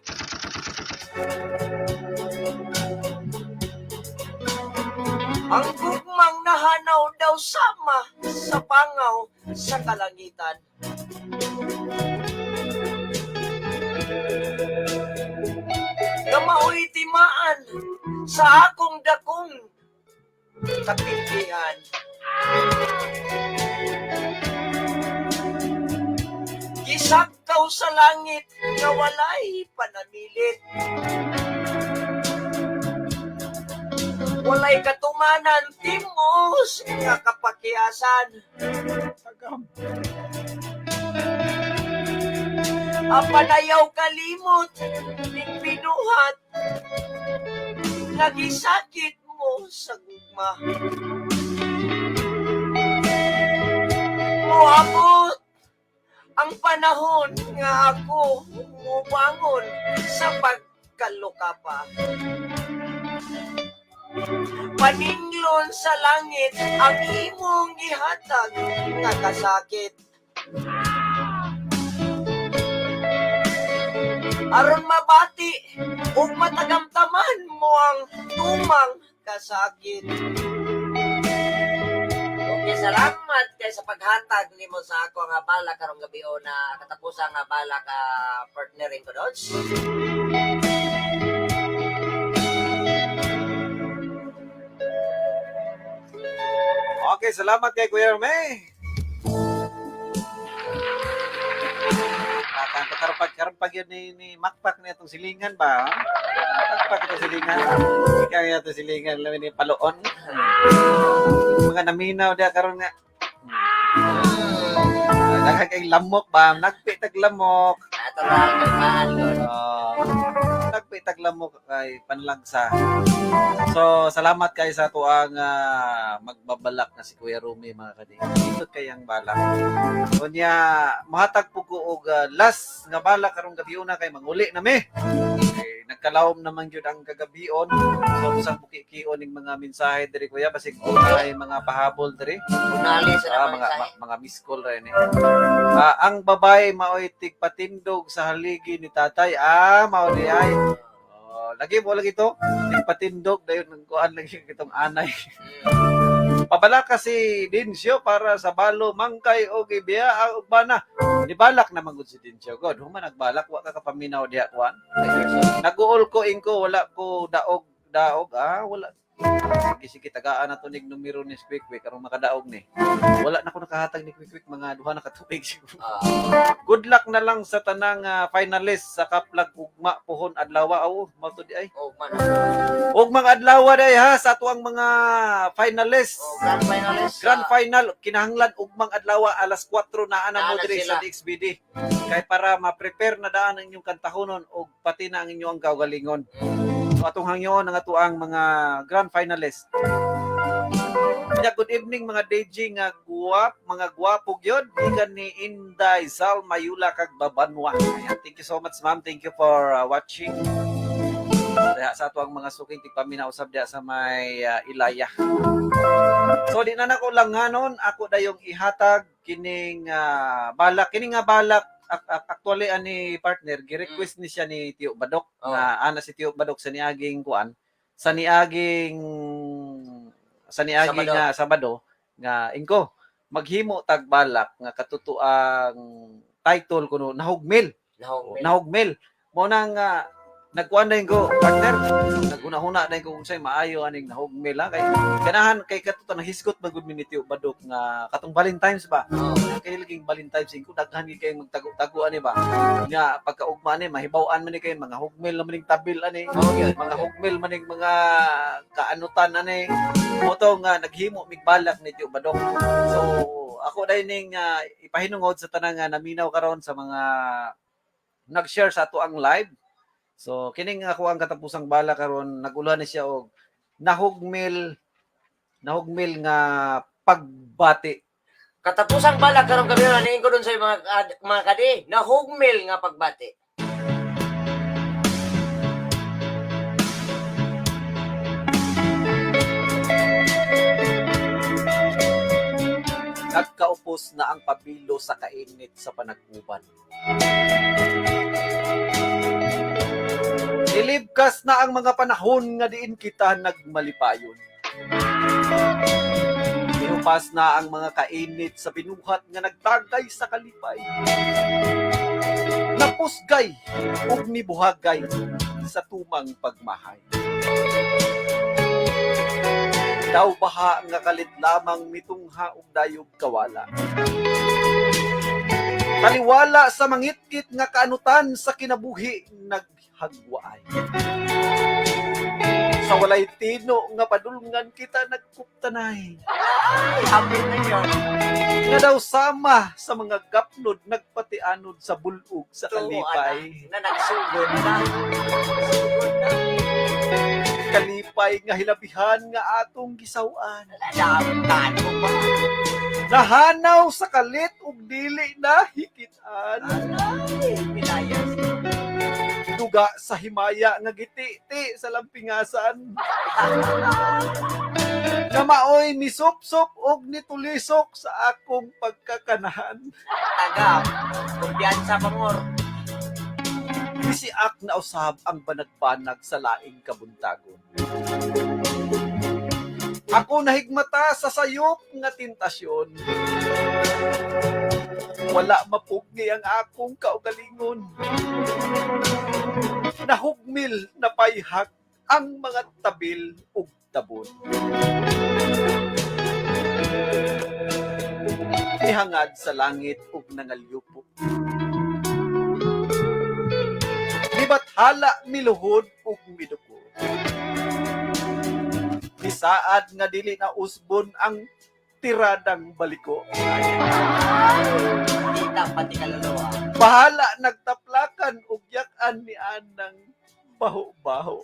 Ang gugmang nahanaw daw sama sa pangaw sa kalangitan. Nga maoy timaan sa akong dakong kapindihan. Gisagkaw sa langit nga walay panamilit. Walay katumanan timos nga kapakiasan. Apan ayaw kalimot ning binuhat, nagisakit mo sa gugma. Moabot ang panahon nga ako mubangon sa pagkaluka pa. Paninglon sa langit ang imong gihatag nga kasakit. Aron mabati ug matagamtaman mo ang tumang Kasakit. Okay, salamat kay sa paghatag nimo sa ako nga bala karong gabi o na katapusan nga bala ka partnering ko Dodge. Okay, salamat kay Kuya May. Karon karon pag yun ni Makpak ni atong silingan ba? Makpak itong silingan. Ikaw yung atong silingan lamin ni Paloon. Mga naminaw dia karon nga. Daghan kay lamok ba? Nagpi tag lamok. Ato lang kalmaan Lord. Nagpi tag lamok kay panlangsa. So, salamat kay sa tuang magbabalak na si Kuya Rumi mga kadi. Nindot kay ang balak. Unya, mohatag po ko og last nga balak karong gabi una kay manguli na mi. Okay, nagkalawom naman gyud ang kagabion. So usang bukikion ning mga mensahe diri kuya basig ay mga pahabol diri. Unali sa Ah, naman mga mensahe. mga miss call ra ni. Ang babae maoy tigpatindog sa haligi ni tatay. Ah, mao di ay. Oh, lagi mo lagi to. Tigpatindog dayon ng kuan lagi kitong anay. Pabala kasi Dinsyo para sa balo mangkay og ibiya ang ugbana. Nibalak na man gud si Dinsyo. God, human nagbalak wa ka kapaminaw diha kuan. Naguol ko ingko wala ko daog daog ah wala. Sige sige tagaan na to nig numero ni Quick Quick aron makadaog ni. Wala na ko nakahatag ni Quick Quick mga duha na ka tuig siguro. Good luck na lang sa tanang finalist sa Kaplag Ugma Puhon Adlaw. Aw, mao to di ay. Ugma. Og mga adlaw day ha sa atuang mga finalist. Oh, grand finalist. Grand final kinahanglan ugmang adlaw alas 4 na ana mo Naa na diri sila. sa DXBD. Kay para ma-prepare na daan ang inyong kantahonon og pati na ang inyong kaugalingon. So atong hangyoon ang atuang mga grand finalist. Nya, good evening mga DJ nga guwap, mga gwapo gyud gikan ni Inday Sal Mayula kag Babanwa. Ayan, thank you so much ma'am. Thank you for watching. Diha sa atuang mga suking tigpaminaw usab diha sa may Ilaya. So di na nako langanon, ako dayong ihatag kining balak, kining nga balak actually ani partner gi-request ni siya ni Tio Badok nga ana si Tio Badok sa niaging kuan sa niaging Sabado. nga Sabado nga ingko maghimo tag balak nga katutuang title kuno nahugmil. Nahugmil. Nahugmil. Mo nang nagkuan na ko partner naghuna-huna na ko kung sa'y maayo aning nahugmil ha kay ganahan kay katuto nahisgot man gud mi ni Tio Badok nga katong Valentine's ba. Kay laging Valentine's ko daghan gid kay magtago-tago ani ba nya pagkaugma ani mahibaw-an man ni kay mga hugmil na maning tabil ani mga hugmil maning mga kaanutan ani mo to nga naghimo mig balak ni Tio Badok. So ako dai ning ipahinungod sa tanang nga naminaw karon sa mga nag-share sa ato ang live. So kining ako ang katapusang bala karon naguluhan ni siya og nahugmil nahugmil nga pagbati. Katapusang bala karong gabi na niin ko dun sa mga kadi, nahugmil nga pagbati. Nagkaupos na ang pabilo sa kainit sa panag-uban. Nilibkas na ang mga panahon nga diin kita nagmalipayon. Nihupas na ang mga kainit sa binuhat nga nagtagay sa kalipay. Napusgay ug nibuhagay sa tumang pagmahay. Daw baha nga kalit lamang mitungha ug dayog kawala. Taliwala sa mangitkit nga kaanutan sa kinabuhi naghagwaay. Sa walay tino nga padulngan kita nagkuptanay. Ay, hapit na yun. Nga daw sama sa mga gapnod nagpatianod sa bulog sa kalipay. Na nagsugod na. Sugod na. Kalipay nga hilabihan nga atong gisaw-an. Damtaan mo pa. Nahanaw sa kalit ug dili na hikitan. Ay, pilayas. Duga sa himaya nga giti-ti sa lampingasan. Nga maoy ni supsop og nitulisok sa akong pagkakanahan. Taga, kumpiyansa pa more. Bisiak na usab ang banag-banag sa laing kabuntagon. Ako nahigmata sa sayop nga tentasyon. Wala mapugni ang akong kaugalingon. Nahugmil na payhak ang mga tabil ug tabon. Nihangad sa langit ug nangalyupo. Nibathala miluhod ug miduko. Bisaad nga dili na usbon ang tiradang baliko. Kita pati kaluluwa. Bahala nagtaplakan ug yak-an ni anang baho-baho.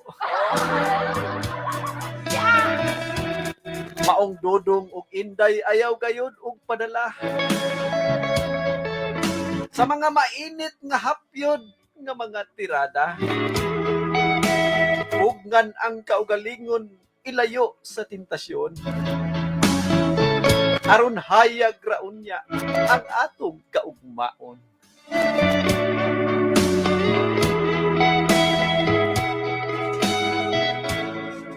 Maong dodong ug inday ayaw gayud og padala. Sa mga mainit nga hapyod nga mga tirada. Pugnan ang kaugalingon ilayo sa tentasyon. Aron hayag raon niya ang atong kaugmaon.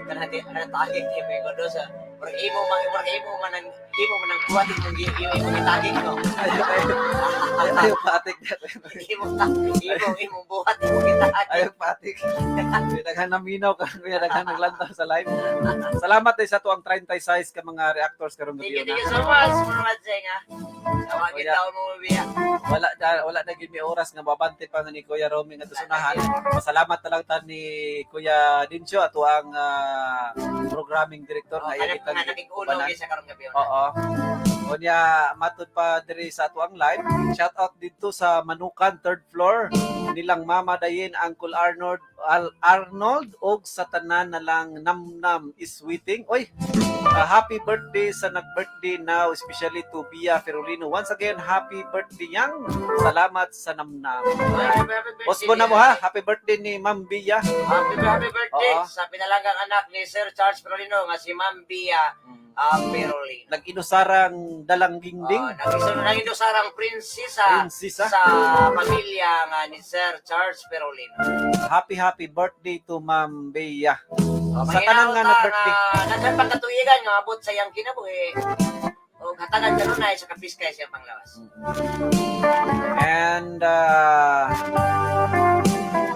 Kanang kanang tagig ni may kodo sa murag imo man ang buhat imo gitagig, no. Ayaw patik. Imo imo imo buhat imo gitagig. Ayaw patik. Daghan naminaw ka, kuya, daghan naglantaw sa live. Salamat eh sa tuang 36 ka mga reactors karong Thank you, gabi. thank you so much for watching, ah. Tawagin Kuya. tao mo biya. Wala na gyud mi oras nga babante pa nga ni Kuya Romy nga sunahan. Pasalamat na lang ta ni Kuya Dincho ato ang programming director Oh, nga iya kanang kitang nga nakig-uno ubanan. gyud sa karong gabi. Oo. Unya matud pa diri sa ato ang live. Shout out dito sa Manukan third floor nilang Mama Dayin, Uncle Arnold, Arnold og sa tanan na lang namnam is waiting. Oy, happy birthday sa nag-birthday now, especially to Bia Ferolino. Once again, happy birthday yang. Salamat sa namnam. Osbo na mo ha. Happy birthday ni Ma'am Bia. Happy happy birthday Oo. sa pinalagang anak ni Sir Charles Perolino nga si Ma'am Bia Perolino. Nag-inusarang dalang gingding. Oh, nag-inusarang prinsesa Prinsesa. sa pamilya nga ni Sir Charles Perolino. Happy happy birthday to Ma'am Bea. Oh, Sa tanan nga nag-birthday. Daghan pang katuigan nga abot sa iyang kinabuhi. O hatagan kanunay sa kapiskay sa iyang panglawas. And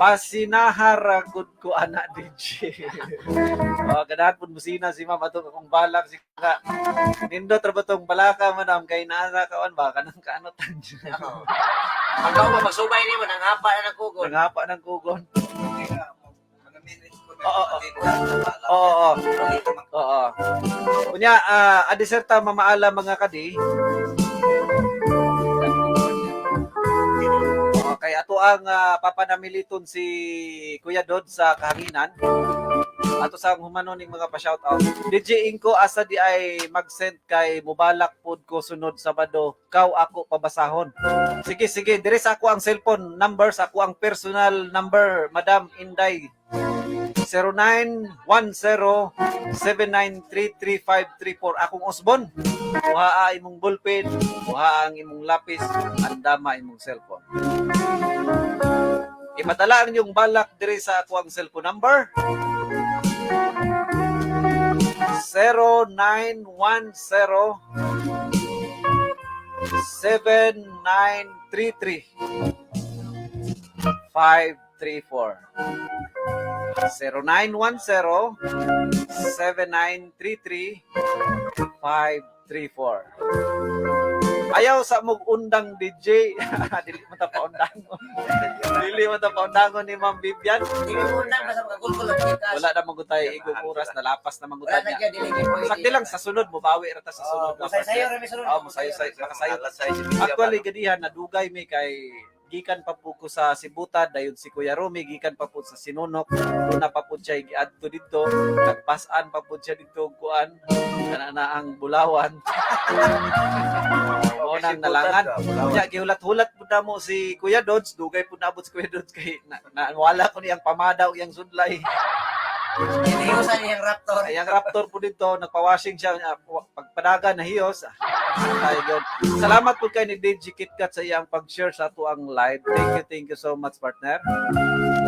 pasinahara gud ko ana DJ. Oh, ganahan pud musina si ma'am atong akong balak si ka. Nindot ra ba tong balaka madam kay naa sa kaon ba kanang kaano tan. Oo. Pagka mo magsubay nimo nang hapa na ng kugon. Nangapa ng kugon. Mga minutes ko na. Oo, oo. Oo. Unya adiserta mamaala mga kadi. Okay, ato ang papanamiliton si Kuya Dod sa kahanginan. Ato sa humano ning mga pa-shoutout. DJ Inko asa di ay mag-send kay mubalak pod ko sunod Sabado. Kaw ako pabasahon. Sige sige, dire sa ako ang cellphone number, sa ako ang personal number, Madam Inday. 0910-7933534. Akong usbon. Kuha imong ballpen, kuha ang imong lapis, andama imong cellphone. Ipadala ang inyong balak dire sa ako ang cellphone number. 0910 7933 534. 0910 7933 534. Ayaw sa mog undang DJ. Dili mo ta paundangon. Dili mo ta paundangon ni Ma'am Vivian. Di mo undang basta makagulgul ang gikas. Wala na manggod tayo igong oras, nalapas na manggod Wala na niya. gyud dili gyud pwede. Sakti lang sa sunod mobawi ra ta sa sunod. Oh, musayo-sayo ra mi sunod. Oh, musayo-sayo, makasayo. Actually gadihan nadugay mi kay gikan pa po ko sa Sibutan dayon si Kuya Romy gikan pa po sa Sinunok, doon na pa po siya giadto didto, nagpasan pa po siya didto og kuan kana na ang Bulawan. Mao nang nalangan. Nya gihulat-hulat pud namo si Kuya Dodds, dugay pud naabot si Kuya Dodds kay na wala ko niyang pamada og iyang sudlay. Iniusan niyang Raptor. Ay, ang Raptor po dito, nagpa-washing siya, pagpadagan na hiyos. Tayo yun. Salamat po kay ni DJ KitKat sa iyang pag-share sa ato ang live. Thank you so much, partner.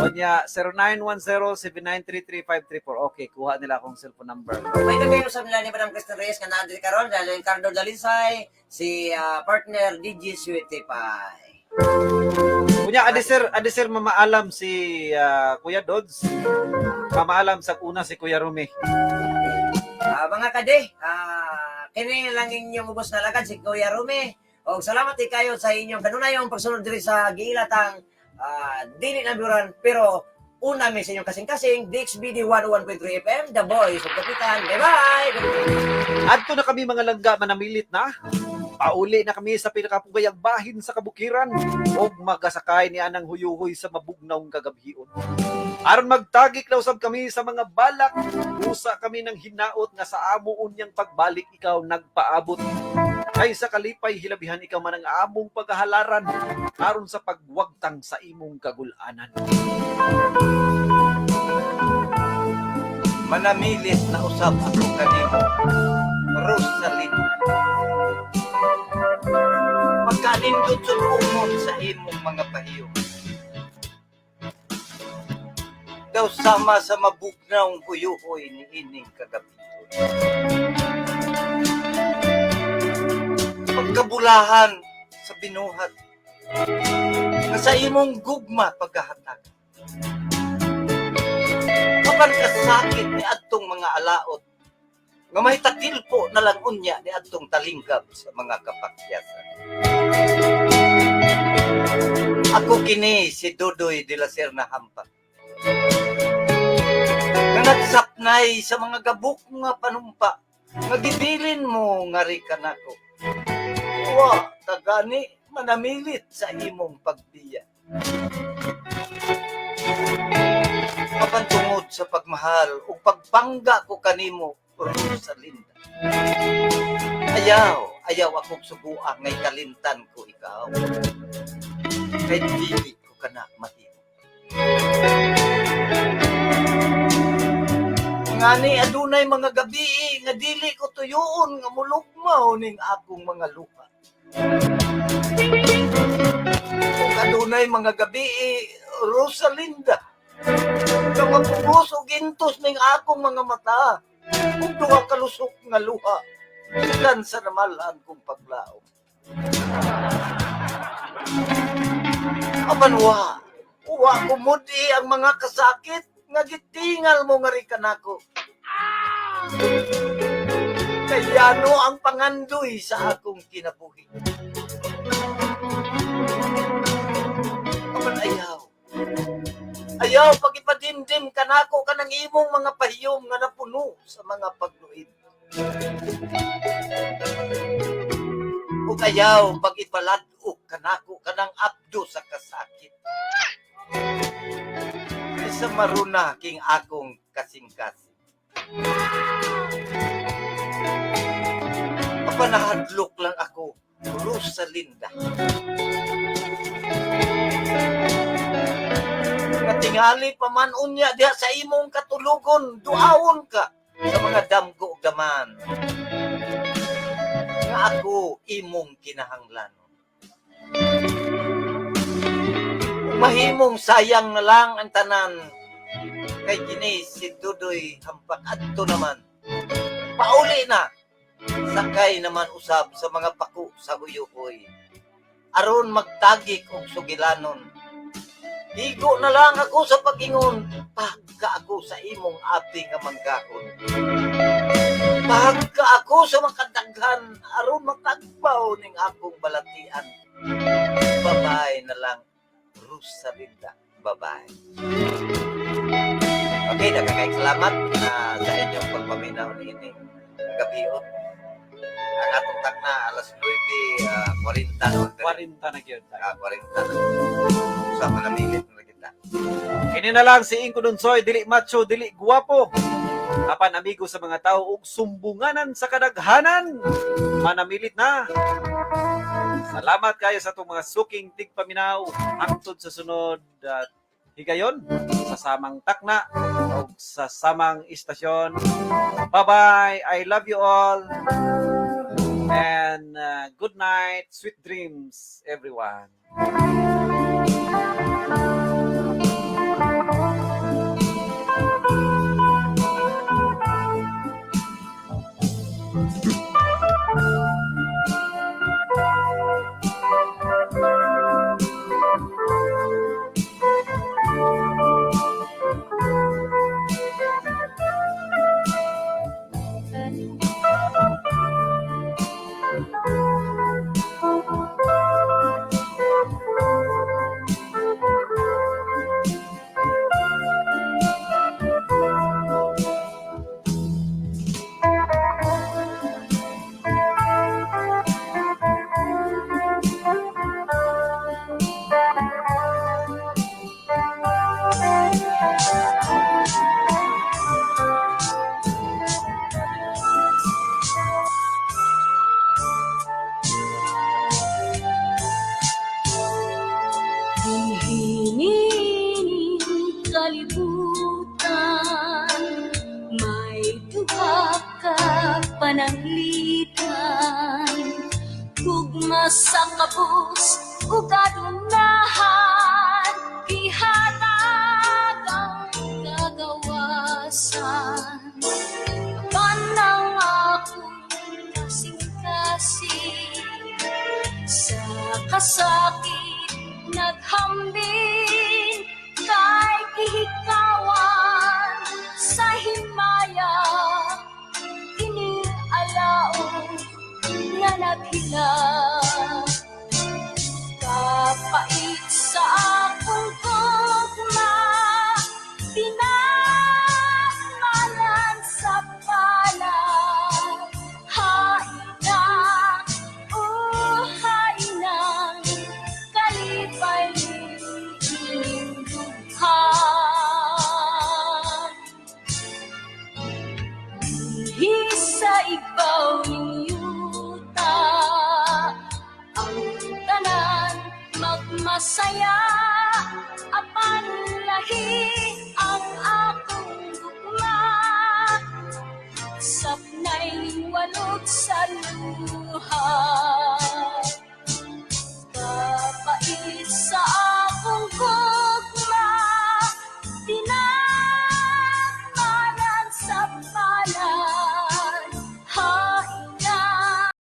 Onya, 0910-7933534. Okay, kuha nila akong cellphone number. May kagayo sa nila ni Madam Kristen Reyes nga naa diri karon dahil Ricardo Dalisay, si partner DJ Sweetie Pie. Kunya, adi sir, mamaalam si Kuya Dodds. Mamaalam sa una si Kuya Rumi. Mga kade, kini lang inyong ubos na lagad si Kuya Rumi. Og salamat di kayo sa inyong kanunayong pagsunod diri sa giilatang dili na biuran pero una mi sa inyong kasing-kasing DXBD 101.3 FM, The Voice of Kapitan. Bye-bye. Adto na kami, mga langga, manamilit na. Pauli na kami sa pinakapugayang bahin sa kabukiran og magasakay ni anang huyuhoy sa mabugnaw kagabhion. Aron magtagik na usab kami sa mga balak, usa kami ng hinaot nga sa amo unyang pagbalik ikaw nagpaabot. Kay sa kalipay hilabihan ikaw man ang among paghahalaran aron sa pagwagtang sa imong kagulanan. Manamilit na usab ako kanimo, Rosalinda. Pagkanindot sa umot sa imong mga pahiyo. Daw sama sa mabugnaw huyuhoy ni ining kagabi. Pagkabulahan sa binuhat, nga sa imong gugma pagkahatag. Apan kasakit ni adtong mga alaot nga may takilpo na lang unya ni adtong talinggab sa mga kapakyasan. Ako kini si Dudoy de la Serna Hampa. Nga nagsapnay sa mga gabok nga panumpa nga gibilin mo nga ri kanako. Wa kagani manamilit sa imong pagbiya. Apan tungod sa pagmahal ug pagpangga ko kanimo, Rosalinda. Ayaw, ayaw akong sugua ngay kalimtan ko ikaw. Kay dili ko kana mahimo. Ngani adunay mga gabi nga dili ko tuyoon nga mulugmaw ning akong mga luha. Ug adunay mga gabi, Rosalinda, nga mapugos og intos ning akong mga mata ug duha ka lusok nga luha gikan sa namalaan kong paglaom. Apan wa kumudi ang mga kasakit nga gitingal mo nga ri kanako. Kaya no ang pangandoy sa akong kinabuhi. Apan ayaw. Ayaw pagipadimdim kanako kanang imong mga pahiyom nga napuno sa mga pagluib. Ug ayaw pag-ipalad-ok kanako kanang abdo sa kasakit. Kaysa maruna king akong kasing-kasing. Mapanahadlok lang ako, Rosalinda. Nga tingali pa man unya diha sa imong katulugon, duawon ka sa mga damgo ug daman. Nga ako imong kinahanglan. Mahimong sayang na lang ang tanan kay kini si Dudoy Hampak adto naman. Pauli na sakay naman usab sa mga paku sa huyuhoy. Aron magtagik og sugilanon. Higo na lang ako sa pag-ingon, pagka ako sa imong api nga manggahon. Pagka ako sa makadaghan, aron makagbaw ning akong balatian. Bye-bye na lang, Rosalinda. Bye-bye. Okay, nagkakaing salamat na sa inyong pagpaminaw niini gabi. Ang atong takna alas 9:40 na. 40 na gyud. 40 na. Sa manamilit na kita. Kini na lang si Inko Dunsoy, dili macho, dili guwapo. Apan amigo sa mga tao ug sumbunganan sa kadaghanan. Manamilit na. Salamat kayo sa atong mga suking tigpaminaw. Hangtod sa sunod higayon sa samang takna o sa samang istasyon. Bye-bye. I love you all. And good night. Sweet dreams, everyone. Hinining kalibutan, may duha ka pananglitan, gugma sa kabus ug kadunahan, gihatag ang kagawasan. Apan ang akong kasing-kasing sa kasakit naghambin kay gihigugma.